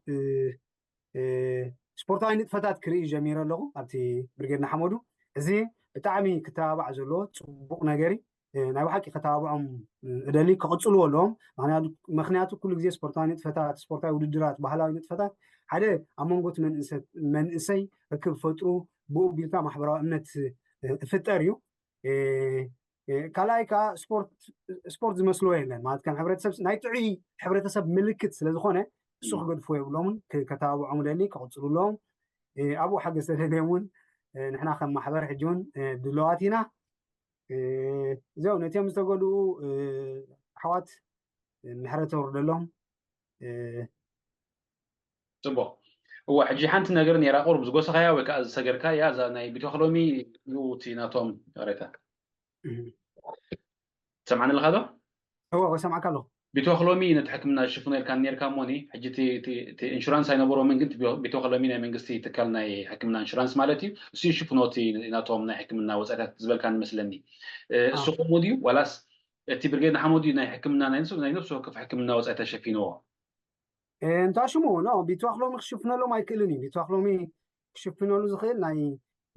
ስፖርታዊ ንጥፈታት ክርኢ ጀሚረ ኣለኹ ኣብቲ ብርጌድ ንሓመዱ እዚ ብጣዕሚ ክተባባዕ ዘለዎ ፅቡቕ ነገር ናይ ብሓቂ ከተባብዖም እደሊ ክቕፅልዎ ኣለዎም ምክንያቱ ኩሉ ግዜ ስፖርታዊ ንጥፈታት ስፖርታዊ ውድድራት ባህላዊ ንጥፈታት ሓደ ኣብ መንጎ መንእሰይ ርክብ ፈጥሩ ብኡ ቢልካ ማሕበራዊ እምነት እፍጠር እዩ ካልኣይ ከዓ ስፖርት ዝመስልዎ የለን ማለት ከም ሕብረተሰብ ናይ ጥዑይ ሕብረተሰብ ምልክት ስለዝኮነ እሱ ክገድፍዎ የብሎምን ከተባብዖም ደሊ ክቅፅሉ ኣለዎም ኣብኡ ሓገዝ ተደልዮም እውን ንሕና ከም ማሕበር ሕጂ እውን ድለዋት ኢና እዚው ነቲኦም ዝተጎድኡ ኣሕዋት ምሕረት ተወርደሎም ፅቡቅ እዋ ሕጂ ሓንቲ ነገር ነራ ቁሩብ ዝጎሰኻያ ወይ ከዓ ዝሰገርካያ እዛ ናይ ቢቶክሎሚ እቲ ናቶም ሬታ ሰምዓኒ ኣለካ ዶ እዋ ሰምዓካ ኣለኹ ቢቶክሎሚ ነቲ ሕክምና ዝሽፍኖ ኢልካ ነርካ እሞኒ ሕጂ ኢንሹራንስ ኣይነበሮምን ግን ቢቶክሎሚ ናይ መንግስቲ ትካል ናይ ሕክምና ኢንሹራንስ ማለት እዩ እሱ ይሽፍኖ እቲ ናቶም ናይ ሕክምና ወፃኢታት ዝበልካ ንመስለኒ እሱ ከምኡ ድዩ ዋላስ እቲ ብርጌድ ንሓመዱ ናይ ሕክምና ናይ ነብሲ ወከፍ ሕክምና ወፃኢታት ሸፊንዎ እንታ ሽሙ ኖ ቢትዋክ ሎሚ ክሽፍነሎም ኣይክእልን እዩ ቢትዋክ ሎሚ ክሽፍነሉ ዝኽእል ናይ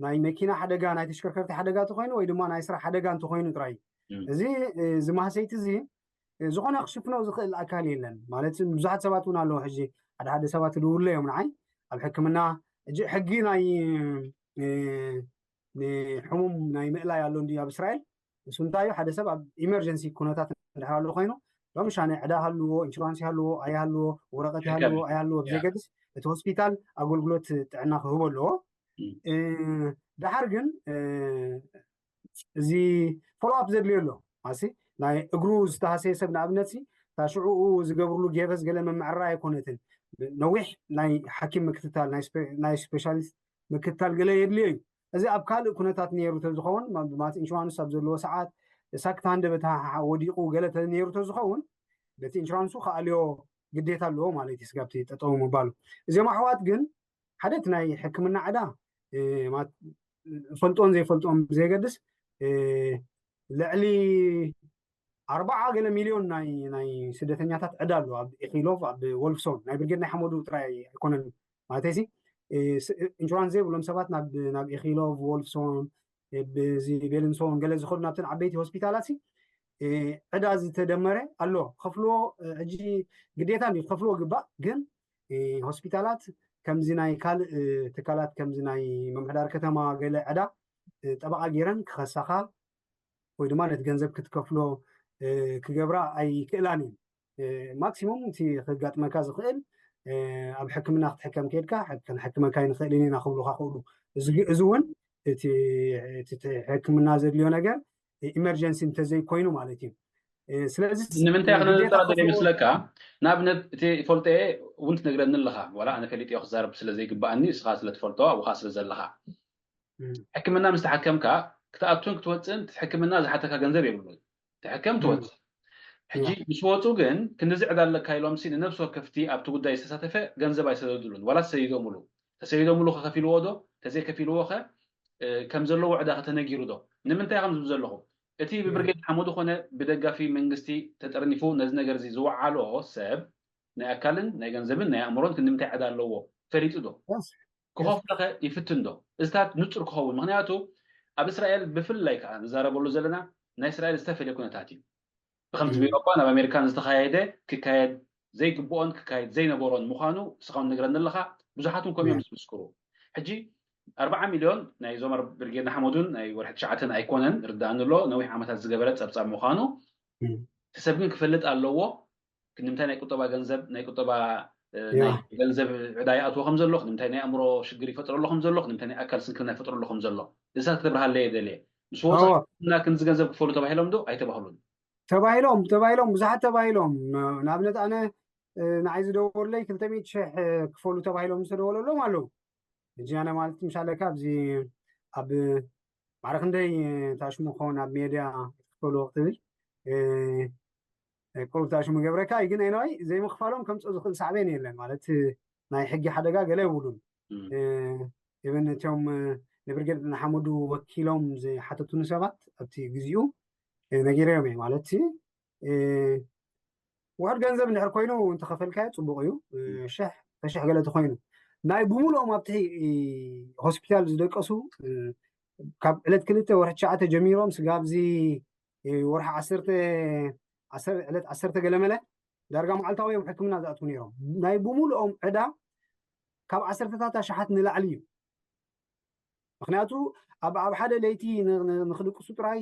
ናይ መኪና ሓደጋ ናይ ተሽከርከርቲ ሓደጋ ተኮይኑ ወይ ድማ ናይ ስራሕ ሓደጋ እንተኮይኑ ጥራይ እዚ ዝማህሰይቲ እዚ ዝኾነ ክሽፍኖ ዝኽእል ኣካል የለን ማለት ብዙሓት ሰባት እውን ኣለዉ ሕጂ ሓደ ሓደ ሰባት ድውለ እዮም ንዓይ ኣብ ሕክምና ሕጂ ሕጊ ናይ ንሕሙም ናይ ምእላይ ኣሎ እንዲ ኣብ እስራኤል እሱ እንታይ ሓደ ሰብ ኣብ ኢመርጀንሲ ኩነታት እንድሕር ኣሎ ኮይኑ ሎም ሻነ ዕዳ ሃልዎ ኢንሹራንስ ይሃልዎ ኣይሃልዎ ወረቀት ይሃልዎ ኣይሃልዎ ብዘይገድስ እቲ ሆስፒታል ኣገልግሎት ጥዕና ክህቦ ኣለዎ ድሓር ግን እዚ ፎሎኣፕ ዘድልዮ ኣሎ ማሲ ናይ እግሩ ዝተሃሰየ ሰብ ንኣብነት እታ ሽዑኡ ዝገብርሉ ጌበስ ገለ መምዕራ ኣይኮነትን ነዊሕ ናይ ሓኪም ምክትታል ናይ ስፔሻሊስት ምክትታል ገለ የድልዮ እዩ እዚ ኣብ ካልእ ኩነታት ነይሩ ተዝኸውን ማለት ኢንሹራንስ ኣብ ዘለዎ ሰዓት ሳክት ሃንደበት ወዲቑ ገለ ነይሩ ተዝኸውን በቲ ኢንሹራንሱ ከኣልዮ ግዴታ ኣለዎ ማለት እዩ ስጋብቲ ጠጠው ምባሉ እዚኦም ኣሕዋት ግን ሓደ እቲ ናይ ሕክምና ዕዳ ፈልጦን ዘይፈልጦን ብዘይገድስ ልዕሊ ኣርባዓ ገለ ሚልዮን ናይ ናይ ስደተኛታት ዕዳ ኣሎ ኣብ ኢኪሎቭ ኣብ ወልፍሶን ናይ ብርጌድ ናይ ሓመዱ ጥራይ ኣይኮነን ማለተይሲ ኢንሹራንስ ዘይብሎም ሰባት ናብ ኢኪሎቭ፣ ወልፍሶን፣ ብዚ ቤልንሶን ገለ ዝኸዱ ናብተን ዓበይቲ ሆስፒታላት ዕዳ ዝተደመረ ኣሎ። ክኸፍልዎ ሕጂ ግዴታ ክኸፍልዎ ግባእ፣ ግን ሆስፒታላት ከምዚ ናይ ካልእ ትካላት ከምዚ ናይ ምምሕዳር ከተማ ገለ ዕዳ ጠበቓ ገይረን ክኸሳኻ ወይ ድማ ነቲ ገንዘብ ክትከፍሎ ክገብራ ኣይክእላን እየን። ማክሲሙም እቲ ክጋጥመካ ዝኽእል ኣብ ሕክምና ክትሕከም ከድካ ክንሕክመካ ይንኽእል ኢና ክብሉካ ክእሉ። እዚ እውን እቲ ሕክምና ዘድልዮ ነገር ኢመርጀንሲ እንተዘይኮይኑ ማለት እዩ። ስለዚ ንምንታይ ክነነጥራ ደልየ ምስለካ? ንኣብነት እቲ ፈልጦ እውን ትነግረኒ ኣለኻ። ዋላ ኣነ ፈሊጠዮ ክዛረብ ስለ ዘይግባኣኒ እስኻ ስለ ትፈልጦ ኣብኻ ስለ ዘለኻ ሕክምና ምስ ተሓከምካ ክትኣቱን ክትወፅእን ሕክምና ዝሓተካ ገንዘብ የብሉን። ትሕከም ትወፅእ። ሕጂ ምስ ወፁ ግን ክንድዚ ዕዳ ኣለካ ኢሎም ሲ ንነብሲ ወከፍቲ ኣብቲ ጉዳይ ዝተሳተፈ ገንዘብ ኣይሰደዱሉን። ዋላ ተሰይዶምሉ ተሰይዶምሉ ከከፊልዎ ዶ ተዘይከፊልዎ ከ ከም ዘለዎ ዕዳ ከተነጊሩ ዶ? ንምንታይ ከም ዝብል ዘለኹ እቲ ብብርጌድ ሓመዱ ኮነ ብደጋፊ መንግስቲ ተጠርኒፉ ነዚ ነገር እዚ ዝወዓሎ ሰብ ናይ ኣካልን ናይ ገንዘብን ናይ ኣእምሮን ክንዲ ምንታይ ዕዳ ኣለዎ ፈሊጡ ዶ? ክኸፍሎ ከ ይፍትን ዶ? እዚታት ንጹር ክኸውን። ምኽንያቱ ኣብ እስራኤል ብፍላይ ከዓ ንዛረበሉ ዘለና ናይ እስራኤል ዝተፈለየ ኩነታት እዩ። ብከምቲ ብኤውሮጳን ኣብ ኣሜሪካን ዝተኻየደ ክካየድ ዘይግብኦን ክካየድ ዘይነበሮን ምዃኑ እስኻ እውን ንግረኒ ኣለኻ። ብዙሓት እውን ከምኡ እዮም ዝምስክሩ። ሕጂ ኣርብዓ ሚልዮን ናይ ዞመር ብርጌድ ንሓመዱን ናይ ወርሒ ትሽዓተን ኣይኮነን ርዳእኒ ኣሎ፣ ነዊሕ ዓመታት ዝገበረ ጸብጻብ ምዃኑ እቲ ሰብ ግን ክፈልጥ ኣለዎ። ክንምንታይ ናይ ቁጠባ ገንዘብ ናይ ቁጠባ ናይ ገንዘብ ዕዳ ይኣትዎ ከም ዘሎ፣ ክንምንታይ ናይ ኣእምሮ ሽግር ይፈጥረሉ ከም ዘሎ፣ ክንምንታይ ናይ ኣካል ስንክልና ይፈጥረሉ ከም ዘሎ እዛ ክትብርሃለየ ደልየ። ምስ ወፃእና ክንዚ ገንዘብ ክፈሉ ተባሂሎም ዶ ኣይተባህሉን? ተባሂሎም ተባሂሎም ብዙሓት ተባሂሎም። ንኣብነት ኣነ ንዓይ ዝደወለይ ክልተ ሚእቲ ሽሕ ክፈሉ ተባሂሎም ዝተደወለሎም ኣለዉ። ሕጂ ኣነ ማለት ምሻለካ ኣብዚ ኣብ ማዕረ ክንደይ ታሽሙ ክኸውን ኣብ ሜድያ ክትክፈልዎ ክትብል ቁሩብ ታሽሙ ገብረካ እዩ። ግን ኤንዋይ ዘይምኽፋሎም ከምፅኦ ዝኽእል ሳዕቤን የለን ማለት ናይ ሕጊ ሓደጋ ገለ የብሉን። ኢቨን እቶም ንብርጌድ ንሓመዱ ወኪሎም ዝሓተቱኒ ሰባት ኣብቲ ግዚኡ ነጊረዮም እየ ማለት ውሕድ ገንዘብ እንድሕር ኮይኑ እንተኸፈልካዮ ፅቡቕ እዩ። ሽሕ ተሽሕ ገለ ተኮይኑ ናይ ብምሉኦም ኣብቲ ሆስፒታል ዝደቀሱ ካብ ዕለት ክልተ ወርሒ ትሽዓተ ጀሚሮም ስጋብ እዚ ወርሒ ዓሰርተ ዕለት ዓሰርተ ገለመለ ዳርጋ መዓልታዊ እዮም ሕክምና ዝኣትዉ ነይሮም። ናይ ብምሉኦም ዕዳ ካብ ዓሰርተታት ኣሽሓት ንላዕሊ እዩ። ምክንያቱ ኣብ ኣብ ሓደ ለይቲ ንክድቅሱ ጥራይ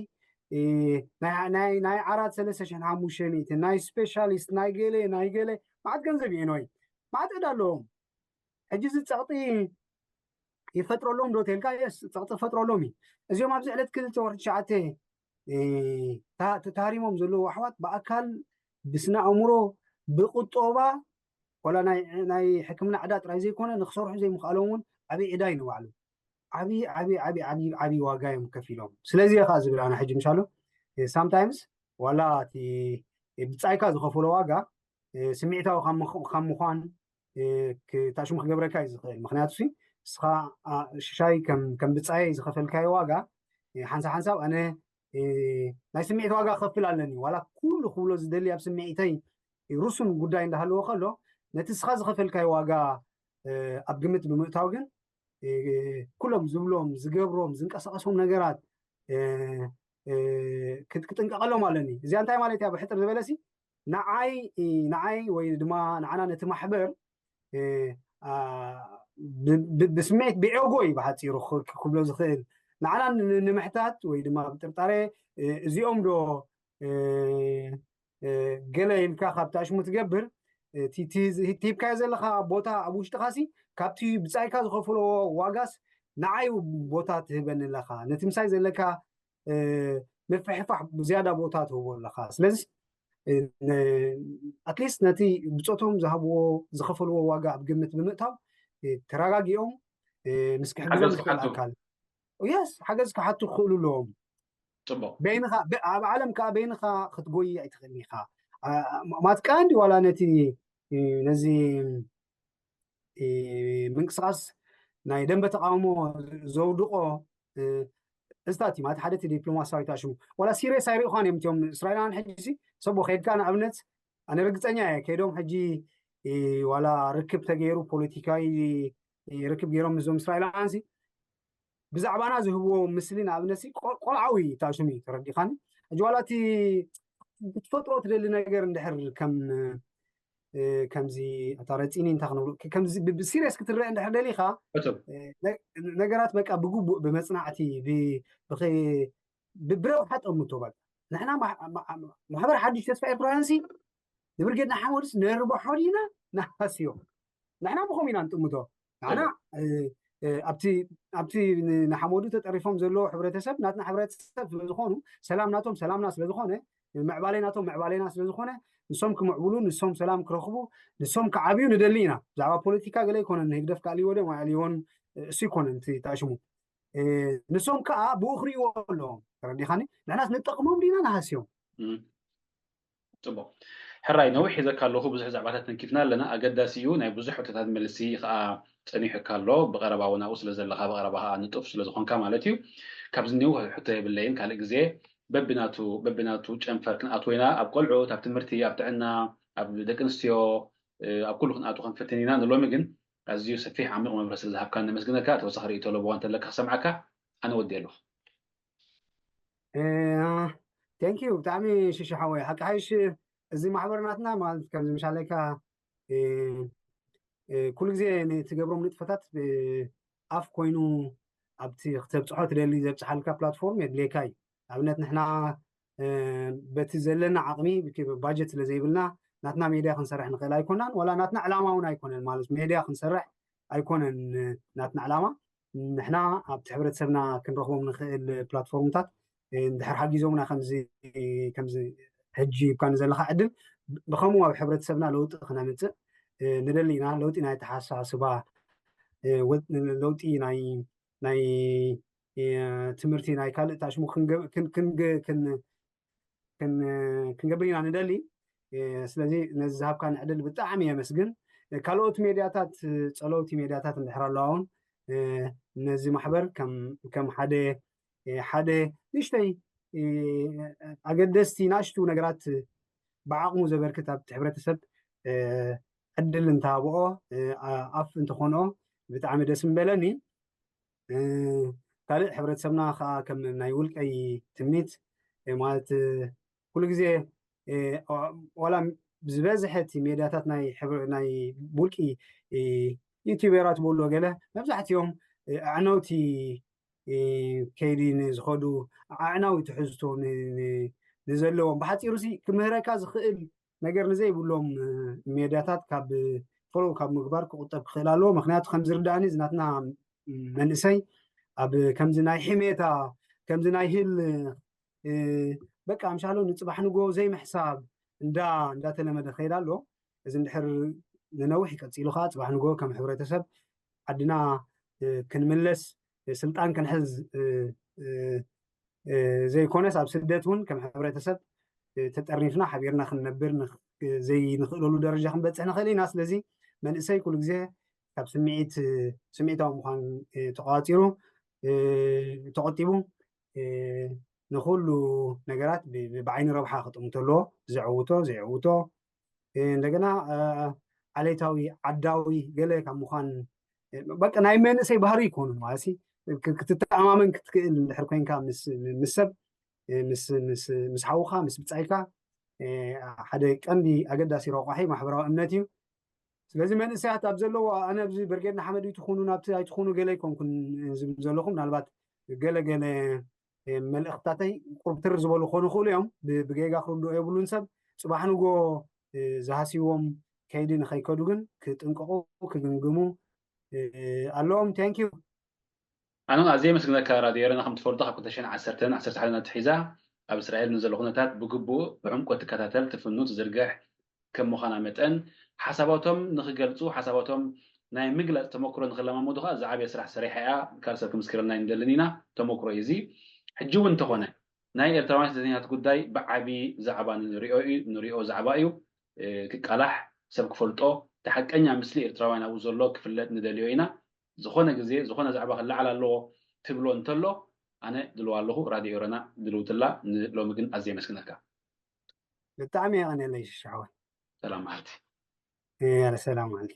ናይ ዓራት ሰለስተ ሽሕን ሓሙሽተ ሚእትን ናይ ስፔሻሊስት ናይ ገለ ናይ ገለ ማዓት ገንዘብ እዩ ኤንወይ ማዓት ዕዳ ኣለዎም። ሕጂ እዚ ፀቕጢ ይፈጥረሎም ዶ ተልካ? የስ ፀቕጢ ይፈጥረሎም እዩ። እዚኦም ኣብዚ ዕለት ክልተ ወርሒ ትሽዓተ ተታሪሞም ዘለዉ ኣሕዋት ብኣካል ብስነ ኣእምሮ ብቁጠባ ዋላ ናይ ሕክምና ዕዳ ጥራይ ዘይኮነ ንክሰርሑ ዘይምኽኣሎም እውን ዓብዪ ዕዳ እዩ ንባዕሉ። ዓብዪ ዓብዪ ዓብዪ ዓብዪ ዓብዪ ዋጋ እዮም ከፊሎም። ስለዚ እየ ከዓ ዝብል ኣነ ሕጂ ምሻሉ ሳምታይምስ ዋላ እቲ ብጻይካ ዝኸፈሎ ዋጋ ስምዒታዊ ካብ ምዃን ታሽሙ ክገብረካ እዩ ዝኽእል። ምክንያቱ ንስኻ ሽሻይ ከም ብጻይ ዝኸፈልካዮ ዋጋ ሓንሳብ ሓንሳብ ኣነ ናይ ስምዒት ዋጋ ክኸፍል ኣለኒ። ዋላ ኩሉ ክብሎ ዝደሊ ኣብ ስምዒተይ ሩሱን ጉዳይ እንዳሃለዎ ከሎ ነቲ ንስኻ ዝኸፈልካዮ ዋጋ ኣብ ግምት ብምእታው ግን ኩሎም ዝብሎም ዝገብሮም ዝንቀሳቐሶም ነገራት ክጥንቀቐሎም ኣለኒ። እዚኣ እንታይ ማለት እያ? ብሕፅር ዝበለሲ ንዓይ ንዓይ ወይ ድማ ንዓና ነቲ ማሕበር ብስምዒት ብኤጎ እዩ ብሓፂሩ ክብሎ ዝኽእል ንዓና ንምሕታት ወይ ድማ ብጥርጣሬ እዚኦም ዶ ገለ ኢልካ ካብ ታሽሙ ትገብር ሂብካዮ ዘለካ ቦታ ኣብ ውሽጥኻሲ ካብቲ ብፃይካ ዝኸፍልዎ ዋጋስ ንዓይ ቦታ ትህበኒ ኣለካ ነቲ ምሳይ ዘለካ ምፍሕፋሕ ዝያዳ ቦታ ትህቦ ኣለካ። ስለዚ ኣትሊስት ነቲ ብፆቶም ዝሃብዎ ዝኸፈልዎ ዋጋ ኣብ ግምት ብምእታው ተረጋጊኦም ምስ ክሕግዞም ዝኽእል ኣካል የስ ሓገዝ ክሓቱ ክኽእሉ ኣለዎም። ፅቡቅ በይንኻ ኣብ ዓለም ከዓ በይንኻ ክትጎይ ኣይትኽእልን ኢኻ። ማት ቀንዲ ዋላ ነቲ ነዚ ምንቅስቃስ ናይ ደንበ ተቃውሞ ዘውድቆ እዝታት እዩ ማለት ሓደ እቲ ዲፕሎማሲያዊ ታሽሙ ዋላ ሲሪየስ ኣይርእኳን እዮም እቲኦም እስራኤላውያን ሕጂ ሰቦ ከይድካ ንኣብነት ኣነ ርግፀኛ እየ ከይዶም ሕጂ ዋላ ርክብ ተገይሩ ፖለቲካዊ ርክብ ገይሮም ምስዞም እስራኤላውያን ሲ ብዛዕባና ዝህብዎ ምስሊ ንኣብነት ሲ ቆ- ቆልዓዊ ታሽሙ እዩ ተረዲኻኒ። ሕጂ ዋላ እቲ ክትፈጥሮ ትደሊ ነገር እንድሕር ከም እ፣ ከምዚ ኣታ ረፂኒ እንታይ ክንብሎ ክ- ከምዚ ብ- ብሲሪየስ ክትረአ እንድሕር ደሊኻ እቶም እ፣ ነ- ነገራት በቃ ብግቡእ ብመፅናዕቲ ብ- ብኸ- ብ- ብረብሓ ጠምቶ በቃ ንሕና ማ- ማ- ማሕበር ሓድሽ ተስፋ ኤርትራውያን ሲ ንብርጌድ ንሓመዱስ ነርብሖ ዲና ንሃስዮ ንሕና ብኸም ኢና ንጥምቶ ንሕና እ፣ እ፣ ኣብቲ ኣብቲ ን- ንሓመዱ ተጠሪፎም ዘለዎ ሕብረተሰብ ናትና ሕብረተሰብ ስለዝኾኑ ሰላም ናቶም ሰላምና ስለዝኾነ ምዕባሌ ናቶም ምዕባሌና ስለዝኾነ ንሶም ክምዕብሉ ንሶም ሰላም ክረኽቡ ንሶም ክዓብዩ ንደሊ ኢና ብዛዕባ ፖለቲካ ገለ ኣይኮነን ንህግደፍ ክኣልይዎ ድዮም ኣይኣልይዎን እሱ ይኮነን እቲ ተኣሽሙ ንሶም ከዓ ብኡ ክርእይዎ ኣለዎም ተረዲኻኒ ንሕናስ ንጠቕሞም ዲና ንሃስዮም ጽቡቅ ሕራይ ነዊሕ ሒዘካ ኣለኹ ብዙሕ ዛዕባታት ተንኪፍና ኣለና ኣገዳሲ እዩ ናይ ብዙሕ ሕቶታት መልሲ ከዓ ጸኒሑካ ኣሎ ብቀረባ እውን ኣብኡ ስለ ዘለካ ብቀረባ ከዓ ንጡፍ ስለ ዝኾንካ ማለት እዩ ካብዚ ኒው ሕቶ የብለይን ካልእ ግዜ በብናቱ በብናቱ ጨንፈር ክንኣትዎ ኢና ኣብ ቆልዑት ኣብ ትምህርቲ ኣብ ጥዕና ኣብ ደቂ ኣንስትዮ ኣብ ኩሉ ክንኣቱ ክንፍትን ኢና ንሎሚ ግን ኣዝዩ ሰፊሕ ዓሚቕ መብርህ ስለ ዝሃብካ ነመስግነካ ተወሳኺ ርእቶ ለቦዋ እንተለካ ክሰምዓካ ኣነ ወዲ ኣለኹ thank you ብጣዕሚ ሽሽሓወይ ሓቂ ሓይሽ እዚ ማሕበር ናትና ማለት ከምዚ ምሻለካ ኩሉ ግዜ ንትገብሮም ንጥፈታት ኣፍ ኮይኑ ኣብቲ ክተብፅሖ ትደሊ ዘብፅሓልካ ፕላትፎርም የድልየካ እዩ ኣብነት ንሕና በቲ ዘለና ዓቕሚ ባጀት ስለ ዘይብልና ናትና ሜድያ ክንሰርሕ ንኽእል ኣይኮናን ዋላ ናትና ዕላማ እውን ኣይኮነን ማለት ሜድያ ክንሰርሕ ኣይኮነን ናትና ዕላማ ንሕና ኣብቲ ሕብረተሰብና ክንረኽቦም ንኽእል ፕላትፎርምታት እንድሕር ሓጊዞምና ከምዚ ከምዚ ሕጂ ይብካ ንዘለካ ዕድል ብከምኡ ኣብ ሕብረተሰብና ለውጢ ክነምፅእ ንደሊ ኢና ለውጢ ናይ ተሓሳስባ ለውጢ ናይ ናይ ትምህርቲ ናይ ካልእ ታሽሙ ክንገብር ኢና ንደሊ ስለዚ ነዚ ዝሃብካኒ ዕድል ብጣዕሚ የመስግን ካልኦት ሜድያታት ፀለውቲ ሜድያታት እንድሕር ኣለዋ እውን ነዚ ማሕበር ከም ሓደ ሓደ ንእሽተይ ኣገደስቲ ናሽቱ ነገራት ብዓቕሙ ዘበርክት ኣብቲ ሕብረተሰብ ዕድል እንተሃብኦ ኣፍ እንተኾንኦ ብጣዕሚ ደስ ምበለኒ ካልእ ሕብረተሰብና ከዓ ከም ናይ ውልቀይ ትምኒት ማለት ኩሉ ግዜ ዋላ ዝበዝሐ እቲ ሜድያታት ናይ ናይ ውልቂ ዩቲዩበራት ብሎ ገለ መብዛሕትኦም ኣዕነውቲ ከይዲ ንዝኸዱ ኣዕናዊ ትሕዝቶ ንዘለዎም ብሓፂሩ ሲ ክምህረካ ዝኽእል ነገር ንዘይብሎም ሜድያታት ካብ ፎሎው ካብ ምግባር ክቁጠብ ክኽእል ኣለዎ ምክንያቱ ከም ዝርዳእኒ ዝናትና መንእሰይ ኣብ ከምዚ ናይ ሕሜታ ከምዚ ናይ ህል በቃ ምሻሎ ንፅባሕ ንጎ ዘይምሕሳብ እንዳ እንዳተለመደ ከይዳ ኣሎ እዚ እንድሕር ንነዊሕ ይቀፂሉ ከዓ ፅባሕ ንጎ ከም ሕብረተሰብ ዓድና ክንምለስ ስልጣን ክንሕዝ ዘይኮነስ ኣብ ስደት እውን ከም ሕብረተሰብ ተጠርኒፍና ሓቢርና ክንነብር ዘይንኽእለሉ ደረጃ ክንበፅሕ ንኽእል ኢና ስለዚ መንእሰይ ኩሉ ግዜ ካብ ስምዒት ስምዒታዊ ምዃን ተቋፂሩ ተቆጢቡ ንኩሉ ነገራት ብዓይኒ ረብሓ ክጥምቶ ኣለዎ ዘዕውቶ ዘይዕውቶ እንደገና ዓሌታዊ ዓዳዊ ገለ ካብ ምዃን በቃ ናይ መንእሰይ ባህሪ ይኮኑ ማለት ክትተኣማመን ክትክእል እንድሕር ኮይንካ ምስ ሰብ ምስ ሓውካ ምስ ብፃይካ ሓደ ቀንዲ ኣገዳሲ ረቋሒ ማሕበራዊ እምነት እዩ ስለዚ መንእሰያት ኣብ ዘለዎ ኣነ ኣብዚ በርጌድ ንሓመድ ይትኹኑ ናብቲ ኣይትኹኑ ገለ ኣይኮንኩን ዝብል ዘለኹ ምናልባት ገለ ገለ መልእኽትታተይ ቁርብትር ዝበሉ ክኾኑ ይኽእሉ እዮም ብጌጋ ክርድኦ የብሉን ሰብ ፅባሕ ንጎ ዝሃስይዎም ከይዲ ንኸይከዱ ግን ክጥንቀቑ ክግምግሙ ኣለዎም thank you ኣነ ኣዝየ መስግነካ ራድዮ ኤረና ከም ትፈልጦ ካብ ክልተ ሽሕን ዓሰርተን ዓሰርተ ሓደን ኣትሒዛ ኣብ እስራኤል ንዘሎ ኩነታት ብግቡእ ብዕምቆት ትከታተል ትፍኑ ትዝርግሕ ከም ምዃና መጠን ሓሳባቶም ንኽገልፁ ሓሳባቶም ናይ ምግላፅ ተመክሮ ንኽለማመዱ ከዓ ዝዓበየ ስራሕ ሰሪሓ እያ ካልእ ሰብ ክምስክረልና ኣይንደልን ኢና ተመክሮ እዩ እዚ ሕጂ እውን እንተኾነ ናይ ኤርትራውያን ስደተኛታት ጉዳይ ብዓቢ ዛዕባ ንሪኦ እዩ ንሪኦ ዛዕባ እዩ ክቃላሕ ሰብ ክፈልጦ እቲ ሓቀኛ ምስሊ ኤርትራውያን ኣብኡ ዘሎ ክፍለጥ ንደልዮ ኢና ዝኾነ ግዜ ዝኾነ ዛዕባ ክለዓል ኣለዎ ትብሎ እንተሎ ኣነ ድልዋ ኣለኹ ራድዮ ኤረና ድልውትላ ንሎሚ ግን ኣዝየ የመስግነካ ብጣዕሚ የቐንየለይ ሽሻዕወ ሰላም መዓልቲ ያለ ሰላም መዓልቲ